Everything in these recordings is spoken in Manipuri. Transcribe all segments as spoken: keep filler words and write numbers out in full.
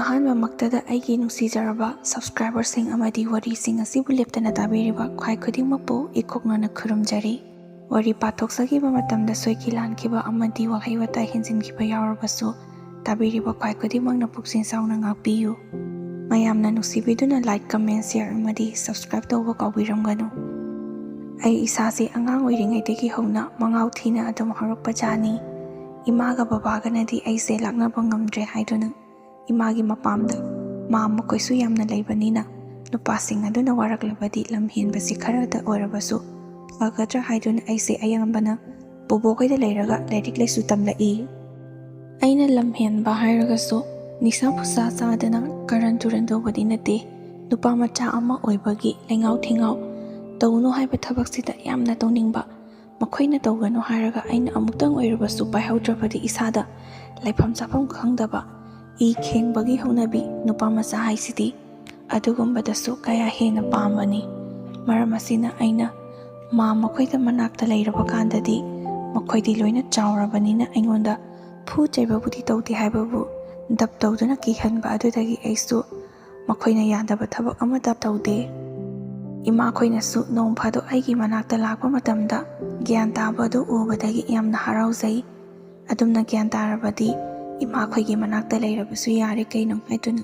ꯑꯍꯥꯟꯕꯃꯛꯇꯗ ꯑꯩꯒꯤ ꯅꯨꯡꯁꯤꯖꯔꯕ subscriberꯁꯤꯡ ꯑꯃꯗꯤ ꯋꯥꯔꯤꯁꯤꯡ ꯑꯁꯤꯕꯨ ꯂꯦꯞꯇꯅ ꯇꯥꯕꯤꯔꯤꯕ ꯈ꯭ꯋꯥꯏ ꯈꯨꯗꯤꯡꯃꯛꯄꯨ ꯏꯈꯣꯛꯅꯅ ꯈꯨꯔꯨꯝꯖꯔꯤ꯫ ꯋꯥꯔꯤ ꯄꯥꯊꯣꯛꯆꯈꯤꯕ ꯃꯇꯝꯗ ꯁꯣꯏꯈꯤ ꯂꯥꯟꯈꯤꯕ ꯑꯃꯗꯤ ꯋꯥꯍꯩ ꯋꯥꯇꯥ ꯍꯦꯟꯖꯤꯟꯈꯤꯕ ꯌꯥꯎꯔꯕꯁꯨ, ꯇꯥꯕꯤꯔꯤꯕ ꯈ꯭ꯋꯥꯏ ꯈꯨꯗꯤꯡꯃꯛꯅ ꯄꯨꯛꯆꯦꯜ ꯆꯥꯎꯅ ꯉꯥꯛꯄꯤꯌꯨ꯫ ꯃꯌꯥꯝꯅ ꯅꯨꯡꯁꯤꯕꯤꯗꯨꯅ like, comment, share ꯑꯃꯗꯤ subscribe ꯇꯧꯕ ꯀꯥꯎꯕꯤꯔꯝꯒꯅꯨ꯫ ꯑꯩ ꯏꯁꯥꯁꯦ ꯑꯉꯥꯡ ꯑꯣꯏꯔꯤꯉꯩꯗꯒꯤ ꯍꯧꯅ ꯃꯉꯥꯎ ꯊꯤꯅ ꯑꯗꯨꯝ ꯍꯧꯔꯛꯄ ꯖꯥꯠꯅꯤ꯫ ꯏꯃꯥꯒ ꯕꯕꯥꯒꯅꯗꯤ ꯑꯩꯁꯦ ꯂꯥꯛꯅꯕ ꯉꯝꯗ꯭ꯔꯦ ꯍꯥꯏꯗꯨꯅ ꯏꯃꯥꯒꯤ ꯃꯄꯥꯝꯗ ꯃꯥ ꯃꯈꯣꯏꯁꯨ ꯌꯥꯝꯅ ꯂꯩꯕꯅꯤꯅ, ꯅꯨꯄꯥꯁꯤꯡ ꯑꯗꯨꯅ ꯋꯥꯔꯛꯂꯕꯗꯤ ꯂꯝ ꯍꯦꯟꯕꯁꯤ ꯈꯔꯗ ꯑꯣꯏꯔꯕꯁꯨ ꯐꯒꯗ꯭ꯔꯥ ꯍꯥꯏꯗꯨꯅ ꯑꯩꯁꯦ ꯑꯌꯥꯝꯕꯅ ꯕꯣꯕꯣꯛꯈꯣꯏꯗ ꯂꯩꯔꯒ ꯂꯥꯏꯔꯤꯛ ꯂꯥꯏꯁꯨ ꯇꯝꯂꯛꯏ꯫ ꯑꯩꯅ ꯂꯝ ꯍꯦꯟꯕ ꯍꯥꯏꯔꯒꯁꯨ ꯅꯤꯁꯥ ꯄꯨꯁꯥ ꯆꯥꯗꯅ ꯀꯔꯟ ꯇꯨꯔꯟ ꯇꯧꯕꯗꯤ ꯅꯠꯇꯦ꯫ ꯅꯨꯄꯥ ꯃꯆꯥ ꯑꯃ ꯑꯣꯏꯕꯒꯤ ꯂꯩꯉꯥꯎ ꯊꯤꯉꯥꯎ ꯇꯧꯅꯨ ꯍꯥꯏꯕ ꯊꯕꯛꯁꯤꯗ ꯌꯥꯝꯅ ꯇꯧꯅꯤꯡꯕ, ꯃꯈꯣꯏꯅ ꯇꯧꯒꯅꯨ ꯍꯥꯏꯔꯒ ꯑꯩꯅ ꯑꯃꯨꯛꯇꯪ ꯑꯣꯏꯔꯕꯁꯨ ꯄꯥꯏꯍꯧꯗ꯭ꯔꯕꯗꯤ ꯏꯁꯥꯗ ꯂꯩꯐꯝ ꯆꯥꯐꯝ ꯈꯪꯗꯕ, ꯏ ꯈꯦꯡꯕꯒꯤ ꯍꯧꯅꯕꯤ ꯅꯨꯄꯥ ꯃꯆꯥ ꯍꯥꯏꯁꯤꯗꯤ ꯑꯗꯨꯒꯨꯝꯕꯗꯁꯨ ꯀꯌꯥ ꯍꯦꯟꯅ ꯄꯥꯝꯕꯅꯤ꯫ ꯃꯔꯝ ꯑꯁꯤꯅ ꯑꯩꯅ ꯃꯥ ꯃꯈꯣꯏꯗ ꯃꯅꯥꯛꯇ ꯂꯩꯔꯕ ꯀꯥꯟꯗꯗꯤ ꯃꯈꯣꯏꯗꯤ ꯂꯣꯏꯅ ꯆꯥꯎꯔꯕꯅꯤꯅ ꯑꯩꯉꯣꯟꯗ ꯐꯨ ꯆꯩꯕꯕꯨꯗꯤ ꯇꯧꯗꯦ ꯍꯥꯏꯕꯕꯨ ꯗꯞ ꯇꯧꯗꯨꯅ ꯀꯤꯍꯟꯕ ꯑꯗꯨꯗꯒꯤ ꯑꯩꯁꯨ ꯃꯈꯣꯏꯅ ꯌꯥꯗꯕ ꯊꯕꯛ ꯑꯃꯠꯇ ꯇꯧꯗꯦ꯫ ꯏꯃꯥꯈꯣꯏꯅꯁꯨ ꯅꯣꯡ ꯐꯥꯗꯣꯛ ꯑꯩꯒꯤ ꯃꯅꯥꯛꯇ ꯂꯥꯛꯄ ꯃꯇꯝꯗ ꯒ꯭ꯌꯥꯟ ꯇꯥꯕ ꯑꯗꯨ ꯎꯕꯗꯒꯤ ꯌꯥꯝꯅ ꯍꯔꯥꯎꯖꯩ꯫ ꯑꯗꯨꯝꯅ ꯒ꯭ꯌꯥꯟ ꯇꯥꯔꯕꯗꯤ ꯏꯃꯥꯈꯣꯏꯒꯤ ꯃꯅꯥꯛꯇ ꯂꯩꯔꯕꯁꯨ ꯌꯥꯔꯦ, ꯀꯩꯅꯣ ꯍꯥꯏꯗꯨꯅ꯫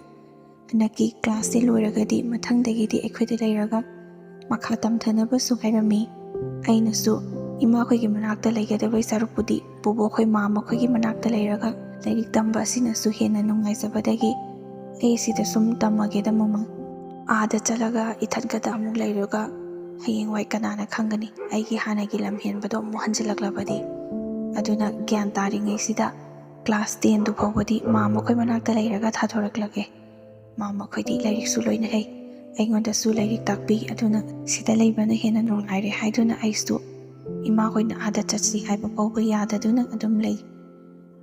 ꯍꯟꯗꯛꯀꯤ classꯁꯦ ꯂꯣꯏꯔꯒꯗꯤ ꯃꯊꯪꯗꯒꯤꯗꯤ ꯑꯩꯈꯣꯏꯗ ꯂꯩꯔꯒ ꯃꯈꯥ ꯇꯝꯊꯅꯕꯁꯨ ꯍꯥꯏꯔꯝꯃꯤ꯫ ꯑꯩꯅꯁꯨ ꯏꯃꯥꯈꯣꯏꯒꯤ ꯃꯅꯥꯛꯇ ꯂꯩꯒꯗꯕꯩ ꯁꯔꯨꯛꯄꯨꯗꯤ ꯕꯣꯕꯣꯛꯈꯣꯏ ꯃꯥꯝꯃꯈꯣꯏꯒꯤ ꯃꯅꯥꯛꯇ ꯂꯩꯔꯒ ꯂꯥꯏꯔꯤꯛ ꯇꯝꯕ ꯑꯁꯤꯅꯁꯨ ꯍꯦꯟꯅ ꯅꯨꯡꯉꯥꯏꯖꯕꯗꯒꯤ ꯑꯩ ꯁꯤꯗ ꯁꯨꯝ ꯇꯝꯃꯒꯦꯗ ꯃꯃꯥ꯫ ꯑꯥꯗ ꯆꯠꯂꯒ ꯏꯊꯟ ꯈꯛꯇ ꯑꯃꯨꯛ ꯂꯩꯔꯒ ꯍꯌꯦꯡꯋꯥꯏ ꯀꯅꯥꯅ ꯈꯪꯒꯅꯤ, ꯑꯩꯒꯤ ꯍꯥꯟꯅꯒꯤ ꯂꯝ ꯍꯦꯟꯕꯗꯣ ꯑꯃꯨꯛ ꯍꯟꯖꯤꯜꯂꯛꯂꯕꯗꯤ꯫ ꯑꯗꯨꯅ ꯒ꯭ꯌꯥꯟ ꯇꯥꯔꯤꯉꯩꯁꯤꯗ class tenꯗꯨ ꯐꯥꯎꯕꯗꯤ ꯃꯥꯝꯃꯈꯣꯏ ꯃꯅꯥꯛꯇ ꯂꯩꯔꯒ ꯊꯥꯗꯣꯔꯛꯂꯒꯦ꯫ ꯃꯥꯝꯃꯈꯣꯏꯗꯤ ꯂꯥꯏꯔꯤꯛꯁꯨ ꯂꯣꯏꯅ ꯍꯩ, ꯑꯩꯉꯣꯟꯗꯁꯨ ꯂꯥꯏꯔꯤꯛ ꯇꯥꯛꯄꯤ, ꯑꯗꯨꯅ ꯁꯤꯗ ꯂꯩꯕꯅ ꯍꯦꯟꯅ ꯅꯨꯡꯉꯥꯏꯔꯦ ꯍꯥꯏꯗꯨꯅ ꯑꯩꯁꯨ ꯏꯃꯥꯈꯣꯏꯅ ꯑꯥꯗ ꯆꯠꯁꯤ ꯍꯥꯏꯕ ꯐꯥꯎꯕ ꯌꯥꯗꯗꯨꯅ ꯑꯗꯨꯝ ꯂꯩ꯫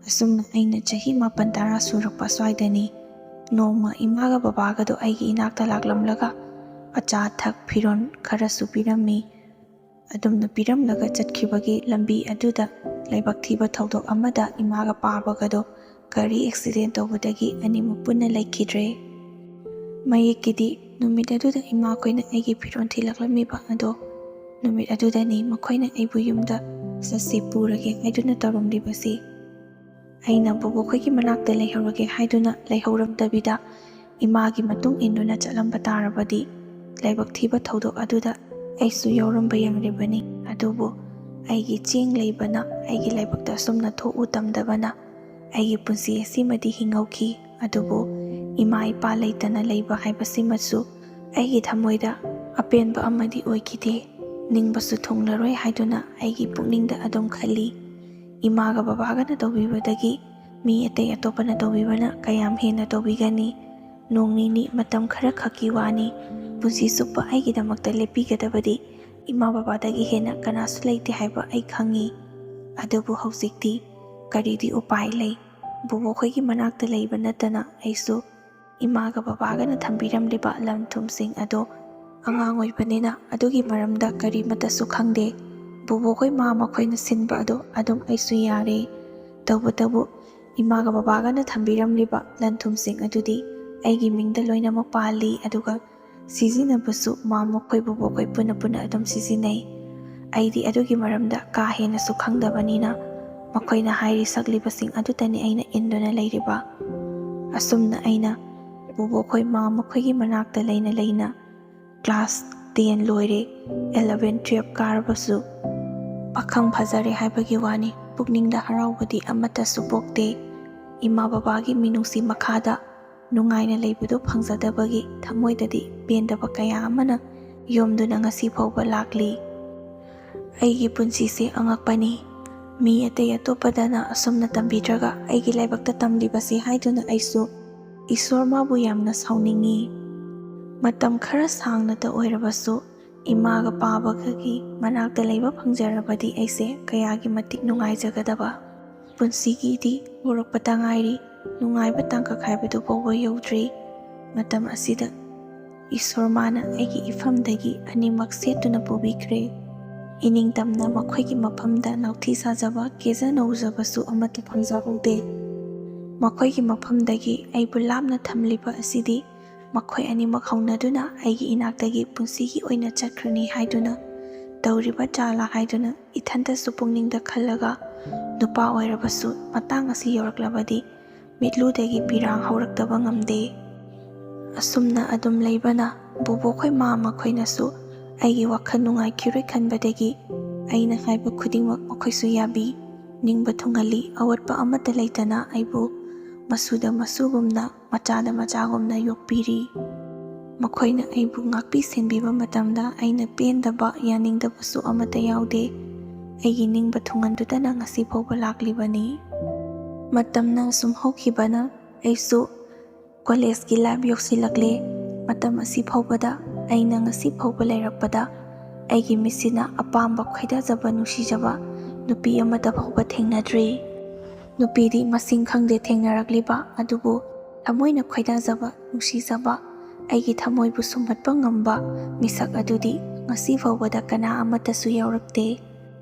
ꯑꯁꯨꯝꯅ ꯑꯩꯅ ꯆꯍꯤ ꯃꯥꯄꯟ ꯇꯔꯥ ꯁꯨꯔꯛꯄ ꯁ꯭ꯋꯥꯏꯗꯅꯤ ꯅꯣꯡꯃ ꯏꯃꯥꯒ ꯕꯕꯥꯒꯗꯣ ꯑꯩꯒꯤ ꯏꯅꯥꯛꯇ ꯂꯥꯛꯂꯝꯂꯒ ꯑꯆꯥ ꯑꯊꯛ, ꯐꯤꯔꯣꯜ ꯈꯔꯁꯨ ꯄꯤꯔꯝꯃꯤ꯫ ꯑꯗꯨꯝꯅ ꯄꯤꯔꯝꯂꯒ ꯆꯠꯈꯤꯕꯒꯤ ꯂꯝꯕꯤ ꯑꯗꯨꯗ ꯂꯥꯏꯕꯛ ꯊꯤꯕ ꯊꯧꯗꯣꯛ ꯑꯃꯗ ꯏꯃꯥꯒ ꯄꯥꯕꯒꯗꯣ ꯒꯥꯔꯤ ꯑꯦꯛꯁꯤꯗꯦꯟ ꯇꯧꯕꯗꯒꯤ ꯑꯅꯤꯃꯛ ꯄꯨꯟꯅ ꯂꯩꯈꯤꯗ꯭ꯔꯦ꯫ ꯃꯌꯦꯛꯀꯤꯗꯤ ꯅꯨꯃꯤꯠ ꯑꯗꯨꯗ ꯏꯃꯥꯈꯣꯏꯅ ꯑꯩꯒꯤ ꯐꯤꯔꯣꯜ ꯊꯤꯜꯂꯛꯂꯝꯃꯤꯕ ꯑꯗꯣ ꯅꯨꯃꯤꯠ ꯑꯗꯨꯗꯅꯤ ꯃꯈꯣꯏꯅ ꯑꯩꯕꯨ ꯌꯨꯝꯗ ꯆꯠꯁꯤ ꯄꯨꯔꯒꯦ ꯍꯥꯏꯗꯨꯅ ꯇꯧꯔꯝꯂꯤꯕꯁꯤ꯫ ꯑꯩꯅ ꯕꯣꯕꯣꯈꯣꯏꯒꯤ ꯃꯅꯥꯛꯇ ꯂꯩꯍꯧꯔꯒꯦ ꯍꯥꯏꯗꯨꯅ ꯂꯩꯍꯧꯔꯝꯗꯕꯤꯗ ꯏꯃꯥꯒꯤ ꯃꯇꯨꯡ ꯏꯟꯗꯨꯅ ꯆꯠꯂꯝꯕ ꯇꯥꯔꯕꯗꯤ ꯂꯥꯏꯕꯛ ꯊꯤꯕ ꯊꯧꯗꯣꯛ ꯑꯗꯨꯗ ꯑꯩꯁꯨ ꯌꯥꯎꯔꯝꯕ ꯌꯥꯔꯤꯕꯅꯤ꯫ ꯑꯗꯨꯕꯨ ꯑꯩꯒꯤ ꯆꯦꯡ ꯂꯩꯕꯅ ꯑꯩꯒꯤ ꯂꯥꯏꯕꯛꯇ ꯑꯁꯨꯝꯅ ꯊꯣꯛꯎ ꯇꯝꯗꯕꯅ ꯑꯩꯒꯤ ꯄꯨꯟꯁꯤ ꯑꯁꯤꯃꯗꯤ ꯍꯤꯡꯍꯧꯈꯤ꯫ ꯑꯗꯨꯕꯨ ꯏꯃꯥ ꯏꯄꯥ ꯂꯩꯇꯅ ꯂꯩꯕ ꯍꯥꯏꯕꯁꯤꯃꯁꯨ ꯑꯩꯒꯤ ꯊꯃꯣꯏꯗ ꯑꯄꯦꯟꯕ ꯑꯃꯗꯤ ꯑꯣꯏꯈꯤꯗꯦ꯫ ꯅꯤꯡꯕꯁꯨ ꯊꯨꯡꯂꯔꯣꯏ ꯍꯥꯏꯗꯨꯅ ꯑꯩꯒꯤ ꯄꯨꯛꯅꯤꯡꯗ ꯑꯗꯨꯝ ꯈꯜꯂꯤ꯫ ꯏꯃꯥꯒ ꯕꯕꯥꯒꯅ ꯇꯧꯕꯤꯕꯗꯒꯤ ꯃꯤ ꯑꯇꯩ ꯑꯇꯣꯞꯄꯅ ꯇꯧꯕꯤꯕꯅ ꯀꯌꯥꯝ ꯍꯦꯟꯅ ꯇꯧꯕꯤꯒꯅꯤ? ꯅꯣꯡ ꯅꯤꯅꯤ ꯃꯇꯝ ꯈꯔ ꯈꯛꯀꯤ ꯋꯥꯅꯤ꯫ ꯄꯨꯟꯁꯤ ꯆꯨꯞꯄ ꯑꯩꯒꯤꯗꯃꯛꯇ ꯂꯦꯞꯄꯤꯒꯗꯕꯗꯤ ꯏꯃꯥ ꯕꯕꯥꯗꯒꯤ ꯍꯦꯟꯅ ꯀꯅꯥꯁꯨ ꯂꯩꯇꯦ ꯍꯥꯏꯕ ꯑꯩ ꯈꯪꯉꯤ꯫ ꯑꯗꯨꯕꯨ ꯍꯧꯖꯤꯛꯇꯤ ꯀꯔꯤꯗꯤ ꯎꯄꯥꯏ ꯂꯩ? ꯕꯣꯕꯣꯈꯣꯏꯒꯤ ꯃꯅꯥꯛꯇ ꯂꯩꯕ ꯅꯠꯇꯅ ꯑꯩꯁꯨ ꯏꯃꯥꯒ ꯕꯕꯥꯒꯅ ꯊꯝꯕꯤꯔꯝꯂꯤꯕ ꯂꯟ ꯊꯨꯝꯁꯤꯡ ꯑꯗꯣ ꯑꯉꯥꯡ ꯑꯣꯏꯕꯅꯤꯅ ꯑꯗꯨꯒꯤ ꯃꯔꯝꯗ ꯀꯔꯤꯃꯠꯇꯁꯨ ꯈꯪꯗꯦ꯫ ꯕꯣꯕꯣꯈꯣꯏ ꯃꯥ ꯃꯈꯣꯏꯅ ꯁꯤꯟꯕ ꯑꯗꯣ ꯑꯗꯨꯝ ꯑꯩꯁꯨ ꯌꯥꯔꯦ꯫ ꯇꯧꯕꯇꯕꯨ ꯏꯃꯥꯒ ꯕꯕꯥꯒꯅ ꯊꯝꯕꯤꯔꯝꯂꯤꯕ ꯂꯟ ꯊꯨꯝꯁꯤꯡ ꯑꯗꯨꯗꯤ ꯑꯩꯒꯤ ꯃꯤꯡꯗ ꯂꯣꯏꯅꯃꯛ ꯄꯥꯜꯂꯤ, ꯑꯗꯨꯒ ꯁꯤꯖꯤꯟꯅꯕꯁꯨ ꯃꯥ ꯃꯈꯣꯏ ꯕꯣꯕꯣꯈꯣꯏ ꯄꯨꯟꯅ ꯄꯨꯟꯅ ꯑꯗꯨꯝ ꯁꯤꯖꯤꯟꯅꯩ꯫ ꯑꯩꯗꯤ ꯑꯗꯨꯒꯤ ꯃꯔꯝꯗ ꯀꯥ ꯍꯦꯟꯅꯁꯨ ꯈꯪꯗꯕꯅꯤꯅ ꯃꯈꯣꯏꯅ ꯍꯥꯏꯔꯤ ꯁꯛꯂꯤꯕꯁꯤꯡ ꯑꯗꯨꯇꯅꯤ ꯑꯩꯅ ꯏꯟꯗꯨꯅ ꯂꯩꯔꯤꯕ꯫ ꯑꯁꯨꯝꯅ ꯑꯩꯅ ꯕꯣꯕꯣꯈꯣꯏ ꯃꯥ ꯃꯈꯣꯏꯒꯤ ꯃꯅꯥꯛꯇ ꯂꯩꯅ ꯂꯩꯅ ꯀ꯭ꯂꯥꯁ ꯇꯦꯟ ꯂꯣꯏꯔꯦ, ꯏꯂꯚꯦꯟ ꯇꯨꯌꯦꯜꯞ ꯀꯥꯔꯕꯁꯨ ꯄꯥꯈꯪ ꯐꯖꯔꯦ ꯍꯥꯏꯕꯒꯤ ꯋꯥꯅꯤ, ꯄꯨꯛꯅꯤꯡꯗ ꯍꯔꯥꯎꯕꯗꯤ ꯑꯃꯠꯇꯁꯨ ꯄꯣꯛꯇꯦ꯫ ꯏꯃꯥ ꯕꯕꯥꯒꯤ ꯃꯤꯅꯨꯡꯁꯤ ꯃꯈꯥꯗ ꯅꯨꯡꯉꯥꯏꯅ ꯂꯩꯕꯗꯨ ꯐꯪꯖꯗꯕꯒꯤ ꯊꯃꯣꯏꯗꯗꯤ ꯄꯦꯟꯗꯕ ꯀꯌꯥ ꯑꯃꯅ ꯌꯣꯝꯗꯨꯅ ꯉꯁꯤ ꯐꯥꯎꯕ ꯂꯥꯛꯂꯤ꯫ ꯑꯩꯒꯤ ꯄꯨꯟꯁꯤꯁꯦ ꯑꯉꯛꯄꯅꯤ꯫ ꯃꯤ ꯑꯇꯩ ꯑꯇꯣꯞꯄꯗꯅ ꯑꯁꯨꯝꯅ ꯇꯝꯕꯤꯗ꯭ꯔꯒ ꯑꯩꯒꯤ ꯂꯥꯏꯕꯛꯇ ꯇꯝꯂꯤꯕꯁꯤ ꯍꯥꯏꯗꯨꯅ ꯑꯩꯁꯨ ꯏꯁꯣꯔ ꯃꯥꯕꯨ ꯌꯥꯝꯅ ꯁꯥꯎꯅꯤꯡꯉꯤ꯫ ꯃꯇꯝ ꯈꯔ ꯁꯥꯡꯅꯇ ꯑꯣꯏꯔꯕꯁꯨ ꯏꯃꯥꯒ ꯄꯥꯕꯒꯒꯤ ꯃꯅꯥꯛꯇ ꯂꯩꯕ ꯐꯪꯖꯔꯕꯗꯤ ꯑꯩꯁꯦ ꯀꯌꯥꯒꯤ ꯃꯇꯤꯛ ꯅꯨꯡꯉꯥꯏꯖꯒꯗꯕ꯫ ꯄꯨꯟꯁꯤꯒꯤꯗꯤ ꯍꯧꯔꯛꯄꯇ ꯉꯥꯏꯔꯤ, ꯅꯨꯡꯉꯥꯏꯕ ꯇꯥꯡꯀꯛ ꯍꯥꯏꯕꯗꯨ ꯐꯥꯎꯕ ꯌꯧꯗ꯭ꯔꯤ꯫ ꯃꯇꯝ ꯑꯁꯤꯗ ꯏꯁꯣꯔ ꯃꯥꯅ ꯑꯩꯒꯤ ꯏꯐꯝꯗꯒꯤ ꯑꯅꯤꯃꯛ ꯁꯦꯠꯇꯨꯅ ꯄꯨꯕꯤꯈ꯭ꯔꯦ꯫ ꯏꯅꯤꯡꯇꯝꯅ ꯃꯈꯣꯏꯒꯤ ꯃꯐꯝꯗ ꯅꯥꯎꯊꯤ ꯁꯥꯖꯕ, ꯀꯦꯖ ꯅꯧꯖꯕꯁꯨ ꯑꯃꯠꯇ ꯐꯪꯖꯍꯧꯗꯦ꯫ ꯃꯈꯣꯏꯒꯤ ꯃꯐꯝꯗꯒꯤ ꯑꯩꯕꯨ ꯂꯥꯞꯅ ꯊꯝꯂꯤꯕ ꯑꯁꯤꯗꯤ ꯃꯈꯣꯏ ꯑꯅꯤꯃꯛ ꯍꯧꯅꯗꯨꯅ ꯑꯩꯒꯤ ꯏꯅꯥꯛꯇꯒꯤ ꯄꯨꯟꯁꯤꯒꯤ ꯑꯣꯏꯅ ꯆꯠꯈ꯭ꯔꯅꯤ ꯍꯥꯏꯗꯨꯅ ꯇꯧꯔꯤꯕ ꯖꯥꯂꯥ ꯍꯥꯏꯗꯨꯅ ꯏꯊꯟꯇꯁꯨ ꯄꯨꯛꯅꯤꯡꯗ ꯈꯜꯂꯒ, ꯅꯨꯄꯥ ꯑꯣꯏꯔꯕꯁꯨ ꯃꯇꯥꯡ ꯑꯁꯤ ꯌꯧꯔꯛꯂꯕꯗꯤ ꯃꯤꯠꯂꯨꯗꯒꯤ ꯄꯤꯔꯥꯡ ꯍꯧꯔꯛꯇꯕ ꯉꯝꯗꯦ꯫ ꯑꯁꯨꯝꯅ ꯑꯗꯨꯝ ꯂꯩꯕꯅ ꯕꯨꯕꯣꯛꯈꯣꯏ ꯃꯥ ꯃꯈꯣꯏꯅꯁꯨ ꯑꯩꯒꯤ ꯋꯥꯈꯜ ꯅꯨꯡꯉꯥꯏꯈꯤꯔꯣꯏ ꯈꯟꯕꯗꯒꯤ ꯑꯩꯅ ꯍꯥꯏꯕ ꯈꯨꯗꯤꯡꯃꯛ ꯃꯈꯣꯏꯁꯨ ꯌꯥꯕꯤ, ꯅꯤꯡꯕ ꯊꯨꯡꯍꯜꯂꯤ꯫ ꯑꯋꯥꯠꯄ ꯑꯃꯠꯇ ꯂꯩꯇꯅ ꯑꯩꯕꯨ ꯃꯁꯨꯗ ꯃꯁꯨꯒꯨꯝꯅ, ꯃꯆꯥꯗ ꯃꯆꯥꯒꯨꯝꯅ ꯌꯣꯛꯄꯤꯔꯤ꯫ ꯃꯈꯣꯏꯅ ꯑꯩꯕꯨ ꯉꯥꯛꯄꯤ ꯁꯦꯟꯕꯤꯕ ꯃꯇꯝꯗ ꯑꯩꯅ ꯄꯦꯟꯗꯕ, ꯌꯥꯅꯤꯡꯗꯕꯁꯨ ꯑꯃꯠꯇ ꯌꯥꯎꯗꯦ꯫ ꯑꯩꯒꯤ ꯅꯤꯡꯕ ꯊꯨꯡꯍꯟꯗꯨꯗꯅ ꯉꯁꯤ ꯐꯥꯎꯕ ꯂꯥꯛꯂꯤꯕꯅꯤ꯫ ꯃꯇꯝꯅ ꯑꯁꯨꯝ ꯍꯧꯈꯤꯕꯅ ꯑꯩꯁꯨ ꯀꯣꯂꯦꯖꯀꯤ ꯂꯥꯏꯐ ꯌꯧꯁꯤꯜꯂꯛꯂꯦ꯫ ꯃꯇꯝ ꯑꯁꯤ ꯐꯥꯎꯕꯗ ꯑꯩꯅ ꯉꯁꯤ ꯐꯥꯎꯕ ꯂꯩꯔꯛꯄꯗ ꯑꯩꯒꯤ ꯃꯤꯠꯁꯤꯅ ꯑꯄꯥꯝꯕ, ꯈꯣꯏꯗꯥꯖꯕ, ꯅꯨꯡꯁꯤꯖꯕ ꯅꯨꯄꯤ ꯑꯃꯠꯇ ꯐꯥꯎꯕ ꯊꯦꯡꯅꯗ꯭ꯔꯤ꯫ ꯅꯨꯄꯤꯗꯤ ꯃꯁꯤꯡ ꯈꯪꯗꯦ ꯊꯦꯡꯅꯔꯛꯂꯤꯕ, ꯑꯗꯨꯕꯨ ꯊꯃꯣꯏꯅ ꯈꯣꯏꯗꯥꯖꯕ, ꯅꯨꯡꯁꯤꯖꯕ, ꯑꯩꯒꯤ ꯊꯃꯣꯏꯕꯨ ꯁꯨꯝꯍꯠꯄ ꯉꯝꯕ ꯃꯤꯁꯛ ꯑꯗꯨꯗꯤ ꯉꯁꯤ ꯐꯥꯎꯕꯗ ꯀꯅꯥ ꯑꯃꯠꯇꯁꯨ ꯌꯥꯎꯔꯛꯇꯦ꯫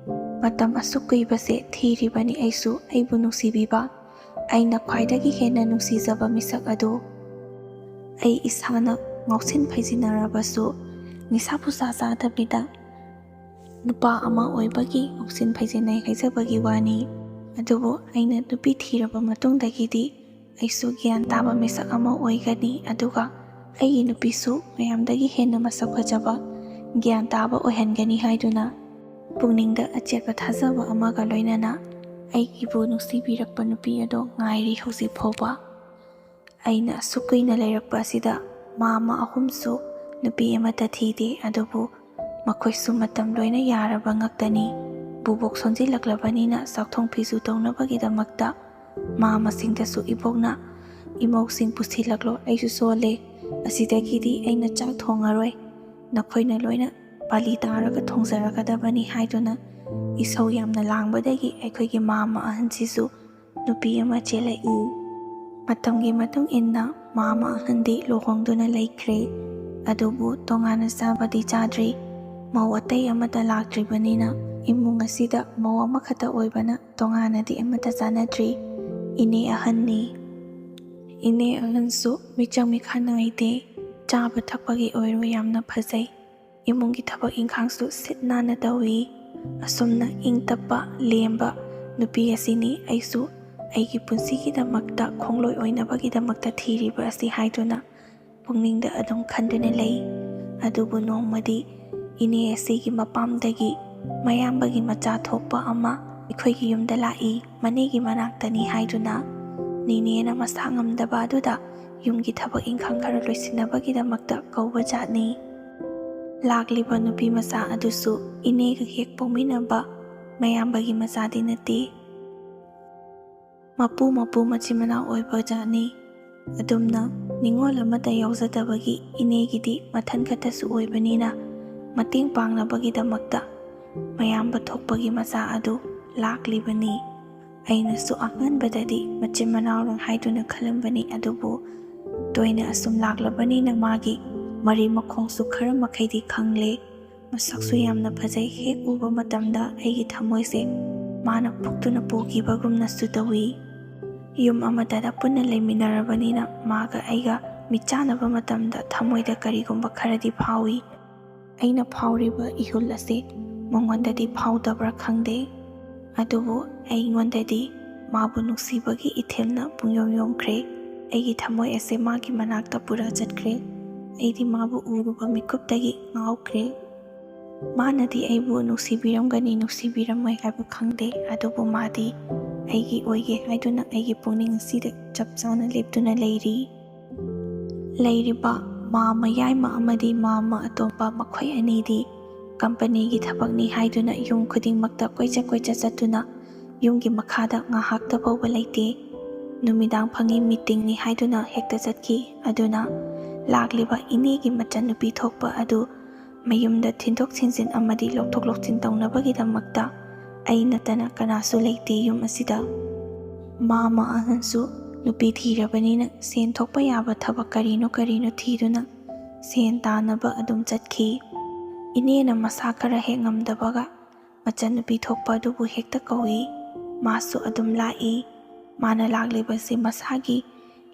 ꯃꯇꯝ ꯑꯁꯨꯛ ꯀꯨꯏꯕꯁꯦ ꯊꯤꯔꯤꯕꯅꯤ ꯑꯩꯁꯨ ꯑꯩꯕꯨ ꯅꯨꯡꯁꯤꯕꯤꯕ, ꯑꯩꯅ ꯈ꯭ꯋꯥꯏꯗꯒꯤ ꯍꯦꯟꯅ ꯅꯨꯡꯁꯤꯖꯕ ꯃꯤꯁꯛ ꯑꯗꯨ꯫ ꯑꯩ ꯏꯁꯥꯅ ꯉꯥꯎꯁꯤꯟ ꯐꯩꯖꯤꯟꯅꯔꯕꯁꯨ, ꯅꯤꯁꯥ ꯄꯨꯁꯥ ꯆꯥꯗꯕꯤꯗ ꯅꯨꯄꯥ ꯑꯃ ꯑꯣꯏꯕꯒꯤ ꯉꯥꯎꯁꯤꯟ ꯐꯩꯖꯤꯟꯅꯩ ꯍꯥꯏꯖꯕꯒꯤ ꯋꯥꯅꯤ꯫ ꯑꯗꯨꯕꯨ ꯑꯩꯅ ꯅꯨꯄꯤ ꯊꯤꯔꯕ ꯃꯇꯨꯡꯗꯒꯤꯗꯤ ꯑꯩꯁꯨ ꯒ꯭ꯌꯥꯟ ꯇꯥꯕ ꯃꯤꯁꯛ ꯑꯃ ꯑꯣꯏꯒꯅꯤ, ꯑꯗꯨꯒ ꯑꯩꯒꯤ ꯅꯨꯄꯤꯁꯨ ꯃꯌꯥꯝꯗꯒꯤ ꯍꯦꯟꯅ ꯃꯁꯛ ꯐꯖꯕ, ꯒ꯭ꯌꯥꯟ ꯇꯥꯕ ꯑꯣꯏꯍꯟꯒꯅꯤ ꯍꯥꯏꯗꯨꯅ ꯄꯨꯛꯅꯤꯡꯗ ꯑꯆꯦꯠꯄ ꯊꯥꯖꯕ ꯑꯃꯒ ꯂꯣꯏꯅꯅ ꯑꯩꯒꯤꯕꯨ ꯅꯨꯡꯁꯤꯕꯤꯔꯛꯄ ꯅꯨꯄꯤ ꯑꯗꯣ ꯉꯥꯏꯔꯤ ꯍꯧꯖꯤꯛ ꯐꯥꯎꯕ꯫ ꯑꯩꯅ ꯑꯁꯨꯛ ꯀꯨꯏꯅ ꯂꯩꯔꯛꯄ ꯑꯁꯤꯗ ꯃꯥꯃ ꯑꯍꯨꯝꯁꯨ ꯅꯨꯄꯤ ꯑꯃꯠꯇ ꯊꯤꯗꯦ, ꯑꯗꯨꯕꯨ ꯃꯈꯣꯏꯁꯨ ꯃꯇꯝ ꯂꯣꯏꯅ ꯌꯥꯔꯕ ꯉꯥꯛꯇꯅꯤ꯫ ꯕꯨꯕꯣꯛ ꯁꯣꯟꯖꯤꯜꯂꯛꯂꯕꯅꯤꯅ ꯆꯥꯛꯊꯣꯡ ꯐꯤꯁꯨ ꯇꯧꯅꯕꯒꯤꯗꯃꯛꯇ ꯃꯥꯃꯁꯤꯡꯗꯁꯨ ꯏꯕꯣꯛꯅ "ꯏꯃꯧꯁꯤꯡ ꯄꯨꯁꯤꯜꯂꯛꯂꯣ, ꯑꯩꯁꯨ ꯁꯣꯜꯂꯦ, ꯑꯁꯤꯗꯒꯤꯗꯤ ꯑꯩꯅ ꯆꯥꯛ ꯊꯣꯡꯉꯔꯣꯏ, ꯅꯈꯣꯏꯅ ꯂꯣꯏꯅ ꯄꯥꯂꯤ ꯇꯥꯔꯒ ꯊꯣꯡꯖꯔꯒꯗꯕꯅꯤ" ꯍꯥꯏꯗꯨꯅ ꯏꯁꯧ ꯌꯥꯝꯅ ꯂꯥꯡꯕꯗꯒꯤ ꯑꯩꯈꯣꯏꯒꯤ ꯃꯥꯃ ꯑꯍꯟꯁꯤꯁꯨ ꯅꯨꯄꯤ ꯑꯃ ꯆꯦꯜꯂꯛꯏ꯫ ꯃꯇꯝꯒꯤ ꯃꯇꯨꯡ ꯏꯟꯅ ꯃꯥꯃ ꯑꯍꯟꯗꯤ ꯂꯨꯍꯣꯡꯗꯨꯅ ꯂꯩꯈ꯭ꯔꯦ꯫ ꯑꯗꯨꯕꯨ ꯇꯣꯉꯥꯟꯅ ꯆꯥꯕꯗꯤ ꯆꯥꯗ꯭ꯔꯤ꯫ ꯃꯧ ꯑꯇꯩ ꯑꯃꯠꯇ ꯂꯥꯛꯇ꯭ꯔꯤꯕꯅꯤꯅ ꯏꯃꯨꯡ ꯑꯁꯤꯗ ꯃꯧ ꯑꯃꯈꯛꯇ ꯑꯣꯏꯕꯅ ꯇꯣꯉꯥꯟꯅꯗꯤ ꯑꯃꯠꯇ ꯆꯥꯅꯗ꯭ꯔꯤ꯫ ꯏꯅꯦ ꯑꯍꯟꯅꯤ꯫ ꯏꯅꯦ ꯑꯍꯟꯁꯨ ꯃꯤꯆꯪ ꯃꯤꯈꯥ ꯅꯥꯏꯗꯦ꯫ ꯆꯥꯕ ꯊꯛꯄꯒꯤ ꯑꯣꯏꯔꯣ ꯌꯥꯝꯅ ꯐꯖꯩ꯫ ꯏꯃꯨꯡꯒꯤ ꯊꯕꯛ ꯏꯪꯈꯥꯡꯁꯨ ꯁꯤꯠ ꯅꯥꯟꯅ ꯇꯧꯏ꯫ ꯑꯁꯨꯝꯅ ꯏꯪ ꯇꯞꯄ, ꯂꯦꯝꯕ ꯅꯨꯄꯤ ꯑꯁꯤꯅꯤ ꯑꯩꯁꯨ ꯑꯩꯒꯤ ꯄꯨꯟꯁꯤꯒꯤꯗꯃꯛꯇ ꯈꯣꯡꯂꯣꯏ ꯑꯣꯏꯅꯕꯒꯤꯗꯃꯛꯇ ꯊꯤꯔꯤꯕ ꯑꯁꯤ ꯍꯥꯏꯗꯨꯅ ꯄꯨꯛꯅꯤꯡꯗ ꯑꯗꯨꯝ ꯈꯟꯗꯨꯅ ꯂꯩ꯫ ꯑꯗꯨꯕꯨ ꯅꯣꯡꯃꯗꯤ ꯏꯅꯦ ꯑꯁꯤꯒꯤ ꯃꯄꯥꯝꯗꯒꯤ ꯃꯌꯥꯝꯕꯒꯤ ꯃꯆꯥ ꯊꯣꯛꯄ ꯑꯃ ꯑꯩꯈꯣꯏꯒꯤ ꯌꯨꯝꯗ ꯂꯥꯛꯏ꯫ ꯃꯅꯦꯒꯤ ꯃꯅꯥꯛꯇꯅꯤ ꯍꯥꯏꯗꯨꯅ ꯅꯤꯅꯦꯅ ꯃꯁꯥ ꯉꯝꯗꯕ ꯑꯗꯨꯗ ꯌꯨꯝꯒꯤ ꯊꯕꯛ ꯏꯪꯈꯥꯡ ꯈꯔ ꯂꯣꯏꯁꯤꯟꯅꯕꯒꯤꯗꯃꯛꯇ ꯀꯧꯕ ꯖꯥꯠꯅꯤ꯫ ꯂꯥꯛꯂꯤꯕ ꯅꯨꯄꯤ ꯃꯆꯥ ꯑꯗꯨꯁꯨ ꯏꯅꯦꯒ ꯍꯦꯛ ꯄꯣꯛꯃꯤꯟꯅꯕ ꯃꯌꯥꯝꯕꯒꯤ ꯃꯆꯥꯗꯤ ꯅꯠꯇꯦ꯫ ꯃꯄꯨ ꯃꯄꯨ ꯃꯆꯤꯟ ꯃꯅꯥꯎ ꯑꯣꯏꯕ ꯖꯥꯠꯅꯤ꯫ ꯑꯗꯨꯝꯅ ꯅꯤꯡꯉꯣꯜ ꯑꯃꯠꯇ ꯌꯥꯎꯖꯗꯕꯒꯤ ꯏꯅꯦꯒꯤꯗꯤ ꯃꯊꯟ ꯈꯛꯇꯁꯨ ꯑꯣꯏꯕꯅꯤꯅ ꯃꯇꯦꯡ ꯄꯥꯡꯅꯕꯒꯤꯗꯃꯛꯇ ꯃꯌꯥꯝꯕ ꯊꯣꯛꯄꯒꯤ ꯃꯆꯥ ꯑꯗꯨ ꯂꯥꯛꯂꯤꯕꯅꯤ꯫ ꯑꯩꯅꯁꯨ ꯑꯍꯥꯟꯕꯗꯗꯤ ꯃꯆꯤꯟ ꯃꯅꯥꯎꯔꯣ ꯍꯥꯏꯗꯨꯅ ꯈꯜꯂꯝꯕꯅꯤ, ꯑꯗꯨꯕꯨ ꯇꯣꯏꯅ ꯑꯁꯨꯝ ꯂꯥꯛꯂꯕꯅꯤꯅ ꯃꯥꯒꯤ ꯃꯔꯤ ꯃꯈꯣꯡꯁꯨ ꯈꯔ ꯃꯈꯩꯗꯤ ꯈꯪꯂꯦ꯫ ꯃꯁꯛꯁꯨ ꯌꯥꯝꯅ ꯐꯖꯩ꯫ ꯍꯦꯛ ꯎꯕ ꯃꯇꯝꯗ ꯑꯩꯒꯤ ꯊꯃꯣꯏꯁꯦ ꯃꯥꯅ ꯄꯣꯛꯇꯨꯅ ꯄꯨꯈꯤꯕꯒꯨꯝꯅꯁꯨ ꯇꯧꯏ꯫ ꯌꯨꯝ ꯑꯃꯠꯇꯗ ꯄꯨꯟꯅ ꯂꯩꯃꯤꯟꯅꯔꯕꯅꯤꯅ ꯃꯥꯒ ꯑꯩꯒ ꯃꯤꯠꯆꯥꯟꯅꯕ ꯃꯇꯝꯗ ꯊꯃꯣꯏꯗ ꯀꯔꯤꯒꯨꯝꯕ ꯈꯔꯗꯤ ꯐꯥꯎꯏ꯫ ꯑꯩꯅ ꯐꯥꯎꯔꯤꯕ ꯏꯍꯨꯜ ꯑꯁꯤ ꯃꯉꯣꯟꯗꯗꯤ ꯐꯥꯎꯗꯕ꯭ꯔꯥ ꯈꯪꯗꯦ, ꯑꯗꯨꯕꯨ ꯑꯩꯉꯣꯟꯗꯗꯤ ꯃꯥꯕꯨ ꯅꯨꯡꯁꯤꯕꯒꯤ ꯏꯊꯤꯜꯅ ꯄꯨꯡꯌꯣꯝ ꯌꯣꯝꯈ꯭ꯔꯦ꯫ ꯑꯩꯒꯤ ꯊꯃꯣꯏ ꯑꯁꯦ ꯃꯥꯒꯤ ꯃꯅꯥꯛꯇ ꯄꯨꯔꯥ ꯆꯠꯈ꯭ꯔꯦ꯫ ꯑꯩꯗꯤ ꯃꯥꯕꯨ ꯎꯔꯨꯕ ꯃꯤꯀꯨꯞꯇꯒꯤ ꯉꯥꯎꯈ꯭ꯔꯦ꯫ ꯃꯥꯅꯗꯤ ꯑꯩꯕꯨ ꯅꯨꯡꯁꯤꯕꯤꯔꯝꯒꯅꯤ, ꯅꯨꯡꯁꯤꯕꯤꯔꯝꯃꯣꯏ ꯍꯥꯏꯕ ꯈꯪꯗꯦ, ꯑꯗꯨꯕꯨ ꯃꯥꯗꯤ ꯑꯩꯒꯤ ꯑꯣꯏꯒꯦ ꯍꯥꯏꯗꯨꯅ ꯑꯩꯒꯤ ꯄꯨꯛꯅꯤꯡ ꯑꯁꯤꯗ ꯆꯞ ꯆꯥꯅ ꯂꯦꯞꯇꯨꯅ ꯂꯩꯔꯤ꯫ ꯂꯩꯔꯤꯕ ꯃꯥ ꯃꯌꯥꯏꯃ ꯑꯃꯗꯤ ꯃꯥ ꯑꯃ ꯑꯇꯣꯝꯕ, ꯃꯈꯣꯏ ꯑꯅꯤꯗꯤ ꯀꯝꯄꯅꯤꯒꯤ ꯊꯕꯛꯅꯤ ꯍꯥꯏꯗꯨꯅ ꯌꯨꯝ ꯈꯨꯗꯤꯡꯃꯛꯇ ꯀꯣꯏꯆꯠ ꯀꯣꯏꯆꯠ ꯆꯠꯇꯨꯅ ꯌꯨꯝꯒꯤ ꯃꯈꯥꯗ ꯉꯥꯏꯍꯥꯛꯇ ꯐꯥꯎꯕ ꯂꯩꯇꯦ꯫ ꯅꯨꯃꯤꯗꯥꯡ ꯐꯪꯉꯤ ꯃꯤꯇꯤꯡꯅꯤ ꯍꯥꯏꯗꯨꯅ ꯍꯦꯛꯇ ꯆꯠꯈꯤ꯫ ꯑꯗꯨꯅ ꯂꯥꯛꯂꯤꯕ ꯏꯅꯦꯒꯤ ꯃꯆꯟꯅꯨꯄꯤ ꯊꯣꯛꯄ ꯑꯗꯨ ꯃꯌꯨꯝꯗ ꯊꯤꯟꯗꯣꯛ ꯊꯤꯟꯖꯤꯟ ꯑꯃꯗꯤ ꯂꯧꯊꯣꯛ ꯂꯧꯁꯤꯟ ꯇꯧꯅꯕꯒꯤꯗꯃꯛꯇ ꯑꯩ ꯅꯠꯇꯅ ꯀꯅꯥꯁꯨ ꯂꯩꯇꯦ ꯌꯨꯝ ꯑꯁꯤꯗ꯫ ꯃꯥꯃ ꯑꯍꯟꯁꯨ ꯅꯨꯄꯤ ꯊꯤꯔꯕꯅꯤꯅ ꯁꯦꯟ ꯊꯣꯛꯄ ꯌꯥꯕ ꯊꯕꯛ ꯀꯔꯤꯅꯣ ꯀꯔꯤꯅꯣ ꯊꯤꯗꯨꯅ ꯁꯦꯟ ꯇꯥꯅꯕ ꯑꯗꯨꯝ ꯆꯠꯈꯤ꯫ ꯏꯅꯦꯅ ꯃꯁꯥ ꯈꯔ ꯍꯦꯛ ꯉꯝꯗꯕꯒ ꯃꯆꯟꯅꯨꯄꯤ ꯊꯣꯛꯄ ꯑꯗꯨꯕꯨ ꯍꯦꯛꯇ ꯀꯧꯏ꯫ ꯃꯥꯁꯨ ꯑꯗꯨꯝ ꯂꯥꯛꯏ꯫ ꯃꯥꯅ ꯂꯥꯛꯂꯤꯕꯁꯤ ꯃꯁꯥꯒꯤ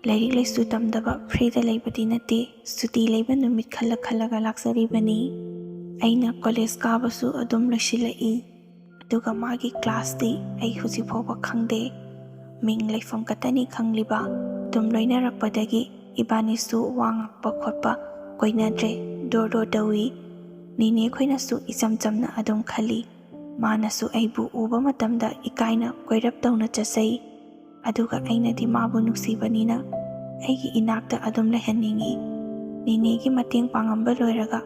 ꯂꯥꯏꯔꯤꯛ ꯂꯥꯏꯁꯨ ꯇꯝꯗꯕ ꯐ꯭ꯔꯤꯗ ꯂꯩꯕꯗꯤ ꯅꯠꯇꯦ, ꯁꯨꯇꯤ ꯂꯩꯕ ꯅꯨꯃꯤꯠ ꯈꯜꯂ ꯈꯜꯂꯒ ꯂꯥꯛꯆꯔꯤꯕꯅꯤ꯫ ꯑꯩꯅ ꯀꯣꯂꯦꯖ ꯀꯥꯕꯁꯨ ꯑꯗꯨꯝ ꯂꯣꯏꯁꯤꯜꯂꯛꯏ, ꯑꯗꯨꯒ ꯃꯥꯒꯤ ꯀ꯭ꯂꯥꯁꯇꯤ ꯑꯩ ꯍꯧꯖꯤꯛ ꯐꯥꯎꯕ ꯈꯪꯗꯦ꯫ ꯃꯤꯡ ꯂꯩꯐꯝ ꯈꯛꯇꯅꯤ ꯈꯪꯂꯤꯕ꯫ ꯑꯗꯨꯝ ꯂꯣꯏꯅꯔꯛꯄꯗꯒꯤ ꯏꯕꯥꯅꯤꯁꯨ ꯋꯥ ꯉꯥꯡꯕ ꯈꯣꯠꯄ ꯀꯣꯏꯅꯗ꯭ꯔꯦ, ꯗꯣꯔ ꯗꯣꯔ ꯇꯧꯏ꯫ ꯅꯦꯅꯦ ꯈꯣꯏꯅꯁꯨ ꯏꯆꯝ ꯆꯝꯅ ꯑꯗꯨꯝ ꯈꯜꯂꯤ꯫ ꯃꯥꯅꯁꯨ ꯑꯩꯕꯨ ꯎꯕ ꯃꯇꯝꯗ ꯏꯀꯥꯏꯅ ꯀꯣꯏꯔꯞ ꯇꯧꯅ ꯆꯠꯆꯩ꯫ ꯑꯗꯨꯒ ꯑꯩꯅꯗꯤ ꯃꯥꯕꯨ ꯅꯨꯡꯁꯤꯕꯅꯤꯅ ꯑꯩꯒꯤ ꯏꯅꯥꯛꯇ ꯑꯗꯨꯝ ꯂꯩꯍꯟꯅꯤꯡꯏ꯫ ꯅꯦꯅꯦꯒꯤ ꯃꯇꯦꯡ ꯄꯥꯡꯉꯝꯕ ꯂꯣꯏꯔꯒ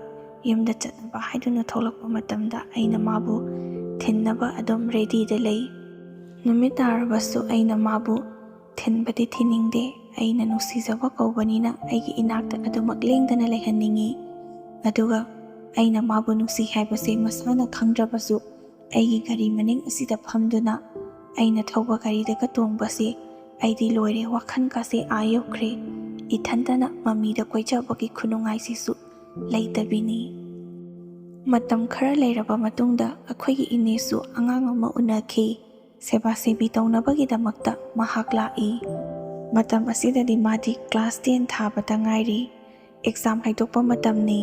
ꯌꯨꯝꯗ ꯆꯠꯅꯕ ꯍꯥꯏꯗꯨꯅ ꯊꯣꯛꯂꯛꯄ ꯃꯇꯝꯗ ꯑꯩꯅ ꯃꯥꯕꯨ ꯊꯤꯟꯅꯕ ꯑꯗꯨꯝ ꯔꯦꯗꯤꯗ ꯂꯩ꯫ ꯅꯨꯃꯤꯠ ꯇꯥꯔꯕꯁꯨ ꯑꯩꯅ ꯃꯥꯕꯨ ꯊꯤꯟꯕꯗꯤ ꯊꯤꯟꯅꯤꯡꯗꯦ꯫ ꯑꯩꯅ ꯅꯨꯡꯁꯤꯖꯕ ꯀꯧꯕꯅꯤꯅ ꯑꯩꯒꯤ ꯏꯅꯥꯛꯇ ꯑꯗꯨꯃꯛ ꯂꯦꯡꯗꯅ ꯂꯩꯍꯟꯅꯤꯡꯏ꯫ ꯑꯗꯨꯒ ꯑꯩꯅ ꯃꯥꯕꯨ ꯅꯨꯡꯁꯤ ꯍꯥꯏꯕꯁꯦ ꯃꯁꯥꯅ ꯈꯪꯗ꯭ꯔꯕꯁꯨ ꯑꯩꯒꯤ ꯒꯥꯔꯤ ꯃꯅꯤꯡ ꯑꯁꯤꯗ ꯐꯝꯗꯨꯅ ꯑꯩꯅ ꯊꯧꯕ ꯒꯥꯔꯤꯗꯒ ꯇꯣꯡꯕꯁꯦ ꯑꯩꯗꯤ ꯂꯣꯏꯔꯦ, ꯋꯥꯈꯜꯒꯁꯦ ꯑꯥ ꯌꯧꯈ꯭ꯔꯦ꯫ ꯏꯊꯟꯇꯅ ꯃꯃꯤꯗ ꯀꯣꯏꯖꯕꯒꯤ ꯈꯨꯅꯨꯡꯉꯥꯏꯁꯤꯁꯨ ꯂꯩꯇꯕꯤꯅꯤ꯫ ꯃꯇꯝ ꯈꯔ ꯂꯩꯔꯕ ꯃꯇꯨꯡꯗ ꯑꯩꯈꯣꯏꯒꯤ ꯏꯅꯦꯁꯨ ꯑꯉꯥꯡ ꯑꯃ ꯎꯅꯈꯤ꯫ ꯁꯦꯕꯥ ꯁꯦꯕꯤ ꯇꯧꯅꯕꯒꯤꯗꯃꯛꯇ ꯃꯍꯥꯛ ꯂꯥꯛꯏ꯫ ꯃꯇꯝ ꯑꯁꯤꯗꯗꯤ ꯃꯥꯗꯤ ꯀ꯭ꯂꯥꯁ ꯇꯦꯟ ꯊꯥꯕꯇ ꯉꯥꯏꯔꯤ꯫ ꯑꯦꯛꯖꯥꯝ ꯍꯥꯏꯗꯣꯛꯄ ꯃꯇꯝꯅꯤ꯫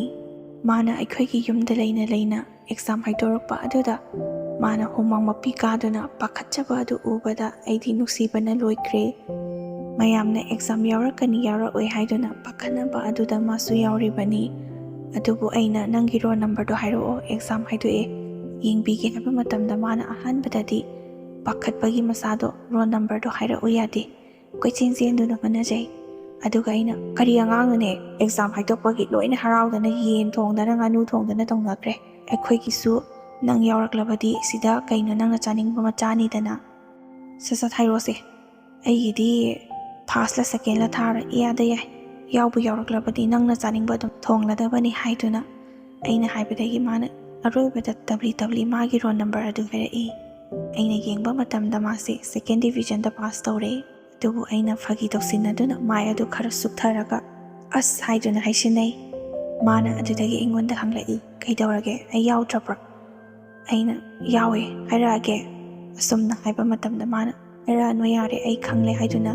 ꯃꯥꯅ ꯑꯩꯈꯣꯏꯒꯤ ꯌꯨꯝꯗ ꯂꯩꯅ ꯂꯩꯅ ꯑꯦꯛꯖꯥꯝ ꯍꯥꯏꯗꯣꯔꯛꯄ ꯑꯗꯨꯗ ꯃꯥꯅ ꯍꯨꯃꯥꯡ ꯃꯄꯤ ꯀꯥꯗꯨꯅ ꯄꯥꯈꯠꯆꯕ ꯑꯗꯨ ꯎꯕꯗ ꯑꯩꯗꯤ ꯅꯨꯡꯁꯤꯕꯅ ꯂꯣꯏꯈ꯭ꯔꯦ꯫ ꯃꯌꯥꯝꯅ ꯑꯦꯛꯖꯥꯝ ꯌꯥꯎꯔꯛꯀꯅꯤ ꯌꯥꯎꯔꯛꯑꯣꯏ ꯍꯥꯏꯗꯨꯅ ꯄꯥꯈꯠꯅꯕ ꯑꯗꯨꯗ ꯃꯥꯁꯨ ꯌꯥꯎꯔꯤꯕꯅꯤ꯫ ꯑꯗꯨꯕꯨ ꯑꯩꯅ "ꯅꯪꯒꯤ ꯔꯣꯜ ꯅꯝꯕꯔꯗꯣ ꯍꯥꯏꯔꯛꯑꯣ, ꯑꯦꯛꯖꯥꯝ ꯍꯥꯏꯗꯣꯛꯑꯦ, ꯌꯦꯡꯕꯤꯒꯦ" ꯍꯥꯏꯕ ꯃꯇꯝꯗ ꯃꯥꯅ ꯑꯍꯥꯟꯕꯗꯗꯤ ꯄꯥꯈꯠꯄꯒꯤ ꯃꯁꯥꯗꯣ ꯔꯣꯜ ꯅꯝꯕꯔꯗꯣ ꯍꯥꯏꯔꯛꯎ ꯌꯥꯗꯦ꯫ ꯀꯣꯏꯆꯦꯟ ꯆꯦꯟꯗꯨꯅ ꯍꯣꯠꯅꯖꯩ꯫ ꯑꯗꯨꯒ ꯑꯩꯅ "ꯀꯔꯤ ꯑꯉꯥꯡꯅꯣꯅꯦ, ꯑꯦꯛꯖꯥꯝ ꯍꯥꯏꯗꯣꯛꯄꯒꯤ ꯂꯣꯏꯅ ꯍꯔꯥꯎꯗꯅ ꯌꯦꯟ ꯊꯣꯡꯗꯅ ꯉꯥꯅꯨ ꯊꯣꯡꯗꯅ ꯇꯧꯅꯈ꯭ꯔꯦ꯫ ꯑꯩꯈꯣꯏꯒꯤꯁꯨ ꯅꯪ ꯌꯥꯎꯔꯛꯂꯕꯗꯤ ꯁꯤꯗ ꯀꯩꯅꯣ ꯅꯪꯅ ꯆꯥꯅꯤꯡꯕ ꯑꯃ ꯆꯥꯅꯤꯗꯅ꯫ ꯁꯠ ꯁꯠ ꯍꯥꯏꯔꯛꯑꯣꯁꯦ, ꯑꯩꯒꯤꯗꯤ ꯐꯥꯔꯁꯂ ꯁꯦꯀꯦꯟꯂ ꯊꯥꯔ ꯏꯌꯥꯗ ꯌꯥꯏ, ꯌꯥꯎꯕꯨ ꯌꯥꯎꯔꯛꯂꯕꯗꯤ ꯅꯪꯅ ꯆꯥꯅꯤꯡꯕ ꯑꯗꯨꯝ ꯊꯣꯡꯂꯗꯕꯅꯤ" ꯍꯥꯏꯗꯨꯅ ꯑꯩꯅ ꯍꯥꯏꯕꯗꯒꯤ ꯃꯥꯅ ꯑꯔꯣꯏꯕꯗ ꯇꯞꯂꯤ ꯇꯞꯂꯤ ꯃꯥꯒꯤ ꯔꯣꯜ ꯅꯝꯕꯔ ꯑꯗꯨ ꯍꯥꯏꯔꯛꯏ꯫ ꯑꯩꯅ ꯌꯦꯡꯕ ꯃꯇꯝꯗ ꯃꯥꯁꯦ ꯁꯦꯀꯦꯟ ꯗꯤꯕꯤꯖꯟꯗ ꯄꯥꯁ ꯇꯧꯔꯦ꯫ ꯑꯗꯨꯕꯨ ꯑꯩꯅ ꯐꯥꯒꯤ ꯇꯧꯁꯤꯟꯅꯗꯨꯅ ꯃꯥꯏ ꯑꯗꯨ ꯈꯔ ꯁꯨꯛꯊꯔꯒ "ꯑꯁ" ꯍꯥꯏꯗꯨꯅ ꯍꯩꯁꯤꯟꯅꯩ꯫ ꯃꯥꯅ ꯑꯗꯨꯗꯒꯤ ꯑꯩꯉꯣꯟꯗ ꯍꯪꯂꯛꯏ, "ꯀꯩꯗꯧꯔꯒꯦ, ꯑꯩ ꯌꯥꯎꯗ꯭ꯔꯕ꯭ꯔꯣ?" ꯑꯩꯅ "ꯌꯥꯎꯋꯦ, ꯍꯥꯏꯔꯛꯑꯒꯦ" ꯑꯁꯨꯝꯅ ꯍꯥꯏꯕ ꯃꯇꯝꯗ ꯃꯥꯅ "ꯍꯥꯏꯔꯛꯑꯅꯨ ꯌꯥꯔꯦ, ꯑꯩ ꯈꯪꯂꯦ" ꯍꯥꯏꯗꯨꯅ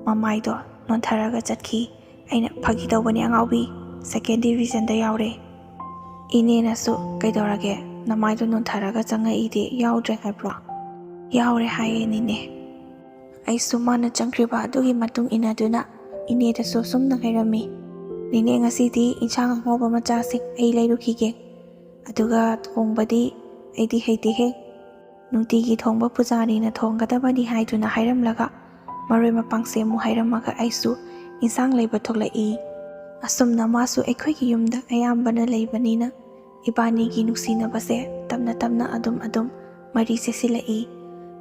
ꯃꯃꯥꯏꯗꯣ ꯅꯣꯟꯊꯔꯒ ꯆꯠꯈꯤ꯫ ꯑꯩꯅ, "ꯐꯥꯒꯤ ꯇꯧꯕꯅꯦ ꯑꯉꯥꯎꯕꯤ, second divisionꯗ ꯌꯥꯎꯔꯦ"꯫ ꯏꯅꯦꯅꯁꯨ, "ꯀꯩꯗꯧꯔꯒꯦ? ꯅꯃꯥꯏꯗꯣ ꯅꯣꯟꯊꯔꯒ ꯆꯪꯉꯛꯏꯗꯤ ꯌꯥꯎꯗ꯭ꯔꯦ ꯍꯥꯏꯕ꯭ꯔꯣ?" "ꯌꯥꯎꯔꯦ ꯍꯥꯏꯌꯦ ꯅꯤꯅꯦ"꯫ ꯑꯩꯁꯨ ꯃꯥꯅ ꯆꯪꯈ꯭ꯔꯤꯕ ꯑꯗꯨꯒꯤ ꯃꯇꯨꯡ ꯏꯟꯅꯗꯨꯅ ꯏꯅꯦꯗꯁꯨ ꯁꯨꯝꯅ ꯍꯥꯏꯔꯝꯃꯤ, "ꯅꯤꯅꯦ, ꯉꯁꯤꯗꯤ ꯏꯟꯁꯥꯡ ꯑꯍꯥꯎꯕ ꯃꯆꯥꯁꯤꯡ ꯑꯩ ꯂꯩꯔꯨꯈꯤꯒꯦ꯫ ꯑꯗꯨꯒ ꯊꯣꯡꯕꯗꯤ ꯑꯩꯗꯤ ꯍꯩꯇꯦꯍꯦ꯫ ꯅꯨꯡꯇꯤꯒꯤ ꯊꯣꯡꯕ ꯄꯨꯖꯥꯔꯤꯅ ꯊꯣꯡꯒꯗꯕꯅꯤ" ꯍꯥꯏꯗꯨꯅ ꯍꯥꯏꯔꯝꯂꯒ ꯃꯔꯣꯏ ꯃꯄꯥꯡꯁꯦ ꯑꯃꯨꯛ ꯍꯥꯏꯔꯝꯃꯒ ꯑꯩꯁꯨ ꯏꯟꯁꯥꯡ ꯂꯩꯕ ꯊꯣꯛꯂꯛꯏ꯫ ꯑꯁꯨꯝꯅ ꯃꯥꯁꯨ ꯑꯩꯈꯣꯏꯒꯤ ꯌꯨꯝꯗ ꯑꯌꯥꯝꯕꯅ ꯂꯩꯕꯅꯤꯅ ꯏꯕꯥꯅꯤꯒꯤ ꯅꯨꯡꯁꯤꯅꯕꯁꯦ ꯇꯞꯅ ꯇꯞꯅ ꯑꯗꯨꯝ ꯑꯗꯨꯝ ꯃꯔꯤ ꯆꯦꯁꯤꯜꯂꯛꯏ꯫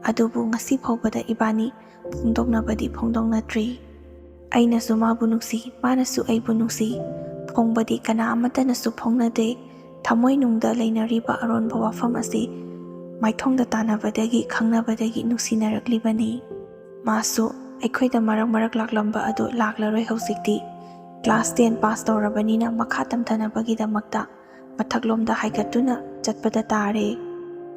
ꯑꯗꯨꯕꯨ ꯉꯁꯤ ꯐꯥꯎꯕꯗ ꯏꯕꯥꯅꯤ ꯐꯣꯡꯗꯣꯛꯅꯕꯗꯤ ꯐꯣꯡꯗꯣꯛꯅꯗ꯭ꯔꯤ꯫ ꯑꯩꯅꯁꯨ ꯃꯥꯕꯨ ꯅꯨꯡꯁꯤ, ꯃꯥꯅꯁꯨ ꯑꯩꯕꯨ ꯅꯨꯡꯁꯤ꯫ ꯐꯣꯡꯕꯗꯤ ꯀꯅꯥ ꯑꯃꯠꯇꯅꯁꯨ ꯐꯣꯡꯅꯗꯦ꯫ ꯊꯃꯣꯏꯅꯨꯡꯗ ꯂꯩꯅꯔꯤꯕ ꯑꯔꯣꯟꯕ ꯋꯥꯐꯝ ꯑꯁꯤ ꯃꯥꯏꯊꯣꯡꯗ ꯇꯥꯟꯅꯕꯗꯒꯤ, ꯈꯪꯅꯕꯗꯒꯤ ꯅꯨꯡꯁꯤꯅꯔꯛꯂꯤꯕꯅꯤ꯫ ꯃꯥꯁꯨ ꯑꯩꯈꯣꯏꯗ ꯃꯔꯛ ꯃꯔꯛ ꯂꯥꯛꯂꯝꯕ ꯑꯗꯨ ꯂꯥꯛꯂꯔꯣꯏ ꯍꯧꯖꯤꯛꯇꯤ꯫ Class ten pass ꯇꯧꯔꯕꯅꯤꯅ ꯃꯈꯥ ꯇꯝꯊꯅꯕꯒꯤꯗꯃꯛꯇ ꯃꯊꯛꯂꯣꯝꯗ ꯍꯥꯏꯒꯠꯇꯨꯅ ꯆꯠꯄꯗ ꯇꯥꯔꯦ꯫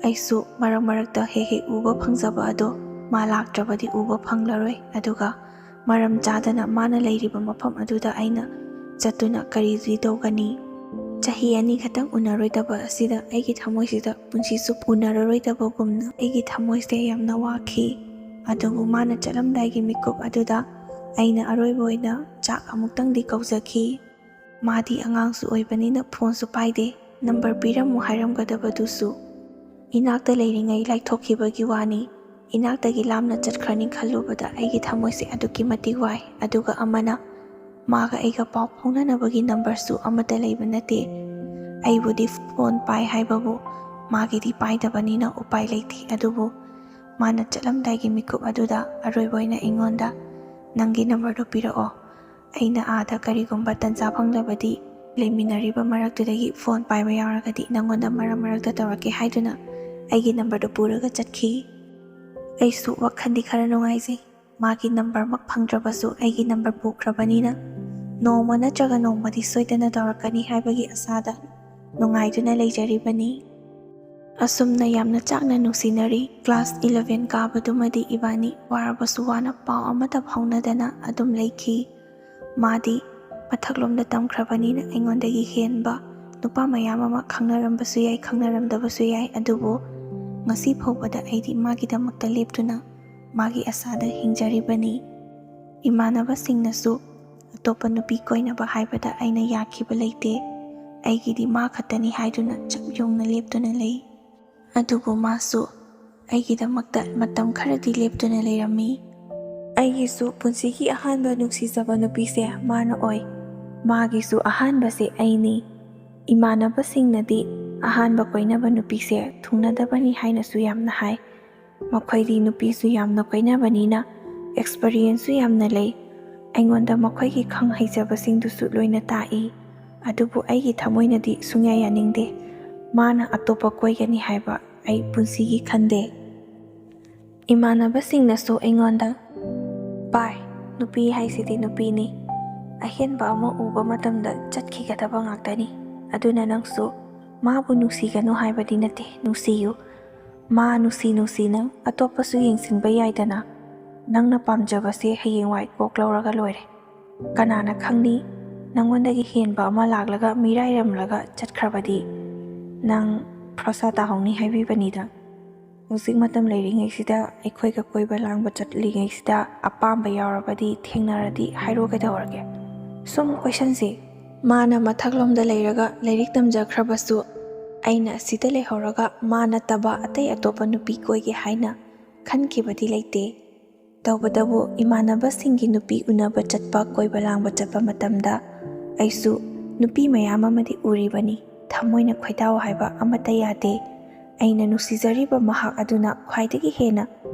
ꯑꯩꯁꯨ ꯃꯔꯛ ꯃꯔꯛꯇ ꯍꯦꯛ ꯍꯦꯛ ꯎꯕ ꯐꯪꯖꯕ ꯑꯗꯣ ꯃꯥ ꯂꯥꯛꯇ꯭ꯔꯕꯗꯤ ꯎꯕ ꯐꯪꯂꯔꯣꯏ꯫ ꯑꯗꯨꯒ ꯃꯔꯝ ꯆꯥꯗꯅ ꯃꯥꯅ ꯂꯩꯔꯤꯕ ꯃꯐꯝ ꯑꯗꯨꯗ ꯑꯩꯅ ꯆꯠꯇꯨꯅ ꯀꯔꯤꯗꯤ ꯇꯧꯒꯅꯤ? ꯆꯍꯤ ꯑꯅꯤ ꯈꯛꯇꯪ ꯎꯅꯔꯣꯏꯗꯕ ꯑꯁꯤꯗ ꯑꯩꯒꯤ ꯊꯃꯣꯏꯁꯤꯗ ꯄꯨꯟꯁꯤ ꯆꯨꯞ ꯎꯅꯔꯔꯣꯏꯗꯕꯒꯨꯝꯅ ꯑꯩꯒꯤ ꯊꯃꯣꯏꯁꯦ ꯌꯥꯝꯅ ꯋꯥꯈꯤ꯫ ꯑꯗꯨꯕꯨ ꯃꯥꯅ ꯆꯠꯂꯝꯗꯥꯏꯒꯤ ꯃꯤꯀꯨꯞ ꯑꯗꯨꯗ ꯑꯩꯅ ꯑꯔꯣꯏꯕ ꯑꯣꯏꯅ ꯆꯥꯛ ꯑꯃꯨꯛꯇꯪꯗꯤ ꯀꯧꯖꯈꯤ꯫ ꯃꯥꯗꯤ ꯑꯉꯥꯡꯁꯨ ꯑꯣꯏꯕꯅꯤꯅ ꯐꯣꯟꯁꯨ ꯄꯥꯏꯗꯦ꯫ "ꯅꯝꯕꯔ ꯄꯤꯔꯝꯃꯨ" ꯍꯥꯏꯔꯝꯒꯗꯕꯗꯨꯁꯨ ꯏꯅꯥꯛꯇ ꯂꯩꯔꯤꯉꯩ ꯂꯥꯏꯊꯣꯛꯈꯤꯕꯒꯤ ꯋꯥꯅꯤ꯫ ꯏꯅꯥꯛꯇꯒꯤ ꯂꯥꯞꯅ ꯆꯠꯈ꯭ꯔꯅꯤ ꯈꯜꯂꯨꯕꯗ ꯑꯩꯒꯤ ꯊꯃꯣꯏꯁꯦ ꯑꯗꯨꯛꯀꯤ ꯃꯇꯤꯛ ꯋꯥꯏ꯫ ꯑꯗꯨꯒ ꯑꯃꯅ ꯃꯥꯒ ꯑꯩꯒ ꯄꯥꯎ ꯐꯥꯎꯅꯅꯕꯒꯤ ꯅꯝꯕꯔꯁꯨ ꯑꯃꯠꯇ ꯂꯩꯕ ꯅꯠꯇꯦ꯫ ꯑꯩꯕꯨꯗꯤ ꯐꯣꯟ ꯄꯥꯏ ꯍꯥꯏꯕꯕꯨ ꯃꯥꯒꯤꯗꯤ ꯄꯥꯏꯗꯕꯅꯤꯅ ꯎꯄꯥꯏ ꯂꯩꯇꯦ꯫ ꯑꯗꯨꯕꯨ ꯃꯥꯅ ꯆꯠꯂꯝꯗꯥꯏꯒꯤ ꯃꯤꯀꯨꯞ ꯑꯗꯨꯗ ꯑꯔꯣꯏꯕ ꯑꯣꯏꯅ ꯑꯩꯉꯣꯟꯗ "ꯅꯪꯒꯤ ꯅꯝꯕꯔꯗꯨ ꯄꯤꯔꯛꯑꯣ꯫ ꯑꯩꯅ ꯑꯥꯗ ꯀꯔꯤꯒꯨꯝꯕ ꯇꯟꯖꯥ ꯐꯪꯂꯕꯗꯤ ꯂꯩꯃꯤꯟꯅꯔꯤꯕ ꯃꯔꯛꯇꯨꯗꯒꯤ ꯐꯣꯟ ꯄꯥꯏꯕ ꯌꯥꯎꯔꯒꯗꯤ ꯅꯪꯉꯣꯟꯗ ꯃꯔꯛ ꯃꯔꯛꯇ ꯇꯧꯔꯛꯀꯦ" ꯍꯥꯏꯗꯨꯅ ꯑꯩꯒꯤ ꯅꯝꯕꯔꯗꯨ ꯄꯨꯔꯒ ꯆꯠꯈꯤ꯫ ꯑꯩꯁꯨ ꯋꯥꯈꯜꯗꯤ ꯈꯔ ꯅꯨꯡꯉꯥꯏꯖꯩ꯫ ꯃꯥꯒꯤ ꯅꯝꯕꯔꯃꯛ ꯐꯪꯗ꯭ꯔꯕꯁꯨ ꯑꯩꯒꯤ ꯅꯝꯕꯔ ꯄꯨꯈ꯭ꯔꯕꯅꯤꯅ ꯅꯣꯡꯃ ꯅꯠꯇ꯭ꯔꯒ ꯅꯣꯡꯃꯗꯤ ꯁꯣꯏꯗꯅ ꯇꯧꯔꯛꯀꯅꯤ ꯍꯥꯏꯕꯒꯤ ꯑꯁꯥꯗ ꯅꯨꯡꯉꯥꯏꯗꯨꯅ ꯂꯩꯖꯔꯤꯕꯅꯤ꯫ ꯑꯁꯨꯝꯅ ꯌꯥꯝꯅ ꯆꯥꯛꯅ ꯅꯨꯡꯁꯤꯅꯔꯤ꯫ ꯀ꯭ꯂꯥꯁ ꯏꯂꯚꯦꯟ ꯀꯥꯕꯗꯨꯃꯗꯤ ꯏꯕꯥꯅꯤ ꯋꯥꯔꯕꯁꯨ ꯋꯥꯅ ꯄꯥꯎ ꯑꯃꯠꯇ ꯐꯥꯎꯅꯗꯅ ꯑꯗꯨꯝ ꯂꯩꯈꯤ꯫ ꯃꯥꯗꯤ ꯃꯊꯛꯂꯣꯝꯗ ꯇꯝꯈ꯭ꯔꯕꯅꯤꯅ ꯑꯩꯉꯣꯟꯗꯒꯤ ꯍꯦꯟꯕ ꯅꯨꯄꯥ ꯃꯌꯥꯝ ꯑꯃ ꯈꯪꯅꯔꯝꯕꯁꯨ ꯌꯥꯏ, ꯈꯪꯅꯔꯝꯗꯕꯁꯨ ꯌꯥꯏ, ꯑꯗꯨꯕꯨ ꯉꯁꯤ ꯐꯥꯎꯕꯗ ꯑꯩꯗꯤ ꯃꯥꯒꯤꯗꯃꯛꯇ ꯂꯦꯞꯇꯨꯅ ꯃꯥꯒꯤ ꯑꯁꯥꯗ ꯍꯤꯡꯖꯔꯤꯕꯅꯤ꯫ ꯏꯃꯥꯟꯅꯕꯁꯤꯡꯅꯁꯨ ꯑꯇꯣꯞꯄ ꯅꯨꯄꯤ ꯀꯣꯏꯅꯕ ꯍꯥꯏꯕꯗ ꯑꯩꯅ ꯌꯥꯈꯤꯕ ꯂꯩꯇꯦ꯫ ꯑꯩꯒꯤꯗꯤ ꯃꯥ ꯈꯛꯇꯅꯤ ꯍꯥꯏꯗꯨꯅ ꯆꯞ ꯌꯨꯡꯅ ꯂꯦꯞꯇꯨꯅ ꯂꯩ꯫ ꯑꯗꯨꯕꯨ ꯃꯥꯁꯨ ꯑꯩꯒꯤꯗꯃꯛꯇ ꯃꯇꯝ ꯈꯔꯗꯤ ꯂꯦꯞꯇꯨꯅ ꯂꯩꯔꯝꯃꯤ꯫ ꯑꯩꯒꯤꯁꯨ ꯄꯨꯟꯁꯤꯒꯤ ꯑꯍꯥꯟꯕ ꯅꯨꯡꯁꯤꯖꯕ ꯅꯨꯄꯤꯁꯦ ꯃꯥꯅ ꯑꯣꯏ꯫ ꯃꯥꯒꯤꯁꯨ ꯑꯍꯥꯟꯕꯁꯦ ꯑꯩꯅꯤ꯫ ꯏꯃꯥꯟꯅꯕꯁꯤꯡꯅꯗꯤ ꯑꯍꯥꯟꯕ ꯀꯣꯏꯅꯕ ꯅꯨꯄꯤꯁꯦ ꯊꯨꯡꯅꯗꯕꯅꯤ ꯍꯥꯏꯅꯁꯨ ꯌꯥꯝꯅ ꯍꯥꯏ꯫ ꯃꯈꯣꯏꯗꯤ ꯅꯨꯄꯤꯁꯨ ꯌꯥꯝꯅ ꯀꯣꯏꯅꯕꯅꯤꯅ ꯑꯦꯛꯁꯄꯔꯤꯌꯦꯟꯁꯁꯨ ꯌꯥꯝꯅ ꯂꯩ꯫ ꯑꯩꯉꯣꯟꯗ ꯃꯈꯣꯏꯒꯤ ꯈꯪ ꯍꯩꯖꯕꯁꯤꯡꯗꯨꯁꯨ ꯂꯣꯏꯅ ꯇꯥꯛꯏ꯫ ꯑꯗꯨꯕꯨ ꯑꯩꯒꯤ ꯊꯃꯣꯏꯅꯗꯤ ꯁꯨꯡꯌꯥ ꯌꯥꯅꯤꯡꯗꯦ꯫ ꯃꯥꯅ ꯑꯇꯣꯞꯄ ꯀꯣꯏꯒꯅꯤ ꯍꯥꯏꯕ ꯑꯩ ꯄꯨꯟꯁꯤꯒꯤ ꯈꯟꯗꯦ꯫ ꯏꯃꯥꯟꯅꯕꯁꯤꯡꯅꯁꯨ ꯑꯩꯉꯣꯟꯗ, "ꯚꯥꯏ, ꯅꯨꯄꯤ ꯍꯥꯏꯁꯤꯗꯤ ꯅꯨꯄꯤꯅꯤ꯫ ꯑꯍꯦꯟꯕ ꯑꯃ ꯎꯕ ꯃꯇꯝꯗ ꯆꯠꯈꯤꯒꯗꯕ ꯉꯥꯛꯇꯅꯤ꯫ ꯑꯗꯨꯅ ꯅꯪꯁꯨ ꯃꯥꯕꯨ ꯅꯨꯡꯁꯤꯒꯅꯨ ꯍꯥꯏꯕꯗꯤ ꯅꯠꯇꯦ, ꯅꯨꯡꯁꯤꯌꯨ꯫ ꯃꯥ ꯅꯨꯡꯁꯤ ꯅꯨꯡꯁꯤꯅ ꯑꯇꯣꯞꯄꯁꯨ ꯌꯦꯡꯁꯤꯟꯕ ꯌꯥꯏꯗꯅ꯫ ꯅꯪꯅ ꯄꯥꯝꯖꯕꯁꯦ ꯍꯌꯦꯡꯋꯥꯏ ꯀꯣꯛ ꯂꯧꯔꯒ ꯂꯣꯏꯔꯦ꯫ ꯀꯅꯥꯅ ꯈꯪꯅꯤ, ꯅꯪꯉꯣꯟꯗꯒꯤ ꯍꯦꯟꯕ ꯑꯃ ꯂꯥꯛꯂꯒ ꯃꯤꯔꯥꯏꯔꯝꯂꯒ ꯆꯠꯈ꯭ꯔꯕꯗꯤ ꯅꯪ ꯐ꯭ꯔꯣꯁꯥ ꯇꯥꯍꯧꯅꯤ ꯍꯥꯏꯕꯤꯕꯅꯤꯗ꯫ ꯍꯧꯖꯤꯛ ꯃꯇꯝ ꯂꯩꯔꯤꯉꯩꯁꯤꯗ ꯑꯩꯈꯣꯏꯒ ꯀꯣꯏꯕ ꯂꯥꯡꯕ ꯆꯠꯂꯤꯉꯩꯁꯤꯗ ꯑꯄꯥꯝꯕ ꯌꯥꯎꯔꯕꯗꯤ ꯊꯦꯡꯅꯔꯗꯤ ꯍꯥꯏꯔꯣ ꯀꯩꯗꯧꯔꯒꯦ?" ꯁꯨꯝ ꯀꯣꯏꯁꯟꯁꯦ꯫ ꯃꯥꯅ ꯃꯊꯛꯂꯣꯝꯗ ꯂꯩꯔꯒ ꯂꯥꯏꯔꯤꯛ ꯇꯝꯖꯈ꯭ꯔꯕꯁꯨ ꯑꯩꯅ ꯑꯁꯤꯗ ꯂꯩꯍꯧꯔꯒ ꯃꯥ ꯅꯠꯇꯕ ꯑꯇꯩ ꯑꯇꯣꯞꯄ ꯅꯨꯄꯤ ꯀꯣꯏꯒꯦ ꯍꯥꯏꯅ ꯈꯟꯈꯤꯕꯗꯤ ꯂꯩꯇꯦ꯫ ꯇꯧꯕꯇꯕꯨ ꯏꯃꯥꯟꯅꯕꯁꯤꯡꯒꯤ ꯅꯨꯄꯤ ꯎꯅꯕ ꯆꯠꯄ, ꯀꯣꯏꯕ ꯂꯥꯡꯕ ꯆꯠꯄ ꯃꯇꯝꯗ ꯑꯩꯁꯨ ꯅꯨꯄꯤ ꯃꯌꯥꯝ ꯑꯃꯗꯤ ꯎꯔꯤꯕꯅꯤ꯫ ꯊꯃꯣꯏꯅ ꯈꯣꯏꯗꯥꯎ ꯍꯥꯏꯕ ꯑꯃꯠꯇ ꯌꯥꯗꯦ꯫ ꯑꯩꯅ ꯅꯨꯡꯁꯤꯖꯔꯤꯕ ꯃꯍꯥꯛ ꯑꯗꯨꯅ ꯈ꯭ꯋꯥꯏꯗꯒꯤ ꯍꯦꯟꯅ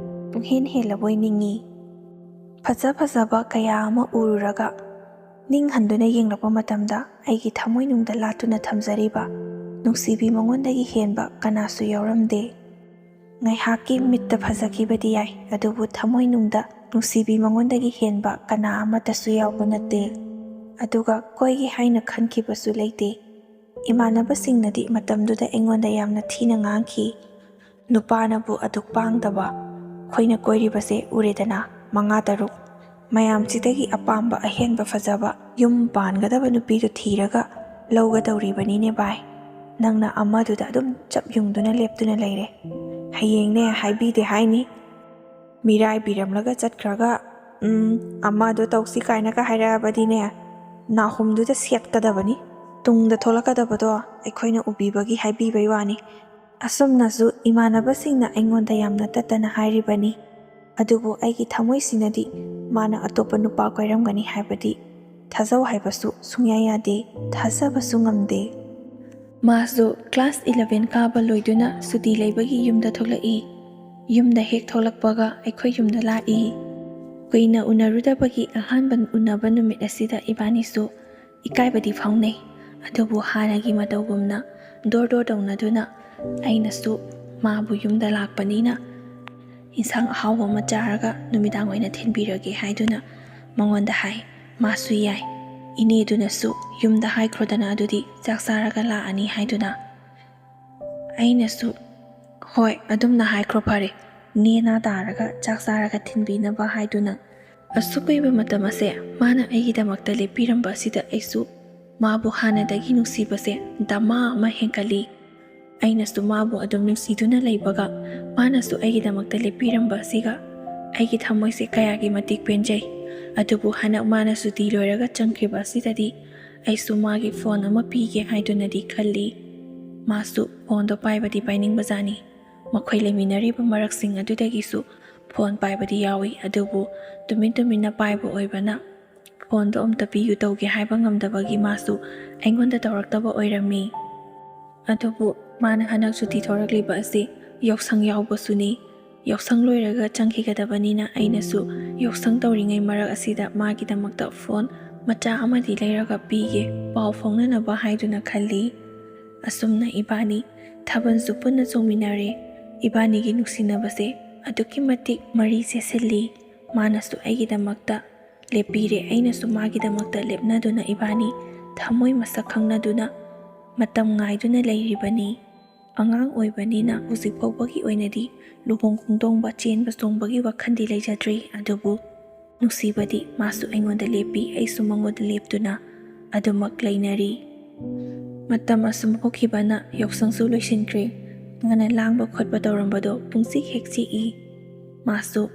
ꯄꯨꯡꯍꯦꯟ ꯍꯦꯜꯂꯕꯣꯏ ꯅꯤꯡꯏ꯫ ꯐꯖ ꯐꯖꯕ ꯀꯌꯥ ꯑꯃ ꯎꯔꯨꯔꯒ ꯅꯤꯡ ꯍꯟꯗꯨꯅ ꯌꯦꯡꯂꯛꯄ ꯃꯇꯝꯗ ꯑꯩꯒꯤ ꯊꯃꯣꯏꯅꯨꯡꯗ ꯂꯥꯠꯇꯨꯅ ꯊꯝꯖꯔꯤꯕ ꯅꯨꯡꯁꯤꯕꯤ ꯃꯉꯣꯟꯗꯒꯤ ꯍꯦꯟꯕ ꯀꯅꯥꯁꯨ ꯌꯥꯎꯔꯝꯗꯦ꯫ ꯉꯥꯏꯍꯥꯛꯀꯤ ꯃꯤꯠꯇ ꯐꯖꯈꯤꯕꯗꯤ ꯌꯥꯏ, ꯑꯗꯨꯕꯨ ꯊꯃꯣꯏꯅꯨꯡꯗ ꯅꯨꯡꯁꯤꯕꯤ ꯃꯉꯣꯟꯗꯒꯤ ꯍꯦꯟꯕ ꯀꯅꯥ ꯑꯃꯠꯇꯁꯨ ꯌꯥꯎꯕ ꯅꯠꯇꯦ꯫ ꯑꯗꯨꯒ ꯀꯣꯏꯒꯦ ꯍꯥꯏꯅ ꯈꯟꯈꯤꯕꯁꯨ ꯂꯩꯇꯦ꯫ ꯏꯃꯥꯟꯅꯕꯁꯤꯡꯅꯗꯤ ꯃꯇꯝꯗꯨꯗ ꯑꯩꯉꯣꯟꯗ ꯌꯥꯝꯅ ꯊꯤꯅ ꯉꯥꯡꯈꯤ꯫ "ꯅꯨꯄꯥꯅꯕꯨ ꯑꯗꯨꯛ ꯄꯥꯡꯗꯕ? ꯑꯩꯈꯣꯏꯅ ꯀꯣꯏꯔꯤꯕꯁꯦ ꯎꯔꯦꯗꯅ, ꯃꯉꯥ ꯇꯔꯨꯛ꯫ ꯃꯌꯥꯝꯁꯤꯗꯒꯤ ꯑꯄꯥꯝꯕ ꯑꯍꯦꯟꯕ ꯐꯖꯕ ꯌꯨꯝ ꯄꯥꯟꯒꯗꯕ ꯅꯨꯄꯤꯗꯨ ꯊꯤꯔꯒ ꯂꯧꯒꯗꯧꯔꯤꯕꯅꯤꯅꯦ ꯚꯥꯏ꯫ ꯅꯪꯅ ꯑꯃꯗꯨꯗ ꯑꯗꯨꯝ ꯆꯞ ꯌꯨꯡꯗꯨꯅ ꯂꯦꯞꯇꯨꯅ ꯂꯩꯔꯦ꯫ ꯍꯌꯦꯡꯅꯦ ꯍꯥꯏꯕꯤꯗꯦ ꯍꯥꯏꯅꯤ꯫ ꯃꯤꯔꯥꯏꯕꯤꯔꯝꯂꯒ ꯆꯠꯈ꯭ꯔꯒ, ꯎꯝ, ꯑꯃꯗꯣ ꯇꯧꯁꯤ ꯀꯥꯏꯅꯒ ꯍꯥꯏꯔꯛꯑꯕꯗꯤꯅꯦ, ꯅꯥꯍꯨꯝꯗꯨꯗ ꯁꯦꯠꯀꯗꯕꯅꯤ꯫ ꯇꯨꯡꯗ ꯊꯣꯛꯂꯛꯀꯗꯕꯗꯣ ꯑꯩꯈꯣꯏꯅ ꯎꯕꯤꯕꯒꯤ ꯍꯥꯏꯕꯤꯕꯩ ꯋꯥꯅꯤ"꯫ ꯑꯁꯨꯝꯅꯁꯨ ꯏꯃꯥꯟꯅꯕꯁꯤꯡꯅ ꯑꯩꯉꯣꯟꯗ ꯌꯥꯝꯅ ꯇꯠꯇꯅ ꯍꯥꯏꯔꯤꯕꯅꯤ꯫ ꯑꯗꯨꯕꯨ ꯑꯩꯒꯤ ꯊꯃꯣꯏꯁꯤꯅꯗꯤ ꯃꯥꯅ ꯑꯇꯣꯞꯄ ꯅꯨꯄꯥ ꯀꯣꯏꯔꯝꯒꯅꯤ ꯍꯥꯏꯕꯗꯤ ꯊꯥꯖꯧ ꯍꯥꯏꯕꯁꯨ ꯁꯨꯡꯌꯥ ꯌꯥꯗꯦ, ꯊꯥꯖꯕꯁꯨ ꯉꯝꯗꯦ꯫ ꯃꯥꯁꯨ ꯀ꯭ꯂꯥꯁ ꯏꯂꯚꯦꯟ ꯀꯥꯕ ꯂꯣꯏꯗꯨꯅ ꯁꯨꯇꯤ ꯂꯩꯕꯒꯤ ꯌꯨꯝꯗ ꯊꯣꯛꯂꯛꯏ꯫ ꯌꯨꯝꯗ ꯍꯦꯛ ꯊꯣꯛꯂꯛꯄꯒ ꯑꯩꯈꯣꯏ ꯌꯨꯝꯗ ꯂꯥꯛꯏ꯫ ꯀꯨꯏꯅ ꯎꯅꯔꯨꯗꯕꯒꯤ ꯑꯍꯥꯟꯕ ꯎꯅꯕ ꯅꯨꯃꯤꯠ ꯑꯁꯤꯗ ꯏꯕꯥꯅꯤꯁꯨ ꯏꯀꯥꯏꯕꯗꯤ ꯐꯥꯎꯅꯩ꯫ ꯑꯗꯨꯕꯨ ꯍꯥꯟꯅꯒꯤ ꯃꯇꯧꯒꯨꯝꯅ ꯗꯣꯔ ꯗꯣꯔ ꯇꯧꯅꯗꯨꯅ ꯑꯩꯅꯁꯨ ꯃꯥꯕꯨ ꯌꯨꯝꯗ ꯂꯥꯛꯄꯅꯤꯅ ꯏꯟꯁꯥꯡ ꯑꯍꯥꯎꯕ ꯑꯃ ꯆꯥꯔꯒ ꯅꯨꯃꯤꯗꯥꯡ ꯑꯣꯏꯅ ꯊꯤꯟꯕꯤꯔꯒꯦ ꯍꯥꯏꯗꯨꯅ ꯃꯉꯣꯟꯗ ꯍꯥꯏ꯫ ꯃꯥꯁꯨ ꯌꯥꯏ꯫ ꯏꯅꯦꯗꯨꯅꯁꯨ ꯌꯨꯝꯗ ꯍꯥꯏꯈ꯭ꯔꯣꯗꯅ, ꯑꯗꯨꯗꯤ ꯆꯥꯛ ꯆꯥꯔꯒ ꯂꯥꯛꯑꯅꯤ ꯍꯥꯏꯗꯨꯅ꯫ ꯑꯩꯅꯁꯨ, "ꯍꯣꯏ, ꯑꯗꯨꯝꯅ ꯍꯥꯏꯈ꯭ꯔꯣ, ꯐꯔꯦ, ꯅꯦꯅꯥ ꯇꯥꯔꯒ ꯆꯥꯛ ꯆꯥꯔꯒ ꯊꯤꯟꯕꯤꯅꯕ" ꯍꯥꯏꯗꯨꯅ꯫ ꯑꯁꯨꯛ ꯀꯨꯏꯕ ꯃꯇꯝ ꯑꯁꯦ ꯃꯥꯅ ꯑꯩꯒꯤꯗꯃꯛꯇ ꯂꯦꯞꯄꯤꯔꯝꯕ ꯑꯁꯤꯗ ꯑꯩꯁꯨ ꯃꯥꯕꯨ ꯍꯥꯟꯅꯗꯒꯤ ꯅꯨꯡꯁꯤꯕꯁꯦ ꯗꯃꯥ ꯑꯃ ꯍꯦꯟꯒꯠꯂꯤ꯫ ꯑꯩꯅꯁꯨ ꯃꯥꯕꯨ ꯑꯗꯨꯝ ꯅꯨꯡꯁꯤꯗꯨꯅ ꯂꯩꯕꯒ, ꯃꯥꯅꯁꯨ ꯑꯩꯒꯤꯗꯃꯛꯇ ꯂꯦꯞꯄꯤꯔꯝꯕ ꯑꯁꯤꯒ ꯑꯩꯒꯤ ꯊꯃꯣꯏꯁꯦ ꯀꯌꯥꯒꯤ ꯃꯇꯤꯛ ꯄꯦꯟꯖꯩ꯫ ꯑꯗꯨꯕꯨ ꯍꯟꯗꯛ ꯃꯥꯅ ꯁꯨꯇꯤ ꯂꯣꯏꯔꯒ ꯆꯪꯈ꯭ꯔꯤꯕ ꯑꯁꯤꯗꯗꯤ ꯑꯩꯁꯨ ꯃꯥꯒꯤ ꯐꯣꯟ ꯑꯃ ꯄꯤꯒꯦ ꯍꯥꯏꯗꯨꯅꯗꯤ ꯈꯜꯂꯤ꯫ ꯃꯥꯁꯨ ꯐꯣꯟꯗꯣ ꯄꯥꯏꯕꯗꯤ ꯄꯥꯏꯅꯤꯡꯕꯖꯥꯠꯅꯤ꯫ ꯃꯈꯣꯏ ꯂꯩꯃꯤꯟꯅꯔꯤꯕ ꯃꯔꯛꯁꯤꯡ ꯑꯗꯨꯗꯒꯤꯁꯨ ꯐꯣꯟ ꯄꯥꯏꯕꯗꯤ ꯌꯥꯎꯏ, ꯑꯗꯨꯕꯨ ꯇꯨꯃꯤꯟ ꯇꯨꯃꯤꯟꯅ ꯄꯥꯏꯕ ꯑꯣꯏꯕꯅ ꯐꯣꯟꯗꯣ ꯑꯝꯇ ꯄꯤꯌꯨ ꯇꯧꯒꯦ ꯍꯥꯏꯕ ꯉꯝꯗꯕꯒꯤ ꯃꯥꯁꯨ ꯑꯩꯉꯣꯟꯗ ꯇꯧꯔꯛꯇꯕ ꯑꯣꯏꯔꯝꯃꯤ꯫ ꯑꯗꯨꯕꯨ ꯃꯥꯅ ꯍꯟꯗꯛ ꯁꯨꯇꯤ ꯊꯣꯔꯛꯂꯤꯕ ꯑꯁꯤ ꯌꯥꯎꯁꯪ ꯌꯥꯎꯕꯁꯨꯅꯤ꯫ ꯌꯥꯎꯁꯪ ꯂꯣꯏꯔꯒ ꯆꯪꯈꯤꯒꯗꯕꯅꯤꯅ ꯑꯩꯅꯁꯨ ꯌꯥꯎꯁꯪ ꯇꯧꯔꯤꯉꯩ ꯃꯔꯛ ꯑꯁꯤꯗ ꯃꯥꯒꯤꯗꯃꯛꯇ ꯐꯣꯟ ꯃꯆꯥ ꯑꯃꯗꯤ ꯂꯩꯔꯒ ꯄꯤꯒꯦ, ꯄꯥꯎ ꯐꯥꯎꯅꯅꯕ ꯍꯥꯏꯗꯨꯅ ꯈꯜꯂꯤ꯫ ꯑꯁꯨꯝꯅ ꯏꯕꯥꯅꯤ ꯊꯥꯕꯜꯁꯨ ꯄꯨꯟꯅ ꯆꯣꯡꯃꯤꯟꯅꯔꯦ꯫ ꯏꯕꯥꯅꯤꯒꯤ ꯅꯨꯡꯁꯤꯅꯕꯁꯦ ꯑꯗꯨꯛꯀꯤ ꯃꯇꯤꯛ ꯃꯔꯤ ꯆꯦꯁꯤꯜꯂꯤ꯫ ꯃꯥꯅꯁꯨ ꯑꯩꯒꯤꯗꯃꯛꯇ ꯂꯦꯞꯄꯤꯔꯦ, ꯑꯩꯅꯁꯨ ꯃꯥꯒꯤꯗꯃꯛꯇ ꯂꯦꯞꯅꯗꯨꯅ ꯏꯕꯥꯅꯤ ꯊꯃꯣꯏ ꯃꯁꯛ ꯈꯪꯅꯗꯨꯅ ꯃꯇꯝ ꯉꯥꯏꯗꯨꯅ ꯂꯩꯔꯤꯕꯅꯤ꯫ ꯑꯉꯥꯡ ꯑꯣꯏꯕꯅꯤꯅ ꯍꯧꯖꯤꯛ ꯐꯥꯎꯕꯒꯤ ꯑꯣꯏꯅꯗꯤ ꯂꯨꯍꯣꯡ ꯈꯣꯡꯗꯣꯡꯕ, ꯆꯦꯟꯕ ꯆꯣꯡꯕꯒꯤ ꯋꯥꯈꯜꯗꯤ ꯂꯩꯖꯗ꯭ꯔꯤ꯫ ꯑꯗꯨꯕꯨ ꯅꯨꯡꯁꯤꯕꯗꯤ ꯃꯥꯁꯨ ꯑꯩꯉꯣꯟꯗ ꯂꯦꯞꯄꯤ, ꯑꯩꯁꯨ ꯃꯉꯣꯟꯗ ꯂꯦꯞꯇꯨꯅ ꯑꯗꯨꯃꯛ ꯂꯩꯅꯔꯤ꯫ ꯃꯇꯝ ꯑꯁꯨꯝ ꯍꯧꯈꯤꯕꯅ ꯌꯥꯎꯁꯪꯁꯨ ꯂꯣꯏꯁꯤꯟꯈ꯭ꯔꯦ꯫ ꯃꯥꯅ ꯂꯥꯡꯕ ꯈꯣꯠꯄ ꯇꯧꯔꯝꯕꯗꯣ ꯄꯨꯡꯆꯤꯛ ꯍꯦꯛ ꯆꯤꯛꯏ꯫ ꯃꯥꯁꯨ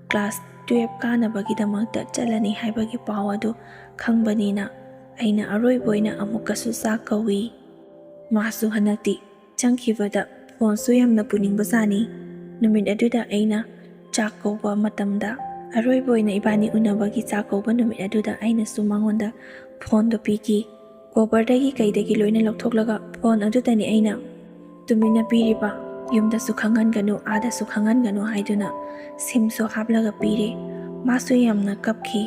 ꯀ꯭ꯂꯥꯁ ꯇꯨꯌꯦꯜꯞ ꯀꯥꯅꯕꯒꯤꯗꯃꯛꯇ ꯆꯠꯂꯅꯤ ꯍꯥꯏꯕꯒꯤ ꯄꯥꯎ ꯑꯗꯨ ꯈꯪꯕꯅꯤꯅ ꯑꯩꯅ ꯑꯔꯣꯏꯕ ꯑꯣꯏꯅ ꯑꯃꯨꯛꯀꯁꯨ ꯆꯥꯛ ꯀꯧꯏ꯫ ꯃꯥꯁꯨ ꯍꯟꯗꯛꯇꯤ ꯆꯪꯈꯤꯕꯗ ꯐꯣꯟꯁꯨ ꯌꯥꯝꯅ ꯄꯨꯅꯤꯡꯕꯖꯥꯠꯅꯤ꯫ ꯅꯨꯃꯤꯠ ꯑꯗꯨꯗ ꯑꯩꯅ ꯆꯥꯛ ꯀꯧꯕ ꯃꯇꯝꯗ, ꯑꯔꯣꯏꯕ ꯑꯣꯏꯅ ꯏꯕꯥꯅꯤ ꯎꯅꯕꯒꯤ ꯆꯥꯛ ꯀꯧꯕ ꯅꯨꯃꯤꯠ ꯑꯗꯨꯗ ꯑꯩꯅꯁꯨ ꯃꯉꯣꯟꯗ ꯐꯣꯟꯗꯣ ꯄꯤꯈꯤ꯫ ꯀꯣꯕꯔꯗꯒꯤ ꯀꯩꯗꯒꯤ ꯂꯣꯏꯅ ꯂꯧꯊꯣꯛꯂꯒ ꯐꯣꯟ ꯑꯗꯨꯗꯅꯤ ꯑꯩꯅ ꯇꯨꯃꯤꯟꯅ ꯄꯤꯔꯤꯕ꯫ ꯌꯨꯝꯗꯁꯨ ꯈꯪꯍꯟꯒꯅꯨ, ꯑꯥꯗꯁꯨ ꯈꯪꯍꯟꯒꯅꯨ ꯍꯥꯏꯗꯨꯅ ꯁꯤꯝꯁꯨ ꯍꯥꯞꯂꯒ ꯄꯤꯔꯦ꯫ ꯃꯥꯁꯨ ꯌꯥꯝꯅ ꯀꯞꯈꯤ꯫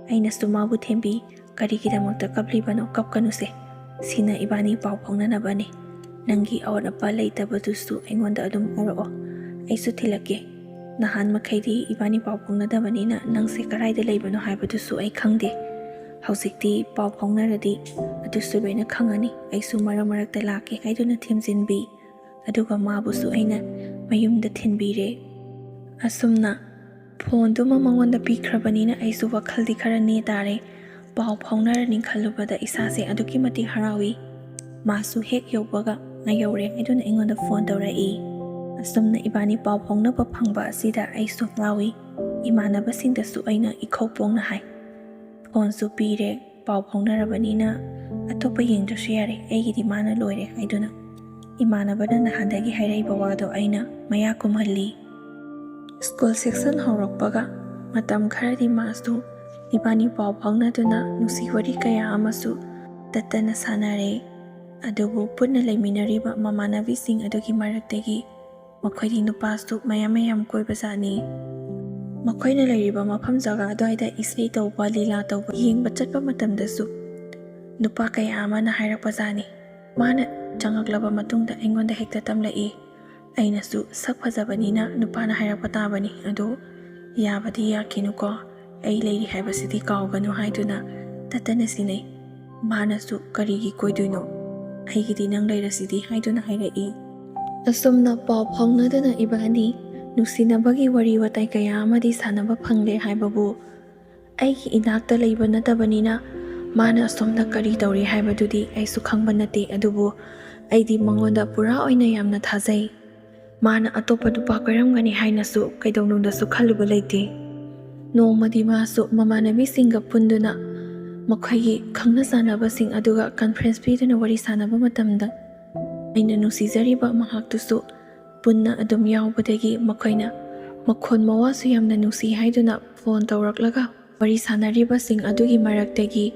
ꯑꯩꯅꯁꯨ ꯃꯥꯕꯨ ꯊꯦꯝꯕꯤ, "ꯀꯔꯤꯒꯤꯗꯃꯛꯇ ꯀꯞꯂꯤꯕꯅꯣ? ꯀꯞꯀꯅꯨꯁꯦ꯫ ꯁꯤꯅ ꯏꯕꯥꯅꯤ ꯄꯥꯎ ꯐꯥꯎꯅꯅꯕꯅꯤ꯫ ꯅꯪꯒꯤ ꯑꯋꯥꯠ ꯑꯄꯥ ꯂꯩꯇꯕꯗꯨꯁꯨ ꯑꯩꯉꯣꯟꯗ ꯑꯗꯨꯝ ꯍꯥꯏꯔꯛꯑꯣ, ꯑꯩꯁꯨ ꯊꯤꯜꯂꯛꯀꯦ꯫ ꯅꯍꯥꯟ ꯃꯈꯩꯗꯤ ꯏꯕꯥꯅꯤ ꯄꯥꯎ ꯐꯥꯎꯅꯗꯕꯅꯤꯅ ꯅꯪꯁꯦ ꯀꯗꯥꯏꯗ ꯂꯩꯕꯅꯣ ꯍꯥꯏꯕꯗꯨꯁꯨ ꯑꯩ ꯈꯪꯗꯦ꯫ ꯍꯧꯖꯤꯛꯇꯤ ꯄꯥꯎ ꯐꯥꯎꯅꯔꯗꯤ ꯑꯗꯨꯁꯨ ꯂꯣꯏꯅ ꯈꯪꯉꯅꯤ꯫ ꯑꯩꯁꯨ ꯃꯔꯛ ꯃꯔꯛꯇ ꯂꯥꯛꯀꯦ" ꯍꯥꯏꯗꯨꯅ ꯊꯦꯝꯖꯤꯟꯕꯤ꯫ ꯑꯗꯨꯒ ꯃꯥꯕꯨꯁꯨ ꯑꯩꯅ ꯃꯌꯨꯝꯗ ꯊꯤꯟꯕꯤꯔꯦ꯫ ꯑꯁꯨꯝꯅ ꯐꯣꯟꯗꯨꯃ ꯃꯉꯣꯟꯗ ꯄꯤꯈ꯭ꯔꯕꯅꯤꯅ ꯑꯩꯁꯨ ꯋꯥꯈꯜꯗꯤ ꯈꯔ ꯅꯦ ꯇꯥꯔꯦ꯫ ꯄꯥꯎ ꯐꯥꯎꯅꯔꯅꯤ ꯈꯜꯂꯨꯕꯗ ꯏꯁꯥꯁꯦ ꯑꯗꯨꯛꯀꯤ ꯃꯇꯤꯛ ꯍꯔꯥꯎꯏ꯫ ꯃꯥꯁꯨ ꯍꯦꯛ ꯌꯧꯕꯒ "ꯉꯥꯏꯍꯧꯔꯦ" ꯍꯥꯏꯗꯨꯅ ꯑꯩꯉꯣꯟꯗ ꯐꯣꯟ ꯇꯧꯔꯛꯏ꯫ ꯑꯁꯨꯝꯅ ꯏꯕꯥꯅꯤ ꯄꯥꯎ ꯐꯥꯎꯅꯕ ꯐꯪꯕ ꯑꯁꯤꯗ ꯑꯩꯁꯨ ꯍꯔꯥꯎꯏ꯫ ꯏꯃꯥꯟꯅꯕꯁꯤꯡꯗꯁꯨ ꯑꯩꯅ ꯏꯈꯧ ꯄꯣꯡꯅ ꯍꯥꯏ, "ꯐꯣꯟꯁꯨ ꯄꯤꯔꯦ, ꯄꯥꯎ ꯐꯥꯎꯅꯔꯕꯅꯤꯅ ꯑꯇꯣꯞꯄ ꯌꯦꯡꯗ꯭ꯔꯁꯨ ꯌꯥꯔꯦ, ꯑꯩꯒꯤꯗꯤ ꯃꯥꯅ ꯂꯣꯏꯔꯦ" ꯍꯥꯏꯗꯨꯅ꯫ ꯏꯃꯥꯟꯅꯕꯅ ꯅꯍꯥꯟꯗꯒꯤ ꯍꯥꯏꯔꯛꯏꯕ ꯋꯥꯗꯣ ꯑꯩꯅ ꯃꯌꯥ ꯀꯨꯝꯍꯜꯂꯤ꯫ ꯁ꯭ꯀꯨꯜ ꯁꯦꯛꯁꯟ ꯍꯧꯔꯛꯄꯒ ꯃꯇꯝ ꯈꯔꯗꯤ ꯃꯥꯁꯨ ꯏꯕꯥꯅꯤ ꯄꯥꯎ ꯐꯥꯎꯅꯗꯨꯅ ꯅꯨꯡꯁꯤ ꯋꯥꯔꯤ ꯀꯌꯥ ꯑꯃꯁꯨ ꯇꯠꯇꯅ ꯁꯥꯟꯅꯔꯦ꯫ ꯑꯗꯨꯕꯨ ꯄꯨꯟꯅ ꯂꯩꯃꯤꯟꯅꯔꯤꯕ ꯃꯃꯥꯟꯅꯕꯤꯁꯤꯡ ꯑꯗꯨꯒꯤ ꯃꯔꯛꯇꯒꯤ ꯃꯈꯣꯏꯗꯤ ꯅꯨꯄꯥꯁꯨ ꯃꯌꯥꯝ ꯃꯌꯥꯝ ꯀꯣꯏꯕꯖꯥꯠꯅꯤ꯫ ꯃꯈꯣꯏꯅ ꯂꯩꯔꯤꯕ ꯃꯐꯝ ꯖꯒꯥ ꯑꯗꯨꯋꯥꯏꯗ ꯏꯁꯩ ꯇꯧꯕ, ꯂꯤꯂꯥ ꯇꯧꯕ ꯌꯦꯡꯕ ꯆꯠꯄ ꯃꯇꯝꯗꯁꯨ ꯅꯨꯄꯥ ꯀꯌꯥ ꯑꯃꯅ ꯍꯥꯏꯔꯛꯄꯖꯥꯠꯅꯤ꯫ ꯃꯥꯅ ꯆꯪꯉꯛꯂꯕ ꯃꯇꯨꯡꯗ ꯑꯩꯉꯣꯟꯗ ꯍꯦꯛꯇ ꯇꯝꯂꯛꯏ꯫ ꯑꯩꯅꯁꯨ ꯁꯛ ꯐꯖꯕꯅꯤꯅ ꯅꯨꯄꯥꯅ ꯍꯥꯏꯔꯛꯄ ꯇꯥꯕꯅꯤ, ꯑꯗꯨ ꯌꯥꯕꯗꯤ ꯌꯥꯈꯤꯅꯨꯀꯣ, ꯑꯩ ꯂꯩꯔꯤ ꯍꯥꯏꯕꯁꯤꯗꯤ ꯀꯥꯎꯒꯅꯨ ꯍꯥꯏꯗꯨꯅ ꯇꯠꯇꯅ ꯁꯤꯟꯅꯩ꯫ ꯃꯥꯅꯁꯨ "ꯀꯔꯤꯒꯤ ꯀꯣꯏꯗꯣꯏꯅꯣ? ꯑꯩꯒꯤꯗꯤ ꯅꯪ ꯂꯩꯔꯁꯤꯗꯤ" ꯍꯥꯏꯗꯨꯅ ꯍꯥꯏꯔꯛꯏ꯫ ꯑꯁꯨꯝꯅ ꯄꯥꯎ ꯐꯥꯎꯅꯗꯨꯅ ꯏꯕꯥꯅꯤ ꯅꯨꯡꯁꯤꯅꯕꯒꯤ ꯋꯥꯔꯤ ꯋꯥꯇꯥꯏ ꯀꯌꯥ ꯑꯃꯗꯤ ꯁꯥꯟꯅꯕ ꯐꯪꯂꯦ ꯍꯥꯏꯕꯕꯨ, ꯑꯩꯒꯤ ꯏꯅꯥꯛꯇ ꯂꯩꯕ ꯅꯠꯇꯕꯅꯤꯅ ꯃꯥꯅ ꯑꯁꯣꯝꯗ ꯀꯔꯤ ꯇꯧꯔꯤ ꯍꯥꯏꯕꯗꯨꯗꯤ ꯑꯩꯁꯨ ꯈꯪꯕ ꯅꯠꯇꯦ꯫ ꯑꯗꯨꯕꯨ ꯑꯩꯗꯤ ꯃꯉꯣꯟꯗ ꯄꯨꯔꯥ ꯑꯣꯏꯅ ꯌꯥꯝꯅ ꯊꯥꯖꯩ꯫ ꯃꯥꯅ ꯑꯇꯣꯞꯄ ꯅꯨꯄꯥ ꯀꯣꯏꯔꯝꯒꯅꯤ ꯍꯥꯏꯅꯁꯨ ꯀꯩꯗꯧꯅꯨꯡꯗꯁꯨ ꯈꯜꯂꯨꯕ ꯂꯩꯇꯦ꯫ ꯅꯣꯡꯃꯗꯤ ꯃꯥꯁꯨ ꯃꯃꯥꯟꯅꯕꯤꯁꯤꯡꯒ ꯄꯨꯟꯗꯨꯅ ꯃꯈꯣꯏꯒꯤ ꯈꯪꯅ ꯆꯥꯟꯅꯕꯁꯤꯡ ꯑꯗꯨꯒ ꯀꯟꯐ꯭ꯔꯦꯟꯁ ꯄꯤꯗꯨꯅ ꯋꯥꯔꯤ ꯁꯥꯟꯅꯕ ꯃꯇꯝꯗ, ꯑꯩꯅ ꯅꯨꯡꯁꯤꯖꯔꯤꯕ ꯃꯍꯥꯛꯇꯨꯁꯨ ꯄꯨꯟꯅ ꯑꯗꯨꯝ ꯌꯥꯎꯕꯗꯒꯤ ꯃꯈꯣꯏꯅ ꯃꯈꯣꯟ ꯃꯋꯥꯁꯨ ꯌꯥꯝꯅ ꯅꯨꯡꯁꯤ ꯍꯥꯏꯗꯨꯅ ꯐꯣꯟ ꯇꯧꯔꯛꯂꯒ ꯋꯥꯔꯤ ꯁꯥꯟꯅꯔꯤꯕꯁꯤꯡ ꯑꯗꯨꯒꯤ ꯃꯔꯛꯇꯒꯤ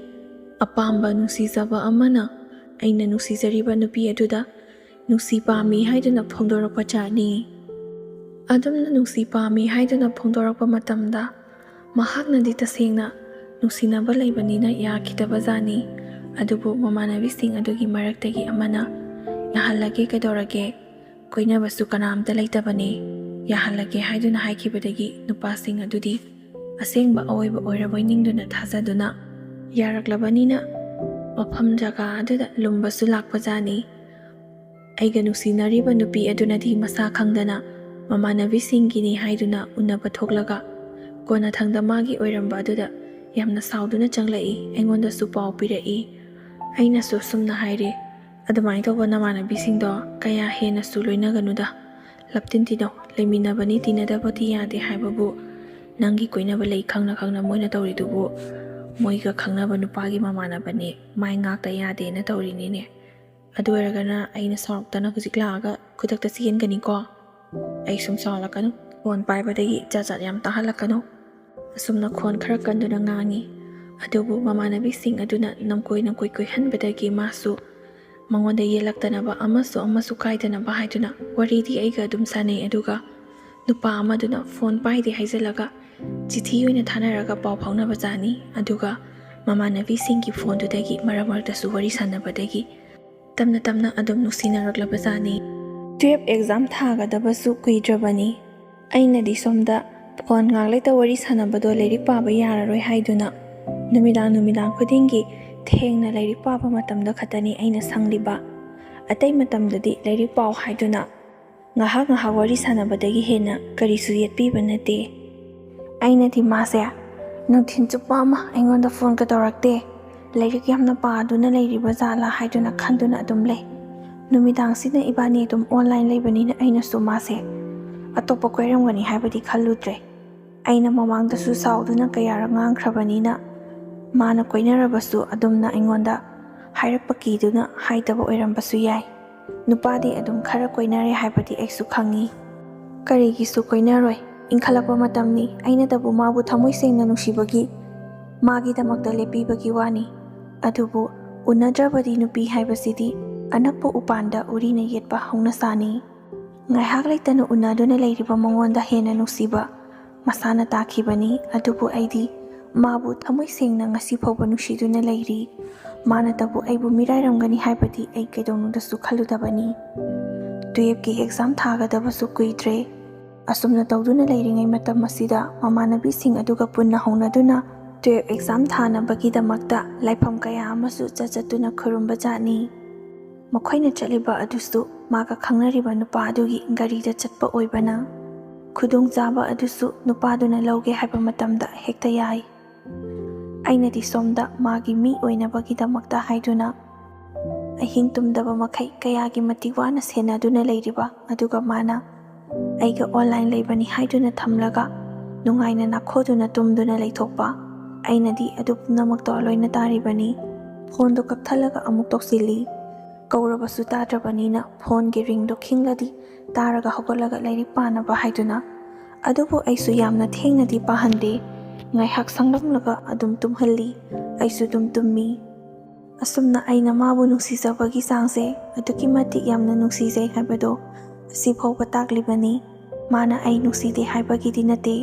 ꯑꯄꯥꯝꯕ ꯅꯨꯡꯁꯤꯖꯕ ꯑꯃꯅ ꯑꯩꯅ ꯅꯨꯡꯁꯤꯖꯔꯤꯕ ꯅꯨꯄꯤ ꯑꯗꯨꯗ ꯅꯨꯡꯁꯤ ꯄꯥꯝꯃꯤ ꯍꯥꯏꯗꯨꯅ ꯐꯣꯡꯗꯣꯔꯛꯄ ꯖꯥꯠꯅꯤ꯫ ꯑꯗꯨꯝꯅ ꯅꯨꯡꯁꯤ ꯄꯥꯝꯃꯤ ꯍꯥꯏꯗꯨꯅ ꯐꯣꯡꯗꯣꯔꯛꯄ ꯃꯇꯝꯗ ꯃꯍꯥꯛꯅꯗꯤ ꯇꯁꯦꯡꯅ ꯅꯨꯡꯁꯤꯅꯕ ꯂꯩꯕꯅꯤꯅ ꯌꯥꯈꯤꯗꯕ ꯖꯥꯠꯅꯤ꯫ ꯑꯗꯨꯕꯨ ꯃꯃꯥꯟꯅꯕꯤꯁꯤꯡ ꯑꯗꯨꯒꯤ ꯃꯔꯛꯇꯒꯤ ꯑꯃꯅ "ꯌꯥꯍꯜꯂꯒꯦ, ꯀꯩꯗꯧꯔꯒꯦ? ꯀꯣꯏꯅꯕꯁꯨ ꯀꯅꯥꯝꯇ ꯂꯩꯇꯕꯅꯦ, ꯌꯥꯍꯜꯂꯒꯦ" ꯍꯥꯏꯗꯨꯅ ꯍꯥꯏꯈꯤꯕꯗꯒꯤ ꯅꯨꯄꯥꯁꯤꯡ ꯑꯗꯨꯗꯤ ꯑꯁꯦꯡꯕ ꯑꯑꯣꯏꯕ ꯑꯣꯏꯔꯕꯣꯏ ꯅꯤꯡꯗꯨꯅ ꯊꯥꯖꯗꯨꯅ ꯌꯥꯔꯛꯂꯕꯅꯤꯅ ꯃꯐꯝ ꯖꯒꯥ ꯑꯗꯨꯗ ꯂꯨꯝꯕꯁꯨ ꯂꯥꯛꯄ ꯖꯥꯠꯅꯤ꯫ ꯑꯩꯒ ꯅꯨꯡꯁꯤꯅꯔꯤꯕ ꯅꯨꯄꯤ ꯑꯗꯨꯅꯗꯤ ꯃꯁꯥ ꯈꯪꯗꯅ ꯃꯃꯥꯟꯅꯕꯤꯁꯤꯡꯒꯤꯅꯤ ꯍꯥꯏꯗꯨꯅ ꯎꯅꯕ ꯊꯣꯛꯂꯒ ꯀꯣꯟꯅꯊꯪꯗ ꯃꯥꯒꯤ ꯑꯣꯏꯔꯝꯕ ꯑꯗꯨꯗ ꯌꯥꯝꯅ ꯁꯥꯎꯗꯨꯅ ꯆꯪꯂꯛꯏ꯫ ꯑꯩꯉꯣꯟꯗꯁꯨ ꯄꯥꯎ ꯄꯤꯔꯛꯏ꯫ ꯑꯩꯅꯁꯨ ꯑꯁꯨꯝꯅ ꯍꯥꯏꯔꯦ, "ꯑꯗꯨꯃꯥꯏꯅ ꯇꯧꯕ ꯅꯃꯥꯟꯅꯕꯤꯁꯤꯡꯗꯣ ꯀꯌꯥ ꯍꯦꯟꯅꯁꯨ ꯂꯣꯏꯅꯒꯅꯨꯗ꯫ ꯂꯞꯇꯤꯟ ꯇꯤꯟꯅꯧ, ꯂꯩꯃꯤꯟꯅꯕꯅꯤ, ꯇꯤꯟꯅꯗꯕꯗꯤ ꯌꯥꯗꯦ ꯍꯥꯏꯕꯕꯨ ꯅꯪꯒꯤ ꯀꯣꯏꯅꯕ ꯂꯩ ꯈꯪꯅ ꯈꯪꯅ ꯃꯣꯏꯅ ꯇꯧꯔꯤꯗꯨꯕꯨ ꯃꯣꯏꯒ ꯈꯪꯅꯕ ꯅꯨꯄꯥꯒꯤ ꯃꯃꯥꯟꯅꯕꯅꯦ, ꯃꯥꯏ ꯉꯥꯛꯇ ꯌꯥꯗꯦꯅ ꯇꯧꯔꯤꯅꯤꯅꯦ꯫ ꯑꯗꯨ ꯑꯣꯏꯔꯒꯅ ꯑꯩꯅ ꯁꯥꯎꯔꯛꯇꯅ ꯍꯧꯖꯤꯛ ꯂꯥꯛꯑꯒ ꯈꯨꯗꯛꯇ ꯆꯦꯟꯒꯅꯤꯀꯣ꯫ ꯑꯩ ꯁꯨꯝ ꯁꯥꯎꯍꯜꯂꯛꯀꯅꯨ꯫ ꯐꯣꯟ ꯄꯥꯏꯕꯗꯒꯤ ꯖꯥꯠ ꯖꯥꯠ ꯌꯥꯝ ꯇꯥꯍꯜꯂꯛꯀꯅꯨ"꯫ ꯑꯁꯨꯝꯅ ꯈꯣꯟ ꯈꯔ ꯀꯟꯗꯨꯅ ꯉꯥꯡꯉꯤ꯫ ꯑꯗꯨꯕꯨ ꯃꯃꯥꯟꯅꯕꯤꯁꯤꯡ ꯑꯗꯨꯅ ꯅꯝꯀꯣꯏ ꯅꯝꯀꯣꯏ ꯀꯣꯏꯍꯟꯕꯗꯒꯤ ꯃꯥꯁꯨ ꯃꯉꯣꯟꯗ ꯌꯦꯜꯂꯛꯇꯅꯕ ꯑꯃꯁꯨ ꯑꯃꯁꯨ ꯀꯥꯏꯗꯅꯕ ꯍꯥꯏꯗꯨꯅ ꯋꯥꯔꯤꯗꯤ ꯑꯩꯒ ꯑꯗꯨꯝ ꯁꯥꯟꯅꯩ꯫ ꯑꯗꯨꯒ ꯅꯨꯄꯥ ꯑꯃꯗꯨꯅ ꯐꯣꯟ ꯄꯥꯏꯗꯦ ꯍꯥꯏꯖꯤꯜꯂꯒ ꯆꯤꯊꯤ ꯑꯣꯏꯅ ꯊꯥꯅꯔꯒ ꯄꯥꯎ ꯐꯥꯎꯅꯕ ꯖꯥꯠꯅꯤ꯫ ꯑꯗꯨꯒ ꯃꯃꯥꯟꯅꯕꯤꯁꯤꯡꯒꯤ ꯐꯣꯟꯗꯨꯗꯒꯤ ꯃꯔꯛ ꯃꯔꯛꯇꯁꯨ ꯋꯥꯔꯤ ꯁꯥꯟꯅꯕꯗꯒꯤ ꯇꯞꯅ ꯇꯞꯅ ꯑꯗꯨꯝ ꯅꯨꯡꯁꯤꯅꯔꯛꯂꯕ ꯖꯥꯠꯅꯤ꯫ ꯇꯨꯌꯦꯜꯐ ꯑꯦꯛꯖꯥꯝ ꯊꯥꯒꯗꯕꯁꯨ ꯀꯨꯏꯗ꯭ꯔꯕꯅꯤ꯫ ꯑꯩꯅꯗꯤ ꯁꯣꯝꯗ ꯐꯣꯟ ꯉꯥꯛ ꯂꯩꯇ ꯋꯥꯔꯤ ꯁꯥꯟꯅꯕꯗꯣ ꯂꯥꯏꯔꯤꯛ ꯄꯥꯕ ꯌꯥꯔꯔꯣꯏ ꯍꯥꯏꯗꯨꯅ ꯅꯨꯃꯤꯗꯥꯡ ꯅꯨꯃꯤꯗꯥꯡ ꯈꯨꯗꯤꯡꯒꯤ ꯊꯦꯡꯅ ꯂꯥꯏꯔꯤꯛ ꯄꯥꯕ ꯃꯇꯝꯗ ꯈꯛꯇꯅꯤ ꯑꯩꯅ ꯁꯪꯂꯤꯕ꯫ ꯑꯇꯩ ꯃꯇꯝꯗꯗꯤ ꯂꯥꯏꯔꯤꯛ ꯄꯥꯎ ꯍꯥꯏꯗꯨꯅ ꯉꯥꯏꯍꯥꯛ ꯉꯥꯏꯍꯥꯛ ꯋꯥꯔꯤ ꯁꯥꯟꯅꯕꯗꯒꯤ ꯍꯦꯟꯅ ꯀꯔꯤꯁꯨ ꯌꯦꯠꯄꯤꯕ ꯅꯠꯇꯦ꯫ ꯑꯩꯅꯗꯤ ꯃꯥꯁꯦ ꯅꯨꯡꯊꯤꯜ ꯆꯨꯞꯄ ꯑꯃ ꯑꯩꯉꯣꯟꯗ ꯐꯣꯟꯒ ꯇꯧꯔꯛꯇꯦ, ꯂꯥꯏꯔꯤꯛ ꯌꯥꯝꯅ ꯄꯥꯗꯨꯅ ꯂꯩꯔꯤꯕ ꯖꯥꯠꯂꯥ ꯍꯥꯏꯗꯨꯅ ꯈꯟꯗꯨꯅ ꯑꯗꯨꯝ ꯂꯩ꯫ ꯅꯨꯃꯤꯗꯥꯡꯁꯤꯅ ꯏꯕꯥꯅꯤ ꯑꯗꯨꯝ ꯑꯣꯟꯂꯥꯏꯟ ꯂꯩꯕꯅꯤꯅ ꯑꯩꯅꯁꯨ ꯃꯥꯁꯦ ꯑꯇꯣꯞꯄ ꯀꯣꯏꯔꯝꯒꯅꯤ ꯍꯥꯏꯕꯗꯤ ꯈꯜꯂꯨꯗ꯭ꯔꯦ꯫ ꯑꯩꯅ ꯃꯃꯥꯡꯗꯁꯨ ꯁꯥꯎꯗꯨꯅ ꯀꯌꯥꯔꯛ ꯉꯥꯡꯈ꯭ꯔꯕꯅꯤꯅ, ꯃꯥꯅ ꯀꯣꯏꯅꯔꯕꯁꯨ ꯑꯗꯨꯝꯅ ꯑꯩꯉꯣꯟꯗ ꯍꯥꯏꯔꯛꯄ ꯀꯤꯗꯨꯅ ꯍꯥꯏꯗꯕ ꯑꯣꯏꯔꯝꯕꯁꯨ ꯌꯥꯏ꯫ ꯅꯨꯄꯥꯗꯤ ꯑꯗꯨꯝ ꯈꯔ ꯀꯣꯏꯅꯔꯦ ꯍꯥꯏꯕꯗꯤ ꯑꯩꯁꯨ ꯈꯪꯉꯤ꯫ ꯀꯔꯤꯒꯤꯁꯨ ꯀꯣꯏꯅꯔꯣꯏ? ꯏꯟꯈꯠꯂꯛꯄ ꯃꯇꯝꯅꯤ꯫ ꯑꯩꯅꯇꯕꯨ ꯃꯥꯕꯨ ꯊꯃꯣꯏ ꯁꯦꯡꯅ ꯅꯨꯡꯁꯤꯕꯒꯤ, ꯃꯥꯒꯤꯗꯃꯛꯇ ꯂꯦꯞꯄꯤꯕꯒꯤ ꯋꯥꯅꯤ꯫ ꯑꯗꯨꯕꯨ ꯎꯅꯗ꯭ꯔꯕꯗꯤ ꯅꯨꯄꯤ ꯍꯥꯏꯕꯁꯤꯗꯤ ꯑꯅꯛꯄ ꯎꯄꯥꯟꯗ ꯎꯔꯤꯅ ꯌꯦꯠꯄ ꯍꯧꯅꯁꯥꯅꯤ꯫ ꯉꯥꯏꯍꯥꯛ ꯂꯩꯇꯅ ꯎꯅꯗꯨꯅ ꯂꯩꯔꯤꯕ ꯃꯉꯣꯟꯗ ꯍꯦꯟꯅ ꯅꯨꯡꯁꯤꯕ ꯃꯁꯥꯅ ꯇꯥꯈꯤꯕꯅꯤ꯫ ꯑꯗꯨꯕꯨ ꯑꯩꯗꯤ ꯃꯥꯕꯨ ꯊꯃꯣꯏ ꯁꯦꯡꯅ ꯉꯁꯤ ꯐꯥꯎꯕ ꯅꯨꯡꯁꯤꯗꯨꯅ ꯂꯩꯔꯤ꯫ ꯃꯥꯅꯇꯕꯨ ꯑꯩꯕꯨ ꯃꯤꯔꯥꯏꯔꯝꯒꯅꯤ ꯍꯥꯏꯕꯗꯤ ꯑꯩ ꯀꯩꯗꯧꯅꯨꯡꯗꯁꯨ ꯈꯜꯂꯨꯗꯕꯅꯤ꯫ ꯇꯨꯌꯦꯞꯀꯤ ꯑꯦꯛꯖꯥꯝ ꯊꯥꯒꯗꯕꯁꯨ ꯀꯨꯏꯗ꯭ꯔꯦ꯫ ꯑꯁꯨꯝꯅ ꯇꯧꯗꯨꯅ ꯂꯩꯔꯤꯉꯩ ꯃꯇꯝ ꯑꯁꯤꯗ ꯃꯃꯥꯟꯅꯕꯤꯁꯤꯡ ꯑꯗꯨꯒ ꯄꯨꯟꯅ ꯍꯧꯅꯗꯨꯅ ꯇꯨꯌꯦꯞ ꯑꯦꯛꯖꯥꯝ ꯊꯥꯅꯕꯒꯤꯗꯃꯛꯇ ꯂꯥꯏꯐꯝ ꯀꯌꯥ ꯑꯃꯁꯨ ꯆꯠ ꯆꯠꯇꯨꯅ ꯈꯨꯔꯨꯝꯕ ꯖꯥꯠꯅꯤ꯫ ꯃꯈꯣꯏꯅ ꯆꯠꯂꯤꯕ ꯑꯗꯨꯁꯨ ꯃꯥꯒ ꯈꯪꯅꯔꯤꯕ ꯅꯨꯄꯥ ꯑꯗꯨꯒꯤ ꯒꯥꯔꯤꯗ ꯆꯠꯄ ꯑꯣꯏꯕꯅ, ꯈꯨꯗꯣꯡꯆꯥꯕ ꯑꯗꯨꯁꯨ ꯅꯨꯄꯥꯗꯨꯅ ꯂꯧꯒꯦ ꯍꯥꯏꯕ ꯃꯇꯝꯗ ꯍꯦꯛꯇ ꯌꯥꯏ꯫ ꯑꯩꯅꯗꯤ ꯁꯣꯝꯗ ꯃꯥꯒꯤ ꯃꯤ ꯑꯣꯏꯅꯕꯒꯤꯗꯃꯛꯇ ꯍꯥꯏꯗꯨꯅ ꯑꯍꯤꯡ ꯇꯨꯝꯗꯕ ꯃꯈꯩ ꯀꯌꯥꯒꯤ ꯃꯇꯤꯛ ꯋꯥꯅ ꯁꯦꯟꯅꯗꯨꯅ ꯂꯩꯔꯤꯕ, ꯑꯗꯨꯒ ꯃꯥꯅ ꯑꯩꯒ ꯑꯣꯟꯂꯥꯏꯟ ꯂꯩꯕꯅꯤ ꯍꯥꯏꯗꯨꯅ ꯊꯝꯂꯒ ꯅꯨꯡꯉꯥꯏꯅ ꯅꯥꯈꯣꯗꯨꯅ ꯇꯨꯝꯗꯨꯅ ꯂꯩꯊꯣꯛꯄ꯫ ꯑꯩꯅꯗꯤ ꯑꯗꯨ ꯄꯨꯝꯅꯃꯛꯇꯣ ꯂꯣꯏꯅ ꯇꯥꯔꯤꯕꯅꯤ꯫ ꯐꯣꯟꯗꯣ ꯀꯛꯊꯠꯂꯒ ꯑꯃꯨꯛ ꯇꯧꯁꯤꯜꯂꯤ꯫ ꯀꯧꯔꯕꯁꯨ ꯇꯥꯗ꯭ꯔꯕꯅꯤꯅ ꯐꯣꯟꯒꯤ ꯔꯤꯡꯗꯣ ꯈꯤꯡꯂꯗꯤ ꯇꯥꯔꯒ ꯍꯧꯒꯠꯂꯒ ꯂꯥꯏꯔꯤꯛ ꯄꯥꯅꯕ ꯍꯥꯏꯗꯨꯅ꯫ ꯑꯗꯨꯕꯨ ꯑꯩꯁꯨ ꯌꯥꯝꯅ ꯊꯦꯡꯅꯗꯤ ꯄꯥꯍꯟꯗꯦ꯫ ꯉꯥꯏꯍꯥꯛ ꯁꯪꯂꯝꯂꯒ ꯑꯗꯨꯝ ꯇꯨꯝꯍꯜꯂꯤ꯫ ꯑꯩꯁꯨ ꯑꯗꯨꯝ ꯇꯨꯝꯃꯤ꯫ ꯑꯁꯨꯝꯅ ꯑꯩꯅ ꯃꯥꯕꯨ ꯅꯨꯡꯁꯤꯖꯕꯒꯤ ꯆꯥꯡꯁꯦ ꯑꯗꯨꯛꯀꯤ ꯃꯇꯤꯛ ꯌꯥꯝꯅ ꯅꯨꯡꯁꯤꯖꯩ ꯍꯥꯏꯕꯗꯣ ꯑꯁꯤ ꯐꯥꯎꯕ ꯇꯥꯛꯂꯤꯕꯅꯤ꯫ ꯃꯥꯅ ꯑꯩ ꯅꯨꯡꯁꯤꯗꯦ ꯍꯥꯏꯕꯒꯤꯗꯤ ꯅꯠꯇꯦ꯫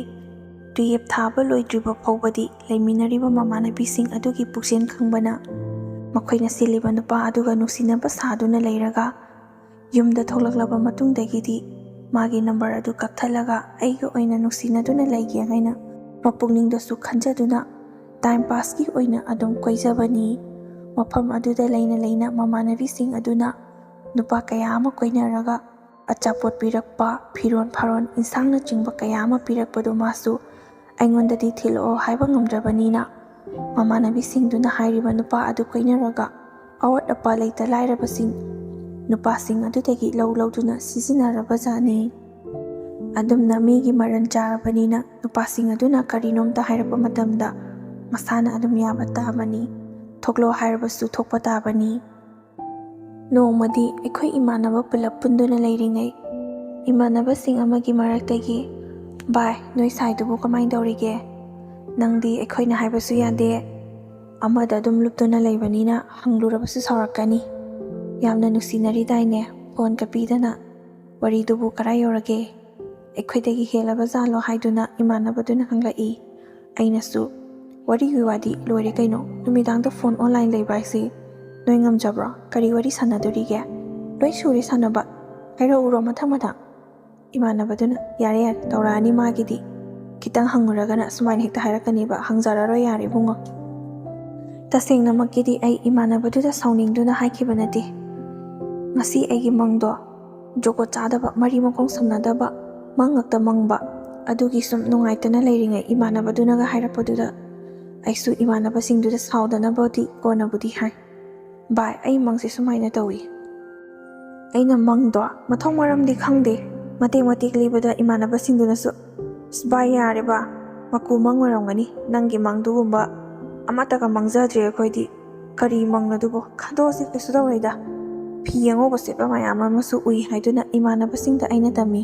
ꯇꯨꯌꯦꯞ ꯊꯥꯕ ꯂꯣꯏꯗ꯭ꯔꯤꯕ ꯐꯥꯎꯕꯗꯤ ꯂꯩꯃꯤꯟꯅꯔꯤꯕ ꯃꯃꯥꯟꯅꯕꯤꯁꯤꯡ ꯑꯗꯨꯒꯤ ꯄꯨꯛꯆꯦꯜ ꯈꯪꯕꯅ ꯃꯈꯣꯏꯅ ꯁꯤꯜꯂꯤꯕ ꯅꯨꯄꯥ ꯑꯗꯨꯒ ꯅꯨꯡꯁꯤꯅꯕ ꯁꯥꯗꯨꯅ ꯂꯩꯔꯒ, ꯌꯨꯝꯗ ꯊꯣꯛꯂꯛꯂꯕ ꯃꯇꯨꯡꯗꯒꯤꯗꯤ ꯃꯥꯒꯤ ꯅꯝꯕꯔ ꯑꯗꯨ ꯀꯛꯊꯠꯂꯒ ꯑꯩꯒ ꯑꯣꯏꯅ ꯅꯨꯡꯁꯤꯅꯗꯨꯅ ꯂꯩꯒꯦ ꯍꯥꯏꯅ ꯃꯄꯨꯛꯅꯤꯡꯗꯁꯨ ꯈꯟꯖꯗꯨꯅ ꯇꯥꯏꯝ ꯄꯥꯁꯀꯤ ꯑꯣꯏꯅ ꯑꯗꯨꯝ ꯀꯣꯏꯖꯕꯅꯤ꯫ ꯃꯐꯝ ꯑꯗꯨꯗ ꯂꯩꯅ ꯂꯩꯅ ꯃꯃꯥꯟꯅꯕꯤꯁꯤꯡ ꯑꯗꯨꯅ ꯅꯨꯄꯥ ꯀꯌꯥ ꯑꯃ ꯀꯣꯏꯅꯔꯒ ꯑꯆꯥꯄꯣꯠ ꯄꯤꯔꯛꯄ, ꯐꯤꯔꯣꯟ ꯐꯥꯔꯣꯟ, ꯏꯟꯁꯥꯡꯅꯆꯤꯡꯕ ꯀꯌꯥ ꯑꯃ ꯄꯤꯔꯛꯄꯗꯨ ꯃꯥꯁꯨ ꯑꯩꯉꯣꯟꯗꯗꯤ ꯊꯤꯜꯂꯛꯑꯣ ꯍꯥꯏꯕ ꯉꯝꯗ꯭ꯔꯕꯅꯤꯅ, ꯃꯃꯥꯟꯅꯕꯤꯁꯤꯡꯗꯨꯅ ꯍꯥꯏꯔꯤꯕ ꯅꯨꯄꯥ ꯑꯗꯨ ꯀꯣꯏꯅꯔꯒ ꯑꯋꯥꯠ ꯑꯄꯥ ꯂꯩꯇ ꯂꯥꯏꯔꯕꯁꯤꯡ ꯅꯨꯄꯥꯁꯤꯡ ꯑꯗꯨꯗꯒꯤ ꯂꯧ ꯂꯧꯗꯨꯅ ꯁꯤꯖꯤꯟꯅꯔꯕꯖꯥꯠꯅꯤ꯫ ꯑꯗꯨꯝꯅ ꯃꯤꯒꯤ ꯃꯔꯟ ꯆꯥꯔꯕꯅꯤꯅ ꯅꯨꯄꯥꯁꯤꯡ ꯑꯗꯨꯅ ꯀꯔꯤꯅꯣꯝꯇ ꯍꯥꯏꯔꯛꯄ ꯃꯇꯝꯗ ꯃꯁꯥꯅ ꯑꯗꯨꯝ ꯌꯥꯕ ꯇꯥꯕꯅꯤ꯫ ꯊꯣꯛꯂꯣ ꯍꯥꯏꯔꯕꯁꯨ ꯊꯣꯛꯄ ꯇꯥꯕꯅꯤ꯫ ꯅꯣꯡꯃꯗꯤ ꯑꯩꯈꯣꯏ ꯏꯃꯥꯟꯅꯕ ꯄꯨꯂꯞ ꯄꯨꯟꯗꯨꯅ ꯂꯩꯔꯤꯉꯩ, ꯏꯃꯥꯟꯅꯕꯁꯤꯡ ꯑꯃꯒꯤ ꯃꯔꯛꯇꯒꯤ, "ꯚꯥꯏ, ꯅꯣꯏ ꯁꯥꯏꯗꯨꯕꯨ ꯀꯃꯥꯏꯅ ꯇꯧꯔꯤꯒꯦ? ꯅꯪꯗꯤ ꯑꯩꯈꯣꯏꯅ ꯍꯥꯏꯕꯁꯨ ꯌꯥꯗꯦ, ꯑꯃꯗ ꯑꯗꯨꯝ ꯂꯨꯞꯇꯨꯅ ꯂꯩꯕꯅꯤꯅ ꯍꯪꯂꯨꯔꯕꯁꯨ ꯁꯥꯎꯔꯛꯀꯅꯤ꯫ ꯌꯥꯝꯅ ꯅꯨꯡꯁꯤꯅꯔꯤꯗꯥꯏꯅꯦ, ꯐꯣꯟꯒ ꯄꯤꯗꯅ꯫ ꯋꯥꯔꯤꯗꯨꯕꯨ ꯀꯔꯥꯏ ꯌꯧꯔꯒꯦ? ꯑꯩꯈꯣꯏꯗꯒꯤ ꯍꯦꯜꯂꯕ ꯖꯥꯠꯂꯣ?" ꯍꯥꯏꯗꯨꯅ ꯏꯃꯥꯟꯅꯕꯗꯨꯅ ꯍꯪꯂꯛꯏ꯫ ꯑꯩꯅꯁꯨ, "ꯋꯥꯔꯤꯒꯤ ꯋꯥꯗꯤ ꯂꯣꯏꯔꯦ ꯀꯩꯅꯣ, ꯅꯨꯃꯤꯗꯥꯡꯗ ꯐꯣꯟ ꯑꯣꯟꯂꯥꯏꯟ ꯂꯩꯕ ꯍꯥꯏꯁꯤ ꯅꯣꯏ ꯉꯝꯖꯕ꯭ꯔꯣ? ꯀꯔꯤ ꯋꯥꯔꯤ ꯁꯥꯟꯅꯗꯣꯔꯤꯒꯦ? ꯂꯣꯏ ꯁꯨꯔꯦ ꯁꯥꯟꯅꯕ, ꯍꯥꯏꯔꯛꯎꯔꯣ ꯃꯊꯪ ꯃꯊꯪ?" ꯏꯃꯥꯟꯅꯕꯗꯨꯅ, "ꯌꯥꯔꯦ ꯌꯥꯔꯦ, ꯇꯧꯔꯛꯑꯅꯤ ꯃꯥꯒꯤꯗꯤ꯫ ꯈꯤꯇꯪ ꯍꯪꯉꯨꯔꯒꯅ ꯁꯨꯃꯥꯏꯅ ꯍꯦꯛꯇ ꯍꯥꯏꯔꯛꯀꯅꯦꯕ, ꯍꯪꯖꯔꯔꯣꯏ ꯌꯥꯔꯦ ꯏꯕꯨꯡꯉꯣ꯫" ꯇꯁꯦꯡꯅꯃꯛꯀꯤꯗꯤ ꯑꯩ ꯏꯃꯥꯟꯅꯕꯗꯨꯗ ꯁꯥꯎꯅꯤꯡꯗꯨꯅ ꯍꯥꯏꯈꯤꯕ ꯅꯠꯇꯦ꯫ ꯉꯁꯤ ꯑꯩꯒꯤ ꯃꯪꯗꯣ ꯖꯨꯒꯣꯠ ꯆꯥꯗꯕ, ꯃꯔꯤ ꯃꯈꯣꯡ ꯁꯝꯅꯗꯕ ꯃꯪ ꯉꯛꯇ ꯃꯪꯕ꯫ ꯑꯗꯨꯒꯤ ꯁꯨꯝ ꯅꯨꯡꯉꯥꯏꯇꯅ ꯂꯩꯔꯤꯉꯩ ꯏꯃꯥꯟꯅꯕꯗꯨꯅꯒ ꯍꯥꯏꯔꯛꯄꯗꯨꯗ ꯑꯩꯁꯨ ꯏꯃꯥꯟꯅꯕꯁꯤꯡꯗꯨꯗ ꯁꯥꯎꯗꯅꯕꯗꯤ ꯀꯣꯟꯅꯕꯨꯗꯤ ꯍꯥꯏ꯫ "ꯚꯥꯏ, ꯑꯩ ꯃꯪꯁꯦ ꯁꯨꯃꯥꯏꯅ ꯇꯧꯏ꯫" ꯑꯩꯅ ꯃꯪꯗꯣ ꯃꯊꯣꯡ ꯃꯔꯝꯗꯤ ꯈꯪꯗꯦ꯫ ꯃꯇꯦꯛ ꯃꯇꯦꯛ ꯂꯤꯕꯗ ꯏꯃꯥꯟꯅꯕꯁꯤꯡꯗꯨꯅꯁꯨ, "ꯑꯁ ꯚꯥꯏ, ꯌꯥꯔꯦ ꯚꯥꯏ, ꯃꯀꯨ ꯃꯪ ꯑꯣꯏꯔꯝꯒꯅꯤ꯫ ꯅꯪꯒꯤ ꯃꯪꯗꯨꯒꯨꯝꯕ ꯑꯃꯠꯇꯒ ꯃꯪꯖꯗ꯭ꯔꯤ ꯑꯩꯈꯣꯏꯗꯤ꯫ ꯀꯔꯤ ꯃꯪꯅꯣ ꯑꯗꯨꯕꯨ? ꯈꯟꯗꯣꯛꯑꯁꯤ, ꯀꯩꯁꯨ ꯇꯧꯔꯣꯏꯗ꯫ ꯐꯤ ꯑꯉꯧꯕ ꯁꯦꯠꯄ ꯃꯌꯥꯝ ꯑꯃꯁꯨ ꯎꯏ" ꯍꯥꯏꯗꯨꯅ ꯏꯃꯥꯟꯅꯕꯁꯤꯡꯗ ꯑꯩꯅ ꯇꯝꯃꯤ꯫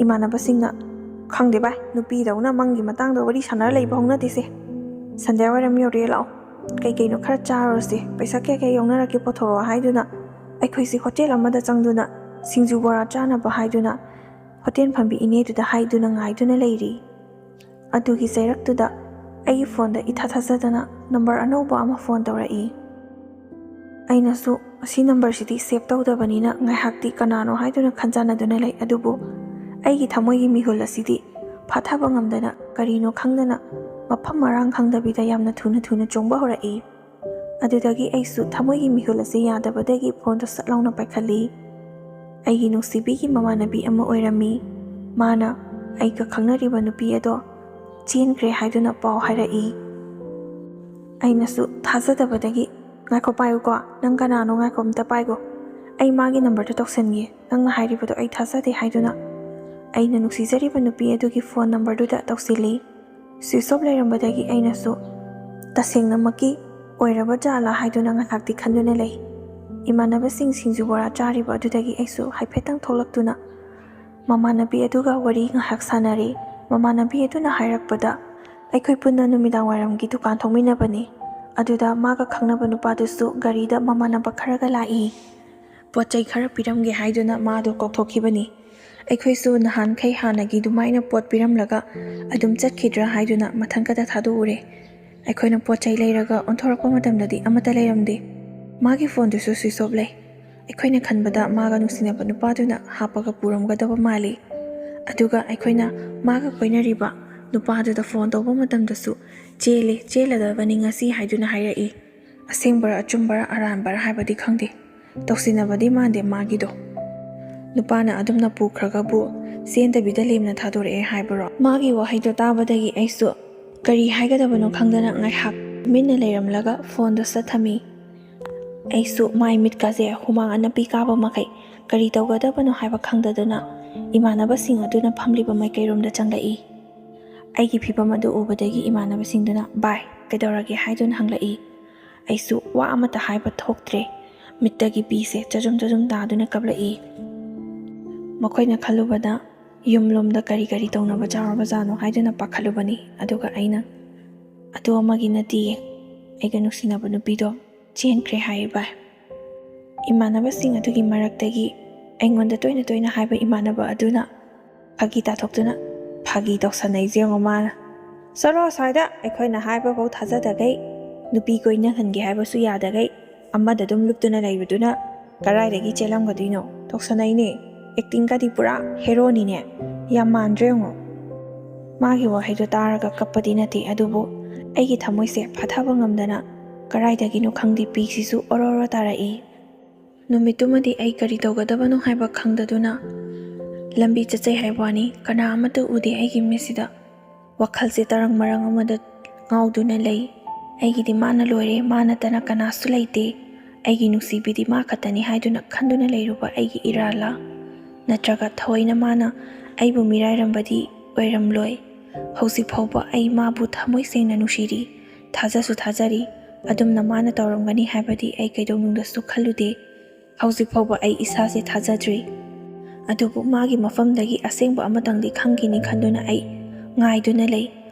ꯏꯃꯥꯟꯅꯕꯁꯤꯡꯅ, "ꯈꯪꯗꯦ ꯚꯥꯏ, ꯅꯨꯄꯤꯗꯧꯅ ꯃꯪꯒꯤ ꯃꯇꯥꯡꯗ ꯋꯥꯔꯤ ꯁꯥꯟꯅꯔ ꯂꯩꯕ ꯍꯧꯅꯗꯦꯁꯦ꯫ ꯁꯟꯗ꯭ꯌꯥ ꯋꯥꯏꯔꯝ ꯌꯧꯔꯦ, ꯂꯥꯛꯑꯣ, ꯀꯩ ꯀꯩꯅꯣ ꯈꯔ ꯆꯥꯔꯨꯔꯁꯦ, ꯄꯩꯁꯥ ꯀꯌꯥ ꯀꯌꯥ ꯌꯧꯅꯔꯛꯀꯦ ꯄꯨꯊꯣꯔꯛꯑꯣ" ꯍꯥꯏꯗꯨꯅ ꯑꯩꯈꯣꯏꯁꯦ ꯍꯣꯇꯦꯜ ꯑꯃꯗ ꯆꯪꯗꯨꯅ ꯁꯤꯡꯖꯨ ꯕꯣꯔꯥ ꯆꯥꯅꯕ ꯍꯥꯏꯗꯨꯅ ꯍꯣꯇꯦꯜ ꯐꯝꯕꯤ ꯏꯅꯦꯗꯨꯗ ꯍꯥꯏꯗꯨꯅ ꯉꯥꯏꯗꯨꯅ ꯂꯩꯔꯤ꯫ ꯑꯗꯨꯒꯤ ꯆꯩꯔꯛꯇꯨꯗ ꯑꯩꯒꯤ ꯐꯣꯟꯗ ꯏꯊꯥ ꯊꯥꯖꯗꯅ ꯅꯝꯕꯔ ꯑꯅꯧꯕ ꯑꯃ ꯐꯣꯟ ꯇꯧꯔꯛꯏ꯫ ꯑꯩꯅꯁꯨ, "ꯑꯁꯤ ꯅꯝꯕꯔꯁꯤꯗꯤ ꯁꯦꯚ ꯇꯧꯗꯕꯅꯤꯅ ꯉꯥꯏꯍꯥꯛꯇꯤ ꯀꯅꯥꯅꯣ ꯍꯥꯏꯗꯨꯅ ꯈꯟꯖꯥꯟꯅꯗꯨꯅ ꯂꯩ, ꯑꯗꯨꯕꯨ ꯑꯩꯒꯤ ꯊꯃꯣꯏꯒꯤ ꯃꯤꯍꯨꯜ ꯑꯁꯤꯗꯤ ꯐꯥꯊꯕ ꯉꯝꯗꯅ ꯀꯔꯤꯅꯣ ꯈꯪꯗꯅ ꯃꯐꯝ ꯃꯔꯥꯡ ꯈꯪꯗꯕꯤꯗ ꯌꯥꯝꯅ ꯊꯨꯅ ꯊꯨꯅ ꯆꯣꯡꯕ ꯍꯧꯔꯛꯏ꯫ ꯑꯗꯨꯗꯒꯤ ꯑꯩꯁꯨ ꯊꯃꯣꯏꯒꯤ ꯃꯤꯍꯨꯜ ꯑꯁꯤ ꯌꯥꯗꯕꯗꯒꯤ ꯐꯣꯟꯗꯨ ꯁꯠ ꯂꯥꯎꯅ ꯄꯥꯏꯈꯠꯂꯤ꯫ ꯑꯩꯒꯤ ꯅꯨꯡꯁꯤꯕꯤꯒꯤ ꯃꯃꯥꯟꯅꯕꯤ ꯑꯃ ꯑꯣꯏꯔꯝꯃꯤ꯫ ꯃꯥꯅ ꯑꯩꯒ ꯈꯪꯅꯔꯤꯕ ꯅꯨꯄꯤ ꯑꯗꯣ ꯆꯦꯟꯈ꯭ꯔꯦ ꯍꯥꯏꯗꯨꯅ ꯄꯥꯎ ꯍꯥꯏꯔꯛꯏ꯫ ꯑꯩꯅꯁꯨ ꯊꯥꯖꯗꯕꯗꯒꯤ, "ꯉꯥꯏꯈꯣ ꯄꯥꯏꯌꯨꯀꯣ, ꯅꯪ ꯀꯅꯥꯅꯣ? ꯉꯥꯏꯈꯣ ꯑꯝꯇ ꯄꯥꯏꯒꯣ, ꯑꯩ ꯃꯥꯒꯤ ꯅꯝꯕꯔꯗꯨ ꯇꯧꯁꯟꯒꯦ, ꯅꯪꯅ ꯍꯥꯏꯔꯤꯕꯗꯣ ꯑꯩ ꯊꯥꯖꯗꯦ" ꯍꯥꯏꯗꯨꯅ ꯑꯩꯅ ꯅꯨꯡꯁꯤꯖꯔꯤꯕ ꯅꯨꯄꯤ ꯑꯗꯨꯒꯤ ꯐꯣꯟ ꯅꯝꯕꯔꯗꯨꯗ ꯇꯧꯁꯤꯜꯂꯤ꯫ ꯁ꯭ꯋꯤꯆ ꯑꯣꯐ ꯂꯩꯔꯝꯕꯗꯒꯤ ꯑꯩꯅꯁꯨ ꯇꯁꯦꯡꯅꯃꯛꯀꯤ ꯑꯣꯏꯔꯕ ꯖꯥꯠꯂꯥ ꯍꯥꯏꯗꯨꯅ ꯉꯥꯏꯍꯥꯛꯇꯤ ꯈꯟꯗꯨꯅ ꯂꯩ꯫ ꯏꯃꯥꯟꯅꯕꯁꯤꯡ ꯁꯤꯡꯖꯨ ꯕꯣꯔꯥ ꯆꯥꯔꯤꯕ ꯑꯗꯨꯗꯒꯤ ꯑꯩꯁꯨ ꯍꯥꯏꯐꯦꯠꯇꯪ ꯊꯣꯛꯂꯛꯇꯨꯅ ꯃꯃꯥꯟꯅꯕꯤ ꯑꯗꯨꯒ ꯋꯥꯔꯤ ꯉꯥꯏꯍꯥꯛ ꯁꯥꯟꯅꯔꯤ꯫ ꯃꯃꯥꯟꯅꯕꯤ ꯑꯗꯨꯅ ꯍꯥꯏꯔꯛꯄꯗ, ꯑꯩꯈꯣꯏ ꯄꯨꯟꯅ ꯅꯨꯃꯤꯗꯥꯡ ꯋꯥꯏꯔꯝꯒꯤ ꯗꯨꯀꯥꯟ ꯊꯣꯛꯃꯤꯟꯅꯕꯅꯤ꯫ ꯑꯗꯨꯗ ꯃꯥꯒ ꯈꯪꯅꯕ ꯅꯨꯄꯥꯗꯨꯁꯨ ꯒꯥꯔꯤꯗ ꯃꯃꯥꯟꯅꯕ ꯈꯔꯒ ꯂꯥꯛꯏ꯫ ꯄꯣꯠ ꯆꯩ ꯈꯔ ꯄꯤꯔꯝꯒꯦ ꯍꯥꯏꯗꯨꯅ ꯃꯥꯗꯣ ꯀꯧꯊꯣꯛꯈꯤꯕꯅꯤ꯫ ꯑꯩꯈꯣꯏꯁꯨ ꯅꯍꯥꯟꯈꯩ ꯍꯥꯟꯅꯒꯤ ꯑꯗꯨꯃꯥꯏꯅ ꯄꯣꯠ ꯄꯤꯔꯝꯂꯒ ꯑꯗꯨꯝ ꯆꯠꯈꯤꯗ꯭ꯔꯥ ꯍꯥꯏꯗꯨꯅ ꯃꯊꯪ ꯈꯛꯇ ꯊꯥꯗꯣꯛꯎꯔꯦ꯫ ꯑꯩꯈꯣꯏꯅ ꯄꯣꯠ ꯆꯩ ꯂꯩꯔꯒ ꯑꯣꯟꯊꯣꯔꯛꯄ ꯃꯇꯝꯗꯗꯤ ꯑꯃꯠꯇ ꯂꯩꯔꯝꯗꯦ꯫ ꯃꯥꯒꯤ ꯐꯣꯟꯗꯨꯁꯨ ꯁ꯭ꯋꯤꯆ ꯑꯣꯐ ꯂꯩ꯫ ꯑꯩꯈꯣꯏꯅ ꯈꯟꯕꯗ ꯃꯥꯒ ꯅꯨꯡꯁꯤꯅꯕ ꯅꯨꯄꯥꯗꯨꯅ ꯍꯥꯞꯄꯒ ꯄꯨꯔꯝꯒꯗꯕ ꯃꯥꯜꯂꯤ꯫ ꯑꯗꯨꯒ ꯑꯩꯈꯣꯏꯅ ꯃꯥꯒ ꯀꯣꯏꯅꯔꯤꯕ ꯅꯨꯄꯥꯗꯨꯗ ꯐꯣꯟ ꯇꯧꯕ ꯃꯇꯝꯗꯁꯨ, "ꯆꯦꯜꯂꯦ, ꯆꯦꯜꯂꯗꯕꯅꯤ ꯉꯁꯤ" ꯍꯥꯏꯗꯨꯅ ꯍꯥꯏꯔꯛꯏ꯫ ꯑꯁꯦꯡꯕꯔ, ꯑꯆꯨꯝꯕꯔ, ꯑꯔꯥꯟꯕꯔ ꯍꯥꯏꯕꯗꯤ ꯈꯪꯗꯦ꯫ ꯇꯧꯁꯤꯟꯅꯕꯗꯤ ꯃꯥꯟꯗꯦ ꯃꯥꯒꯤꯗꯣ꯫ ꯅꯨꯄꯥꯅ ꯑꯗꯨꯝꯅ ꯄꯨꯈ꯭ꯔꯒꯕꯨ ꯆꯦꯟꯗꯕꯤꯗ ꯂꯦꯝꯅ ꯊꯥꯗꯣꯔꯛꯑꯦ ꯍꯥꯏꯕꯔꯣ? ꯃꯥꯒꯤ ꯋꯥꯍꯩꯗꯣ ꯇꯥꯕꯗꯒꯤ ꯑꯩꯁꯨ ꯀꯔꯤ ꯍꯥꯏꯒꯗꯕꯅꯣ ꯈꯪꯗꯅ ꯉꯥꯏꯍꯥꯛ ꯇꯨꯃꯤꯟꯅ ꯂꯩꯔꯝꯂꯒ ꯐꯣꯟꯗꯣ ꯁꯠ ꯊꯝꯃꯤ꯫ ꯑꯩꯁꯨ ꯃꯥꯏ ꯃꯤꯠꯀꯥꯁꯦ ꯍꯨꯃꯥꯡ ꯑꯅꯞꯄꯤ ꯀꯥꯕ ꯃꯈꯩ ꯀꯔꯤ ꯇꯧꯒꯗꯕꯅꯣ ꯍꯥꯏꯕ ꯈꯪꯗꯗꯨꯅ ꯏꯃꯥꯟꯅꯕꯁꯤꯡ ꯑꯗꯨꯅ ꯐꯝꯂꯤꯕ ꯃꯥꯏꯀꯩꯔꯣꯝꯗ ꯆꯪꯂꯛꯏ꯫ ꯑꯩꯒꯤ ꯐꯤꯕꯝ ꯑꯗꯨ ꯎꯕꯗꯒꯤ ꯏꯃꯥꯟꯅꯕꯁꯤꯡꯗꯨꯅ, "ꯚꯥꯏ, ꯀꯩꯗꯧꯔꯒꯦ?" ꯍꯥꯏꯗꯨꯅ ꯍꯪꯂꯛꯏ꯫ ꯑꯩꯁꯨ ꯋꯥ ꯑꯃꯠꯇ ꯍꯥꯏꯕ ꯊꯣꯛꯇ꯭ꯔꯦ꯫ ꯃꯤꯠꯇꯒꯤ ꯄꯤꯁꯦ ꯆꯖꯨꯝ ꯆꯖꯨꯝ ꯇꯥꯗꯨꯅ ꯀꯞꯂꯛꯏ꯫ ꯃꯈꯣꯏꯅ ꯈꯜꯂꯨꯕꯗ ꯌꯨꯝꯂꯣꯝꯗ ꯀꯔꯤ ꯀꯔꯤ ꯇꯧꯅꯕ ꯆꯥꯎꯔꯕꯖꯥꯠꯅꯣ ꯍꯥꯏꯗꯨꯅ ꯄꯥꯈꯠꯂꯨꯕꯅꯤ꯫ ꯑꯗꯨꯒ ꯑꯩꯅ, "ꯑꯗꯨ ꯑꯃꯒꯤ ꯅꯠꯇꯤꯌꯦ, ꯑꯩꯒ ꯅꯨꯡꯁꯤꯅꯕ ꯅꯨꯄꯤꯗꯣ ꯆꯦꯟꯈ꯭ꯔꯦ ꯍꯥꯏꯌꯦ ꯚꯥꯏ꯫" ꯏꯃꯥꯟꯅꯕꯁꯤꯡ ꯑꯗꯨꯒꯤ ꯃꯔꯛꯇꯒꯤ ꯑꯩꯉꯣꯟꯗ ꯇꯣꯏꯅ ꯇꯣꯏꯅ ꯍꯥꯏꯕ ꯏꯃꯥꯟꯅꯕ ꯑꯗꯨꯅ ꯐꯥꯒꯤ ꯇꯥꯊꯣꯛꯇꯨꯅ, "ꯐꯥꯒꯤ ꯇꯧꯁꯟꯅꯩꯁꯦ ꯌꯦꯡꯉꯣ ꯃꯥꯅ꯫ ꯆꯠꯂꯣ ꯑꯁ꯭ꯋꯥꯏꯗ, ꯑꯩꯈꯣꯏꯅ ꯍꯥꯏꯕꯐꯥꯎ ꯊꯥꯖꯗꯈꯩ, ꯅꯨꯄꯤ ꯀꯣꯏꯅꯍꯟꯒꯦ ꯍꯥꯏꯕꯁꯨ ꯌꯥꯗꯈꯩ, ꯑꯃꯗ ꯑꯗꯨꯝ ꯂꯨꯞꯇꯨꯅ ꯂꯩꯕꯗꯨꯅ ꯀꯗꯥꯏꯗꯒꯤ ꯆꯦꯜꯂꯝꯒꯗꯣꯏꯅꯣ? ꯇꯧꯁꯟꯅꯩꯅꯦ꯫ ꯑꯦꯛꯇꯤꯡꯒꯗꯤ ꯄꯨꯔꯥ ꯍꯦꯔꯣꯅꯤꯅꯦ꯫ ꯌꯥꯝ ꯃꯥꯟꯗ꯭ꯔꯣ ꯌꯦꯡꯉꯣ?" ꯃꯥꯒꯤ ꯋꯥꯍꯩꯗꯣ ꯇꯥꯔꯒ ꯀꯞꯄꯗꯤ ꯅꯠꯇꯦ, ꯑꯗꯨꯕꯨ ꯑꯩꯒꯤ ꯊꯃꯣꯏꯁꯦ ꯐꯥꯊꯕ ꯉꯝꯗꯅ ꯀꯗꯥꯏꯗꯒꯤꯅꯣ ꯈꯪꯗꯦ ꯄꯤꯁꯤꯁꯨ ꯑꯣꯔꯣ ꯑꯣꯔꯣ ꯇꯥꯔꯛꯏ꯫ ꯅꯨꯃꯤꯠꯇꯨꯃꯗꯤ ꯑꯩ ꯀꯔꯤ ꯇꯧꯒꯗꯕꯅꯣ ꯍꯥꯏꯕ ꯈꯪꯗꯗꯨꯅ ꯂꯝꯕꯤ ꯆꯠꯆꯩ ꯍꯥꯏꯕ ꯋꯥꯅꯤ, ꯀꯅꯥ ꯑꯃꯠꯇ ꯎꯗꯦ ꯑꯩꯒꯤ ꯃꯤꯠꯁꯤꯗ꯫ ꯋꯥꯈꯜꯁꯦ ꯇꯔꯪ ꯃꯔꯪ ꯑꯃꯗ ꯉꯥꯎꯗꯨꯅ ꯂꯩ꯫ ꯑꯩꯒꯤꯗꯤ ꯃꯥꯅ ꯂꯣꯏꯔꯦ, ꯃꯥ ꯅꯠꯇꯅ ꯀꯅꯥꯁꯨ ꯂꯩꯇꯦ꯫ ꯑꯩꯒꯤ ꯅꯨꯡꯁꯤꯕꯤꯗꯤ ꯃꯥ ꯈꯛꯇꯅꯤ ꯍꯥꯏꯗꯨꯅ ꯈꯟꯗꯨꯅ ꯂꯩꯔꯨꯕ ꯑꯩꯒꯤ ꯏꯔꯥꯜꯂꯥ? ꯅꯠꯇ꯭ꯔꯒ ꯊꯑꯣꯏꯅ ꯃꯥꯅ ꯑꯩꯕꯨ ꯃꯤꯔꯥꯏꯔꯝꯕꯗꯤ ꯑꯣꯏꯔꯝꯂꯣꯏ꯫ ꯍꯧꯖꯤꯛ ꯐꯥꯎꯕ ꯑꯩ ꯃꯥꯕꯨ ꯊꯃꯣꯏ ꯁꯦꯡꯅ ꯅꯨꯡꯁꯤꯔꯤ, ꯊꯥꯖꯁꯨ ꯊꯥꯖꯔꯤ꯫ ꯑꯗꯨꯝꯅ ꯃꯥꯅ ꯇꯧꯔꯝꯒꯅꯤ ꯍꯥꯏꯕꯗꯤ ꯑꯩ ꯀꯩꯗꯧꯅꯨꯡꯗꯁꯨ ꯈꯜꯂꯨꯗꯦ꯫ ꯍꯧꯖꯤꯛ ꯐꯥꯎꯕ ꯑꯩ ꯏꯁꯥꯁꯦ ꯊꯥꯖꯗ꯭ꯔꯤ꯫ ꯑꯗꯨꯕꯨ ꯃꯥꯒꯤ ꯃꯐꯝꯗꯒꯤ ꯑꯁꯦꯡꯕ ꯑꯃꯇꯪꯗꯤ ꯈꯪꯈꯤꯅꯤ ꯈꯟꯗꯨꯅ ꯑꯩ ꯉꯥꯏꯗꯨꯅ ꯂꯩ꯫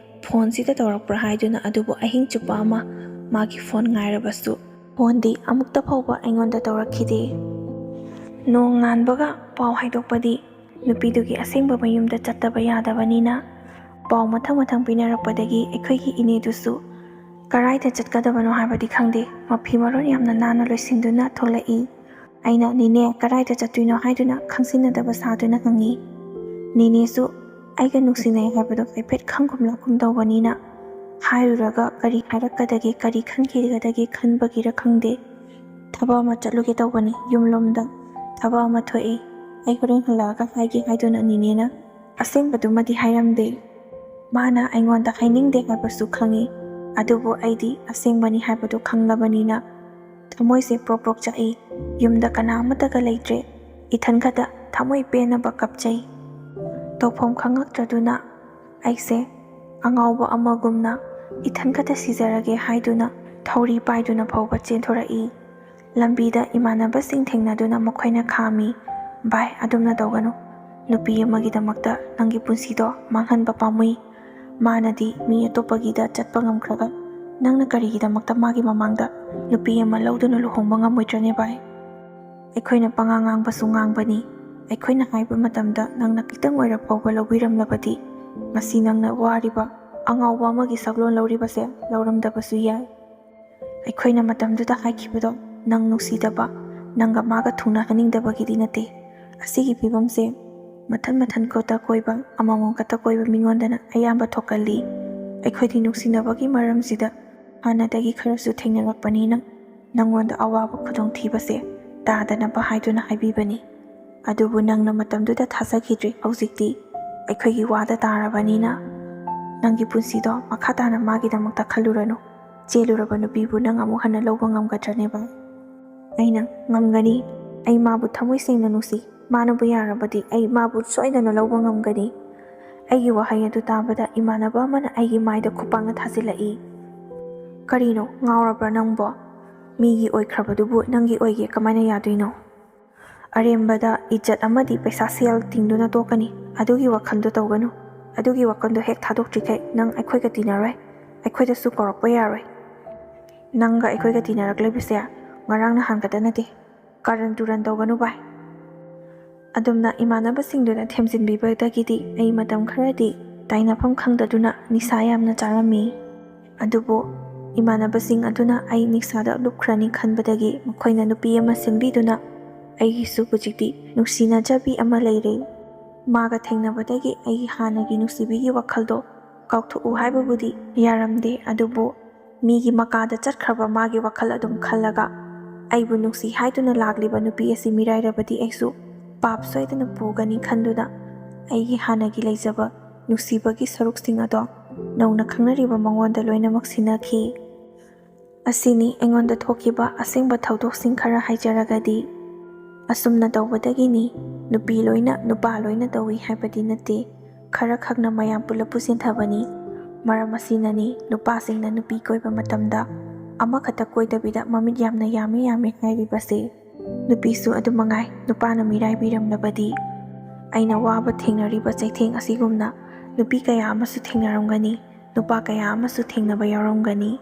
ꯐꯣꯟꯁꯤꯗ ꯇꯧꯔꯛꯄ꯭ꯔꯥ ꯍꯥꯏꯗꯨꯅ, ꯑꯗꯨꯕꯨ ꯑꯍꯤꯡ ꯆꯨꯞꯄ ꯑꯃ ꯃꯥꯒꯤ ꯐꯣꯟ ꯉꯥꯏꯔꯕꯁꯨ ꯐꯣꯟꯗꯤ ꯑꯃꯨꯛꯇ ꯐꯥꯎꯕ ꯑꯩꯉꯣꯟꯗ ꯇꯧꯔꯛꯈꯤꯗꯦ꯫ ꯅꯣꯡ ꯉꯥꯟꯕꯒ ꯄꯥꯎ ꯍꯥꯏꯗꯣꯛꯄꯗꯤ ꯅꯨꯄꯤꯗꯨꯒꯤ ꯑꯁꯦꯡꯕ ꯃꯌꯨꯝꯗ ꯆꯠꯇꯕ ꯌꯥꯗꯕꯅꯤꯅ, ꯄꯥꯎ ꯃꯊꯪ ꯃꯊꯪ ꯄꯤꯅꯔꯛꯄꯗꯒꯤ ꯑꯩꯈꯣꯏꯒꯤ ꯏꯅꯦꯗꯨꯁꯨ ꯀꯔꯥꯏꯗ ꯆꯠꯀꯗꯕꯅꯣ ꯍꯥꯏꯕꯗꯤ ꯈꯪꯗꯦ, ꯃꯐꯤ ꯃꯔꯣꯟ ꯌꯥꯝꯅ ꯅꯥꯟꯅ ꯂꯣꯏꯁꯤꯟꯗꯨꯅ ꯊꯣꯛꯂꯛꯏ꯫ ꯑꯩꯅ, "ꯅꯦꯅꯦ, ꯀꯗꯥꯏꯗ ꯆꯠꯇꯣꯏꯅꯣ?" ꯍꯥꯏꯗꯨꯅ ꯈꯪꯖꯤꯟꯅꯗꯕ ꯁꯥꯗꯨꯅ ꯍꯪꯉꯤ꯫ ꯅꯦꯅꯦꯁꯨ ꯑꯩꯒ ꯅꯨꯡꯁꯤꯅꯩ ꯍꯥꯏꯕꯗꯣ ꯍꯥꯏꯐꯦꯠ ꯈꯪꯒꯨꯝ ꯂꯥꯛꯀꯨꯝ ꯇꯧꯕꯅꯤꯅ, ꯍꯥꯏꯔꯨꯔꯒ ꯀꯔꯤ ꯍꯥꯏꯔꯛꯀꯗꯒꯦ, ꯀꯔꯤ ꯈꯟꯈꯤꯒꯗꯒꯦ ꯈꯟꯕꯒꯤꯔ ꯈꯪꯗꯦ, ꯊꯕꯛ ꯑꯃ ꯆꯠꯂꯨꯒꯦ ꯇꯧꯕꯅꯤ ꯌꯨꯝꯂꯣꯝꯗ꯫ ꯊꯕꯛ ꯑꯃ ꯊꯣꯛꯏ, ꯑꯩ ꯍꯣꯔꯦꯟ ꯍꯜꯂꯛꯑꯒ ꯍꯥꯏꯒꯦ ꯍꯥꯏꯗꯨꯅ ꯅꯦꯅꯦꯅ ꯑꯁꯦꯡꯕꯗꯨꯃꯗꯤ ꯍꯥꯏꯔꯝꯗꯦ꯫ ꯃꯥꯅ ꯑꯩꯉꯣꯟꯗ ꯍꯥꯏꯅꯤꯡꯗꯦ ꯍꯥꯏꯕꯁꯨ ꯈꯪꯉꯤ, ꯑꯗꯨꯕꯨ ꯑꯩꯗꯤ ꯑꯁꯦꯡꯕꯅꯤ ꯍꯥꯏꯕꯗꯨ ꯈꯪꯂꯕꯅꯤꯅ ꯊꯃꯣꯏꯁꯦ ꯄ꯭ꯔꯣꯛ ꯄ꯭ꯔꯣꯛ ꯆꯥꯛꯏ꯫ ꯌꯨꯝꯗ ꯀꯅꯥ ꯑꯃꯠꯇꯒ ꯂꯩꯇ꯭ꯔꯦ꯫ ꯏꯊꯟ ꯈꯛꯇ ꯊꯃꯣꯏ ꯄꯦꯟꯅꯕ ꯀꯞꯆꯩ꯫ ꯇꯧꯐꯝ ꯈꯪꯉꯛꯇ꯭ꯔꯗꯨꯅ ꯑꯩꯁꯦ ꯑꯉꯥꯎꯕ ꯑꯃꯒꯨꯝꯅ ꯏꯊꯟ ꯈꯛꯇ ꯁꯤꯖꯔꯒꯦ ꯍꯥꯏꯗꯨꯅ ꯊꯧꯔꯤ ꯄꯥꯏꯗꯨꯅ ꯐꯥꯎꯕ ꯆꯦꯟꯊꯣꯔꯛꯏ꯫ ꯂꯝꯕꯤꯗ ꯏꯃꯥꯟꯅꯕꯁꯤꯡ ꯊꯦꯡꯅꯗꯨꯅ ꯃꯈꯣꯏꯅ ꯈꯥꯝꯃꯤ꯫ "ꯚꯥꯏ, ꯑꯗꯨꯝꯅ ꯇꯧꯒꯅꯨ꯫ ꯅꯨꯄꯤ ꯑꯃꯒꯤꯗꯃꯛꯇ ꯅꯪꯒꯤ ꯄꯨꯟꯁꯤꯗꯣ ꯃꯥꯡꯍꯟꯕ ꯄꯥꯝꯃꯨꯏ꯫ ꯃꯥꯅꯗꯤ ꯃꯤ ꯑꯇꯣꯞꯄꯒꯤꯗ ꯆꯠꯄ ꯉꯝꯈ꯭ꯔꯒ ꯅꯪꯅ ꯀꯔꯤꯒꯤꯗꯃꯛꯇ ꯃꯥꯒꯤ ꯃꯃꯥꯡꯗ ꯅꯨꯄꯤ ꯑꯃ ꯂꯧꯗꯨꯅ ꯂꯨꯍꯣꯡꯕ ꯉꯝꯃꯣꯏꯗ꯭ꯔꯅꯦ ꯚꯥꯏ?" ꯑꯩꯈꯣꯏꯅ ꯄꯉꯥꯡ ꯉꯥꯡꯕꯁꯨ ꯉꯥꯡꯕꯅꯤ꯫ ꯑꯩꯈꯣꯏꯅ ꯍꯥꯏꯕ ꯃꯇꯝꯗ ꯅꯪꯅ ꯈꯤꯇꯪ ꯑꯣꯏꯔ ꯐꯥꯎꯕ ꯂꯧꯕꯤꯔꯝꯂꯕꯗꯤ ꯉꯁꯤ ꯅꯪꯅ ꯋꯥꯔꯤꯕ ꯑꯉꯥꯎꯕ ꯑꯃꯒꯤ ꯁꯛꯂꯣꯟ ꯂꯧꯔꯤꯕꯁꯦ ꯂꯧꯔꯝꯗꯕꯁꯨ ꯌꯥꯏ꯫ ꯑꯩꯈꯣꯏꯅ ꯃꯇꯝꯗꯨꯗ ꯍꯥꯏꯈꯤꯕꯗꯣ ꯅꯪ ꯅꯨꯡꯁꯤꯗꯕ, ꯅꯪꯒ ꯃꯥꯒ ꯊꯨꯡꯅꯍꯟꯅꯤꯡꯗꯕꯒꯤꯗꯤ ꯅꯠꯇꯦ꯫ ꯑꯁꯤꯒꯤ ꯐꯤꯕꯝꯁꯦ ꯃꯊꯟ ꯃꯊꯟ ꯈꯛꯇ ꯀꯣꯏꯕ, ꯑꯃꯃꯝ ꯈꯛꯇ ꯀꯣꯏꯕ ꯃꯤꯉꯣꯟꯗꯅ ꯑꯌꯥꯝꯕ ꯊꯣꯛꯀꯜꯂꯤ꯫ ꯑꯩꯈꯣꯏꯗꯤ ꯅꯨꯡꯁꯤꯅꯕꯒꯤ ꯃꯔꯝꯁꯤꯗ ꯍꯥꯟꯅꯗꯒꯤ ꯈꯔꯁꯨ ꯊꯦꯡꯅꯔꯛꯄꯅꯤꯅ ꯅꯪꯉꯣꯟꯗ ꯑꯋꯥꯕ ꯈꯨꯗꯣꯡꯊꯤꯕꯁꯦ ꯇꯥꯗꯅꯕ ꯍꯥꯏꯗꯨꯅ ꯍꯥꯏꯕꯤꯕꯅꯤ꯫ ꯑꯗꯨꯕꯨ ꯅꯪꯅ ꯃꯇꯝꯗꯨꯗ ꯊꯥꯖꯈꯤꯗ꯭ꯔꯤ꯫ ꯍꯧꯖꯤꯛꯇꯤ ꯑꯩꯈꯣꯏꯒꯤ ꯋꯥꯗ ꯇꯥꯔꯕꯅꯤꯅ ꯅꯪꯒꯤ ꯄꯨꯟꯁꯤꯗꯣ ꯃꯈꯥ ꯇꯥꯅ ꯃꯥꯒꯤꯗꯃꯛꯇ ꯈꯜꯂꯨꯔꯅꯨ꯫ ꯆꯦꯜꯂꯨꯔꯕ ꯅꯨꯄꯤꯕꯨ ꯅꯪ ꯑꯃꯨꯛ ꯍꯟꯅ ꯂꯧꯕ ꯉꯝꯒꯗ꯭ꯔꯅꯦ ꯚꯥꯏ? ꯑꯩꯅ ꯉꯝꯒꯅꯤ꯫ ꯑꯩ ꯃꯥꯕꯨ ꯊꯃꯣꯏ ꯁꯦꯡꯅ ꯅꯨꯡꯁꯤ꯫ ꯃꯥꯅꯕꯨ ꯌꯥꯔꯕꯗꯤ ꯑꯩ ꯃꯥꯕꯨ ꯁꯣꯏꯗꯅ ꯂꯧꯕ ꯉꯝꯒꯅꯤ꯫ ꯑꯩꯒꯤ ꯋꯥꯍꯩ ꯑꯗꯨ ꯇꯥꯕꯗ ꯏꯃꯥꯟꯅꯕ ꯑꯃꯅ ꯑꯩꯒꯤ ꯃꯥꯏꯗ ꯈꯨꯄꯥꯛꯅ ꯊꯥꯖꯤꯜꯂꯛꯏ꯫ "ꯀꯔꯤꯅꯣ, ꯉꯥꯎꯔꯕ꯭ꯔꯥ ꯅꯪꯕꯣ? ꯃꯤꯒꯤ ꯑꯣꯏꯈ꯭ꯔꯕꯗꯨꯕꯨ ꯅꯪꯒꯤ ꯑꯣꯏꯒꯦ ꯀꯃꯥꯏꯅ ꯌꯥꯗꯣꯏꯅꯣ? ꯑꯔꯦꯝꯕꯗ ꯏꯖꯠ ꯑꯃꯗꯤ ꯄꯩꯁꯥ ꯁꯦꯜ ꯇꯤꯡꯗꯨꯅ ꯇꯣꯛꯀꯅꯤ꯫ ꯑꯗꯨꯒꯤ ꯋꯥꯈꯜꯗꯣ ꯇꯧꯒꯅꯨ꯫ ꯑꯗꯨꯒꯤ ꯋꯥꯈꯜꯗꯣ ꯍꯦꯛ ꯊꯥꯗꯣꯛꯇ꯭ꯔꯤꯈꯩ ꯅꯪ ꯑꯩꯈꯣꯏꯒ ꯇꯤꯟꯅꯔꯣꯏ, ꯑꯩꯈꯣꯏꯗꯁꯨ ꯀꯧꯔꯛꯄ ꯌꯥꯔꯣꯏ꯫ ꯅꯪꯒ ꯑꯩꯈꯣꯏꯒ ꯇꯤꯟꯅꯔꯛꯂꯤꯕꯁꯦ ꯉꯔꯥꯡ ꯅꯍꯥꯟ ꯈꯛꯇ ꯅꯠꯇꯦ꯫ ꯀꯥꯔꯟ ꯇꯨꯔꯟ ꯇꯧꯒꯅꯨ ꯚꯥꯏ"꯫ ꯑꯗꯨꯝꯅ ꯏꯃꯥꯟꯅꯕꯁꯤꯡꯗꯨꯅ ꯊꯦꯝꯖꯤꯟꯕꯤꯕꯗꯒꯤꯗꯤ ꯑꯩ ꯃꯇꯝ ꯈꯔꯗꯤ ꯇꯥꯏꯅꯐꯝ ꯈꯪꯗꯗꯨꯅ ꯅꯤꯁꯥ ꯌꯥꯝꯅ ꯆꯥꯔꯝꯃꯤ꯫ ꯑꯗꯨꯕꯨ ꯏꯃꯥꯟꯅꯕꯁꯤꯡ ꯑꯗꯨꯅ ꯑꯩ ꯅꯤꯁꯥꯗ ꯂꯨꯞꯈ꯭ꯔꯅꯤ ꯈꯟꯕꯗꯒꯤ ꯃꯈꯣꯏꯅ ꯅꯨꯄꯤ ꯑꯃ ꯁꯤꯟꯕꯤꯗꯨꯅ ꯑꯩꯒꯤꯁꯨ ꯍꯧꯖꯤꯛꯇꯤ ꯅꯨꯡꯁꯤꯅꯖꯕꯤ ꯑꯃ ꯂꯩꯔꯦ꯫ ꯃꯥꯒ ꯊꯦꯡꯅꯕꯗꯒꯤ ꯑꯩꯒꯤ ꯍꯥꯟꯅꯒꯤ ꯅꯨꯡꯁꯤꯕꯤꯒꯤ ꯋꯥꯈꯜꯗꯣ ꯀꯥꯎꯊꯣꯛꯎ ꯍꯥꯏꯕꯕꯨꯗꯤ ꯌꯥꯔꯝꯗꯦ, ꯑꯗꯨꯕꯨ ꯃꯤꯒꯤ ꯃꯀꯥꯗ ꯆꯠꯈ꯭ꯔꯕ ꯃꯥꯒꯤ ꯋꯥꯈꯜ ꯑꯗꯨꯝ ꯈꯜꯂꯒ ꯑꯩꯕꯨ ꯅꯨꯡꯁꯤ ꯍꯥꯏꯗꯨꯅ ꯂꯥꯛꯂꯤꯕ ꯅꯨꯄꯤ ꯑꯁꯤ ꯃꯤꯔꯥꯏꯔꯕꯗꯤ ꯑꯩꯁꯨ ꯄꯥꯞ ꯁꯣꯏꯗꯅ ꯄꯨꯒꯅꯤ ꯈꯟꯗꯨꯅ ꯑꯩꯒꯤ ꯍꯥꯟꯅꯒꯤ ꯂꯩꯖꯕ ꯅꯨꯡꯁꯤꯕꯒꯤ ꯁꯔꯨꯛꯁꯤꯡ ꯑꯗꯣ ꯅꯧꯅ ꯈꯪꯅꯔꯤꯕ ꯃꯉꯣꯟꯗ ꯂꯣꯏꯅꯃꯛ ꯁꯤꯟꯅꯈꯤ꯫ ꯑꯁꯤꯅꯤ ꯑꯩꯉꯣꯟꯗ ꯊꯣꯛꯈꯤꯕ ꯑꯁꯦꯡꯕ ꯊꯧꯗꯣꯛꯁꯤꯡ ꯈꯔ ꯍꯥꯏꯖꯔꯒꯗꯤ, ꯑꯁꯨꯝꯅ ꯇꯧꯕꯗꯒꯤꯅꯤ ꯅꯨꯄꯤ ꯂꯣꯏꯅ ꯅꯨꯄꯥ ꯂꯣꯏꯅ ꯇꯧꯏ ꯍꯥꯏꯕꯗꯤ ꯅꯠꯇꯦ, ꯈꯔ ꯈꯛꯅ ꯃꯌꯥꯝ ꯄꯨꯂꯞꯄꯨ ꯆꯦꯟꯊꯕꯅꯤ꯫ ꯃꯔꯝ ꯑꯁꯤꯅꯅꯤ ꯅꯨꯄꯥꯁꯤꯡꯅ ꯅꯨꯄꯤ ꯀꯣꯏꯕ ꯃꯇꯝꯗ ꯑꯃꯈꯛꯇ ꯀꯣꯏꯗꯕꯤꯗ ꯃꯃꯤꯠ ꯌꯥꯝꯅ ꯌꯥꯝꯃꯤ ꯌꯥꯝꯃꯤ ꯍꯥꯏꯔꯤꯕꯁꯦ꯫ ꯅꯨꯄꯤꯁꯨ ꯑꯗꯨ ꯃꯉꯥꯏ, ꯅꯨꯄꯥꯅ ꯃꯤꯔꯥꯏꯕꯤꯔꯝꯂꯕꯗꯤ꯫ ꯑꯩꯅ ꯋꯥꯕ ꯊꯦꯡꯅꯔꯤꯕ ꯆꯩꯊꯦꯡ ꯑꯁꯤꯒꯨꯝꯅ ꯅꯨꯄꯤ ꯀꯌꯥ ꯑꯃꯁꯨ ꯊꯦꯡꯅꯔꯝꯒꯅꯤ, ꯅꯨꯄꯥ ꯀꯌꯥ ꯑꯃꯁꯨ ꯊꯦꯡꯅꯕ ꯌꯥꯎꯔꯝꯒꯅꯤ꯫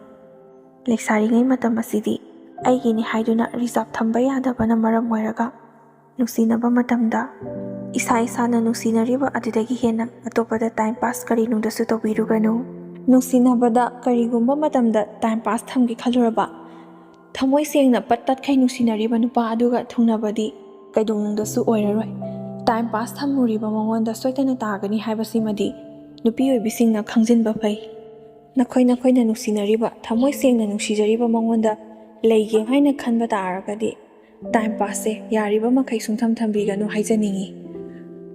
ꯂꯩꯁꯥꯔꯤꯉꯩ ꯃꯇꯝ ꯑꯁꯤꯗꯤ ꯑꯩꯒꯤꯅꯤ ꯍꯥꯏꯗꯨꯅ ꯔꯤꯖꯥꯕ ꯊꯝꯕ ꯌꯥꯗꯕꯅ ꯃꯔꯝ ꯑꯣꯏꯔꯒ ꯅꯨꯡꯁꯤꯅꯕ ꯃꯇꯝꯗ ꯏꯁꯥ ꯏꯁꯥꯅ ꯅꯨꯡꯁꯤꯅꯔꯤꯕ ꯑꯗꯨꯗꯒꯤ ꯍꯦꯟꯅ ꯑꯇꯣꯞꯄꯗ ꯇꯥꯏꯝ ꯄꯥꯁ ꯀꯔꯤꯅꯨꯡꯗꯁꯨ ꯇꯧꯕꯤꯔꯨꯒꯅꯨ꯫ ꯅꯨꯡꯁꯤꯅꯕꯗ ꯀꯔꯤꯒꯨꯝꯕ ꯃꯇꯝꯗ ꯇꯥꯏꯝ ꯄꯥꯁ ꯊꯝꯒꯦ ꯈꯜꯂꯨꯔꯕ, ꯊꯃꯣꯏ ꯁꯦꯡꯅ ꯄꯠ ꯇꯠꯈꯩ ꯅꯨꯡꯁꯤꯅꯔꯤꯕ ꯅꯨꯄꯥ ꯑꯗꯨꯒ ꯊꯨꯡꯅꯕꯗꯤ ꯀꯩꯗꯧꯅꯨꯡꯗꯁꯨ ꯑꯣꯏꯔꯔꯣꯏ꯫ ꯇꯥꯏꯝ ꯄꯥꯁ ꯊꯝꯃꯨꯔꯤꯕ ꯃꯉꯣꯟꯗ ꯁꯣꯏꯗꯅ ꯇꯥꯒꯅꯤ ꯍꯥꯏꯕꯁꯤꯃꯗꯤ ꯅꯨꯄꯤ ꯑꯣꯏꯕꯤꯁꯤꯡꯅ ꯈꯪꯖꯤꯟꯕ ꯐꯩ꯫ ꯅꯈꯣꯏ ꯅꯈꯣꯏꯅ ꯅꯨꯡꯁꯤꯅꯔꯤꯕ, ꯊꯃꯣꯏ ꯁꯦꯡꯅ ꯅꯨꯡꯁꯤꯖꯔꯤꯕ ꯃꯉꯣꯟꯗ ꯂꯩꯒꯦ ꯍꯥꯏꯅ ꯈꯟꯕ ꯇꯥꯔꯒꯗꯤ, ꯇꯥꯏꯝ ꯄꯥꯁꯁꯦ ꯌꯥꯔꯤꯕ ꯃꯈꯩ ꯁꯨꯡꯊꯝ ꯊꯝꯕꯤꯒꯅꯨ ꯍꯥꯏꯖꯅꯤꯡꯏ꯫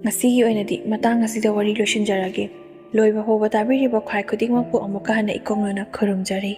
ꯉꯁꯤꯒꯤ ꯑꯣꯏꯅꯗꯤ ꯃꯇꯥꯡ ꯑꯁꯤꯗ ꯋꯥꯔꯤ ꯂꯣꯏꯁꯤꯟꯖꯔꯒꯦ꯫ ꯂꯣꯏꯕ ꯐꯥꯎꯕ ꯇꯥꯕꯤꯔꯤꯕ ꯈ꯭ꯋꯥꯏ ꯈꯨꯗꯤꯡꯃꯛꯄꯨ ꯑꯃꯨꯛꯀ ꯍꯟꯅ ꯏꯀꯣꯛꯅꯅ ꯈꯨꯔꯨꯝꯖꯔꯤ꯫